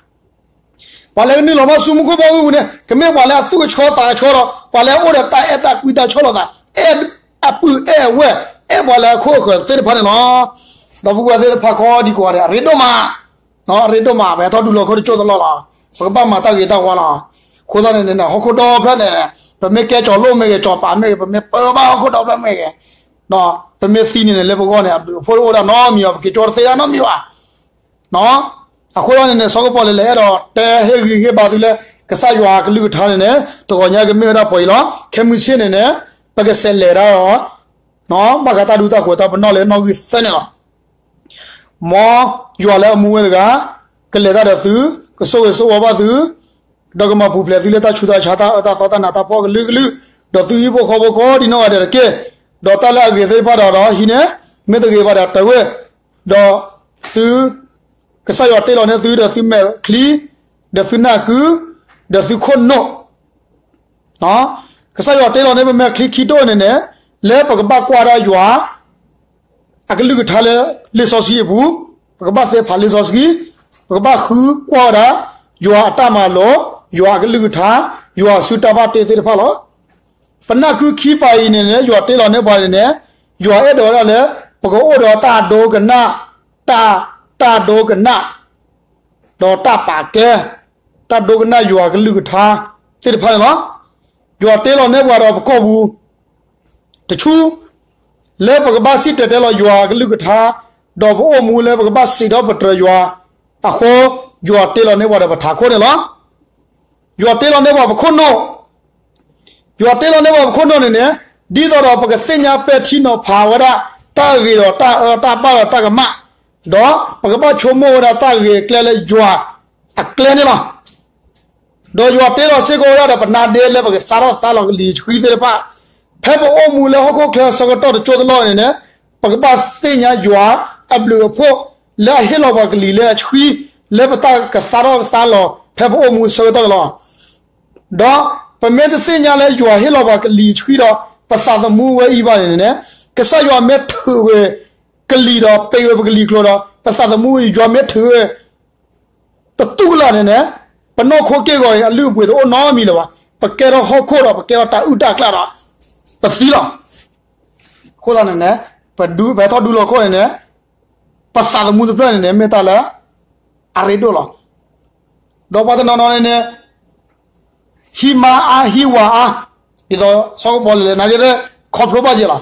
ပှၤလၢကနုာ်လီၤဘၣ်ဆူမူခိၣ်ဘီမုၢ်အပူၤန့ၣ် ကမ့ၢ်ပှၤလၢအသူၣ်ကဆှီသးကဆှီဒီး ပှၤလၢအအိၣ်ဒီးတၢ်အဲၣ်တၢ်ကွံတၢ်ဆီၣ်လီၤသး, အဲၣ်အပုၢ်အဲၣ်အဝဲၢ်, အဲၣ်ပှၤလၢအခိၣ်အဃၢၤသ့ၣ်တဖၣ်န့ၣ်လီၤ. ဒီပုၢ်ဝဲၢ်သ့ၣ်တဖၣ်ခီဒံးကိးဂၤဒဲး အရ့ဒိၣ်မး, အရ့ဒိၣ်မး ပဟဲထီၣ်ဒူလီၤခိၣ်တစိၢ်တလီၢ်လီၤ. ပကဘၣ်မၤတၢ်ဂ့ၤတၢ်ဝါလီၤ. အဃိသတးန့ၣ်န့ၣ် ဟီၣ်ခိၣ်ဒီဖျၢၣ်န့ၣ် ပမ့ၢ်ကဲကၠီၤလိၣ်မ့ၢ်ဂ့ၤ ကၠီၤပၤမ့ၢ်ဂ့ၤ ပမ့ၢ်ပၢဘၣ်ဟီၣ်ခိၣ်ဒီဖျၢၣ်မ့ၢ်ဂ့ၤ, ဒီးပမ့ၢ်သံန့ၣ်န့ၣ် လၢပဂီၢ်န့ၣ် အဘျုးအဖှိၣ်တအိၣ်ဒၣ်နီတမံၤဘၣ်, ပက့ၤကၠီတသ့ဒၣ်နီတမံၤဘၣ်. အဃိသတးန့ၣ်န့ၣ် စီၤကပီၣ်လဲၣ်လဲၣ်အဲၣ်ဒိးတဲဟ့ၣ်ဂံၢ်ဟ့ၣ်ဘါသုလၢ ကစၢ်ယွၤအကလုၢ်ကထါန့ၣ်န့ၣ် တဂီၤညါကမ့ၢ်ဝဲဒၣ်ပှဲၤအံၤလီၤ. ခဲမုၢ်ဆ့ၣ်န့ၣ်န့ၣ် ပကဆဲးလဲၤဒၣ်ဒီး ဘၣ်ဃးတၢ်ဒူတၢ်ဃိးတၢ်ပနီၣ်လၢနီၣ်ဂံၢ်သၢန့ၣ်လီၤ. မ်ယွၤလၢအမူဝဲတဂၤ ကလဲၤတၢ်ဒီးသု, ကဆိၣ်ဂ့ၤဆိၣ်ဝါဘၣ်သု, ဒီးကမၤပူၤဖျဲးသုလၢတၢ်ဆူးတၢ်ဆါတၢ်အၢတၢ်သီတၢ်နးတၢ်ဖှီၣ်ကလုာ်ကလုာ်, ဒီးသုဟံၣ်ဖိဃီဖိကိးဒံးနီၢ်ဂၤဒဲးတက့ၢ်. ဒီးတၢ်လၢအဂ့ၤသ့ၣ်တဖၣ်ဒီးဒီးဟံးန့ၢ်, မ့ၢ်တဂ့ၤဘၣ်ဒီးတၢ်ဝဲ, ဒီးသု ကစၢ်ယွၤတ့လီၤန့ၢ်သုဒီးသုမဲာ်ချံ, ဒီးသုနၢ်ကု, ဒီးသုခိၣ်နူာ် ကစၢ်ယွၤတ့လီၤန့ၢ်ပမဲာ်ချံခံဒိၣ်န့ၣ်န့ၣ်, လၢပကဘၣ်ကွၢ်ဒၣ်ယွၤ အကလုၢ်ကထါလၢလံာ်စီဆှံအပူၤ, ပကဘၣ်သ့ဖးလံာ်စီဆှံ, ပကဘၣ်ဃုကွၢ်ဝဲဒၣ် ယွၤအတၢ်မၤလိာ်, ယွၤအကလုၢ်ကထါ, ယွၤအစုတၢ်ဘၣ်တ့သ့ၣ်တဖၣ်လီၤ. ပနၢ်ကုခံပၤအံၤန့ၣ်န့ၣ် ယွၤတ့လီၤန့ၢ်ပှၤန့ၣ်န့ၣ်, ယွၤအဲၣ်ဒိးဝဲဒၣ်လၢ ပကအိၣ်ဒီးတၢ်ဒိကနၣ်, တၢ်, တၢ်ဒိကနၣ် ဒီးတၢ်ပာ်ကဲ, တၢ်ဒိကနၣ်ယွၤကလုၢ်ကထါသ့ၣ်တဖၣ်န့ၣ်လီၤ. ယွၤတ့လီၤန့ၢ်ပှၤဒီးပကီၢ်ပူၤ တဆူ လၢပကဘၣ်စံၣ်တဲၤတဲလီၤယွၤကလုၢ်ကထါ, ဒီးပအိၣ်မူလၢပကဘၣ်စံးထီၣ်ပတြၢၤယွၤအဃိ, ယွၤတ့လီၤန့ၢ်ပှၤဒီးပထးခိၣ်န့ၣ်လီၤ. ယွၤတ့လီၤန့ၢ်ပှၤပခိၣ်နူာ်, ယွၤတ့လီၤန့ၢ်ပှၤပခိၣ်နူာ်န့ၣ်န့ၣ်, ဒ်သိးဒီးပကသ့ၣ်ညါပဲာ်ထံနီၤဖးဝဲဒၣ် တၢ်ဂ့ၤဒီးတၢ်အၢတၢ်ဘၣ်ဒီးတၢ်ကမၣ်, ဒီးပကဘၣ်ဆိကမိၣ်ဝဲဒၣ်တၢ်ဂ့ၤအကျဲလၢယွၤအကျဲန့ၣ်လီၤ. ဒီးယွၤတ့လီၤစ့ၢ်ကီးဝဲဒၣ်ဒီးပနါဒ့လၢပကစးထီၣ်သါလီၤကလံၤဆှံသ့ၣ်တဖၣ်, ဖဲပအိၣ်မူလၢဟီၣ်ခိၣ်ချၢဆၢကတီၢ်တစိၢ်တလီၢ်န့ၣ်န့ၣ်, ပကဘၣ်သ့ၣ်ညါယွၤအဘျုးအဖှိၣ်လၢအဟ့ၣ်လီၤပှၤကလံၤလၢအဆှံ, လၢပတၢ်ကစးထီၣ်သါလီၤဖဲပအိၣ်မူဆၢကတီၢ်န့ၣ်လီၤ. ဒီးပမ့ၢ်တသ့ၣ်ညါလၢယွၤဟ့ၣ်လီၤပှၤကလံၤဆှံဒီး ပသးသမူဝဲအံၤဘၣ်န့ၣ်န့ၣ်, ကစၢ်ယွၤမ့ၢ်ထုးဝဲကလံၤဒီးပ့ၤဝဲပကလံၤကျိာ်ဒီး ပသးသမူအံၤ ယွၤမ့ၢ်ထုးဝဲ တတူၢ်ကလာ်န့ၣ်န့ၣ်, ပနီၢ်ခိက့ၢ်ဂီၤအံၤ အလုၢ်အပှ့ၤတအိၣ်နီတမံၤလၢၤဘၣ်. ပကဲထီၣ်ဟီၣ်ခိၣ်ဒီး ပကဲထီၣ်တၢ်အုၣ်တၢ်ကျၢ်ဒီး ပသံလီၤ. အဃိသတးန့ၣ်န့ၣ်, ပဒုးပဟဲထီၣ်ဒူလီၤခိၣ်န့ၣ်န့ၣ်, ပသးသမူတဖျၢၣ်န့ၣ်န့ၣ် မ့ၢ်တၢ်လၢအရ့ဒိၣ်လီၤ. ဒီးပှၤတနီၤနီၤန့ၣ်န့ၣ်, ဟံးမါအါ ဟံးဝၤအါ, ဒ်သိးစီၤကပီၤလဲၣ်လဲၣ် နာ်က့သ့ၣ် ခီဖျိဘၣ်က့ၤလီၤ.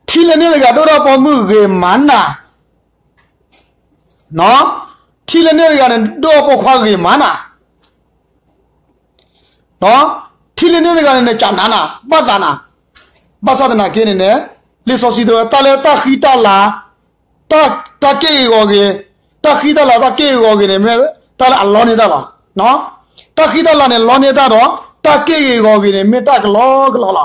ထံလၢန့ၣ်တဂၤဒိၣ်ထီၣ်ပိာ်မုၣ်ဂ့ၤမးနၤ, ထံလၢန့ၣ်တဂၤန့ၣ် ဒိၣ်ထီၣ်ပိာ်ခွါဂ့ၤမးနၤ, ထံလၢန့ၣ်တဂၤန့ၣ်န့ၣ် ကနၤနၤ, ဘၣ်သးနၤ, ဘၣ်ဆၣ်သနာ်က့န့ၣ်န့ၣ်, လံာ်စီဆှံတဲဝဲ တၢ်လၢတၢ်ဃံတၢ်လၤ, တၢ်က့ၢ်ဂ့ၤဂီၤဂ့ၤ, တၢ်ဃံတၢ်လၤတၢ်က့ၢ်ဂ့ၤဂီၤဂ့ၤန့ၣ် မ့ၢ်တၢ်လၢအလီန့ၢ်တၢ်လီၤ. တၢ်ဃံတၢ်လၤန့ၣ်လီန့ၢ်တၢ်ဒီး တၢ်က့ၢ်ဂ့ၤဂီၤဂ့ၤန့ၣ် မ့ၢ်တၢ်ကလီကလီလီၤ.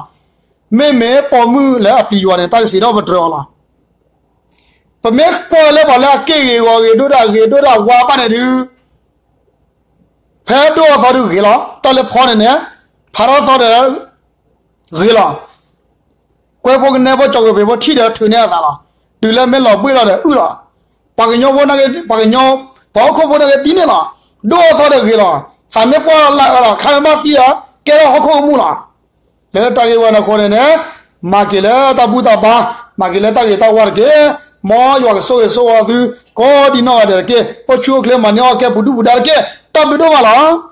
မ့မ့ၢ်ပိာ်မုၣ်လၢအပျံၤယွၤန့ၣ် တၢ်ကစံးထီၣ်ပတြၢၤအီၤလီၤ. ပမ့ၢ်ကွၢ်လၢပှၤလၢအက့ၢ်ဂ့ၤဂီၤဂ့ၤ ဒိၣ်ဒၣ်ဂ့ၤ ဒိၣ်ဒၣ်ဝါဘၣ်န့ၣ်ဒုး ဖဲဒိၣ်အသီဒုးဂ့ၤလီၤ. တၢ်လၢဖီန့ၣ်န့ၣ် ဖးထီသီဒီး ဂ့ၤလီၤ. ကွဲဖိကနဲဖိ ကၠီၤကွဲၤဖံးဖိထံၣ်ဒီးထုးန့ၢ်အသးလီၤ. တုၤလၢမ့ၢ်လီၤဘှ့ၣ်လီၤဒီးအုၣ်လီၤ. ပှၤကညီဖိန့ၣ်က့ ပှၤကညီ ပှၤဟီၣ်ခိၣ်ဖိန့ၣ်က့ဒ်န့ၣ်လီၤ. ဒိၣ်အသီဒီးဂ့ၤလီၤ. သးမ့ၢ်ပှၢ်လၢအအၢလီၤ. ခါမ့ၢ်ဘၣ်သံအီၤ ကဲထီၣ်ဟီၣ်ခိၣ်ကမူၣ်လီၤ. လၢတၢ်ဂ့ၢ်ဝဲန့ၣ်အဃိန့ၣ်န့ၣ် မၤက့ၤလၢတၢ်ဘူၣ်တၢ်ဘါ, မၤက့ၤလၢတၢ်ဂ့ၤတၢ်ဝါတက့ၢ်. မ်ယွၤကဆိၣ်ဂ့ၤဆိၣ်ဝါသု ကိးဒံနီၢ်ဂၤဒဲးတက့ၢ်. အိၣ်ဆူၣ်အိၣ်ချ့ မၤန့ၢ်အီၣ်ကဲ ပူၤဒုၣ်ပူၤဒါတက့ၢ်. တၢ်ဘျုးဒိၣ်မးလီၤ.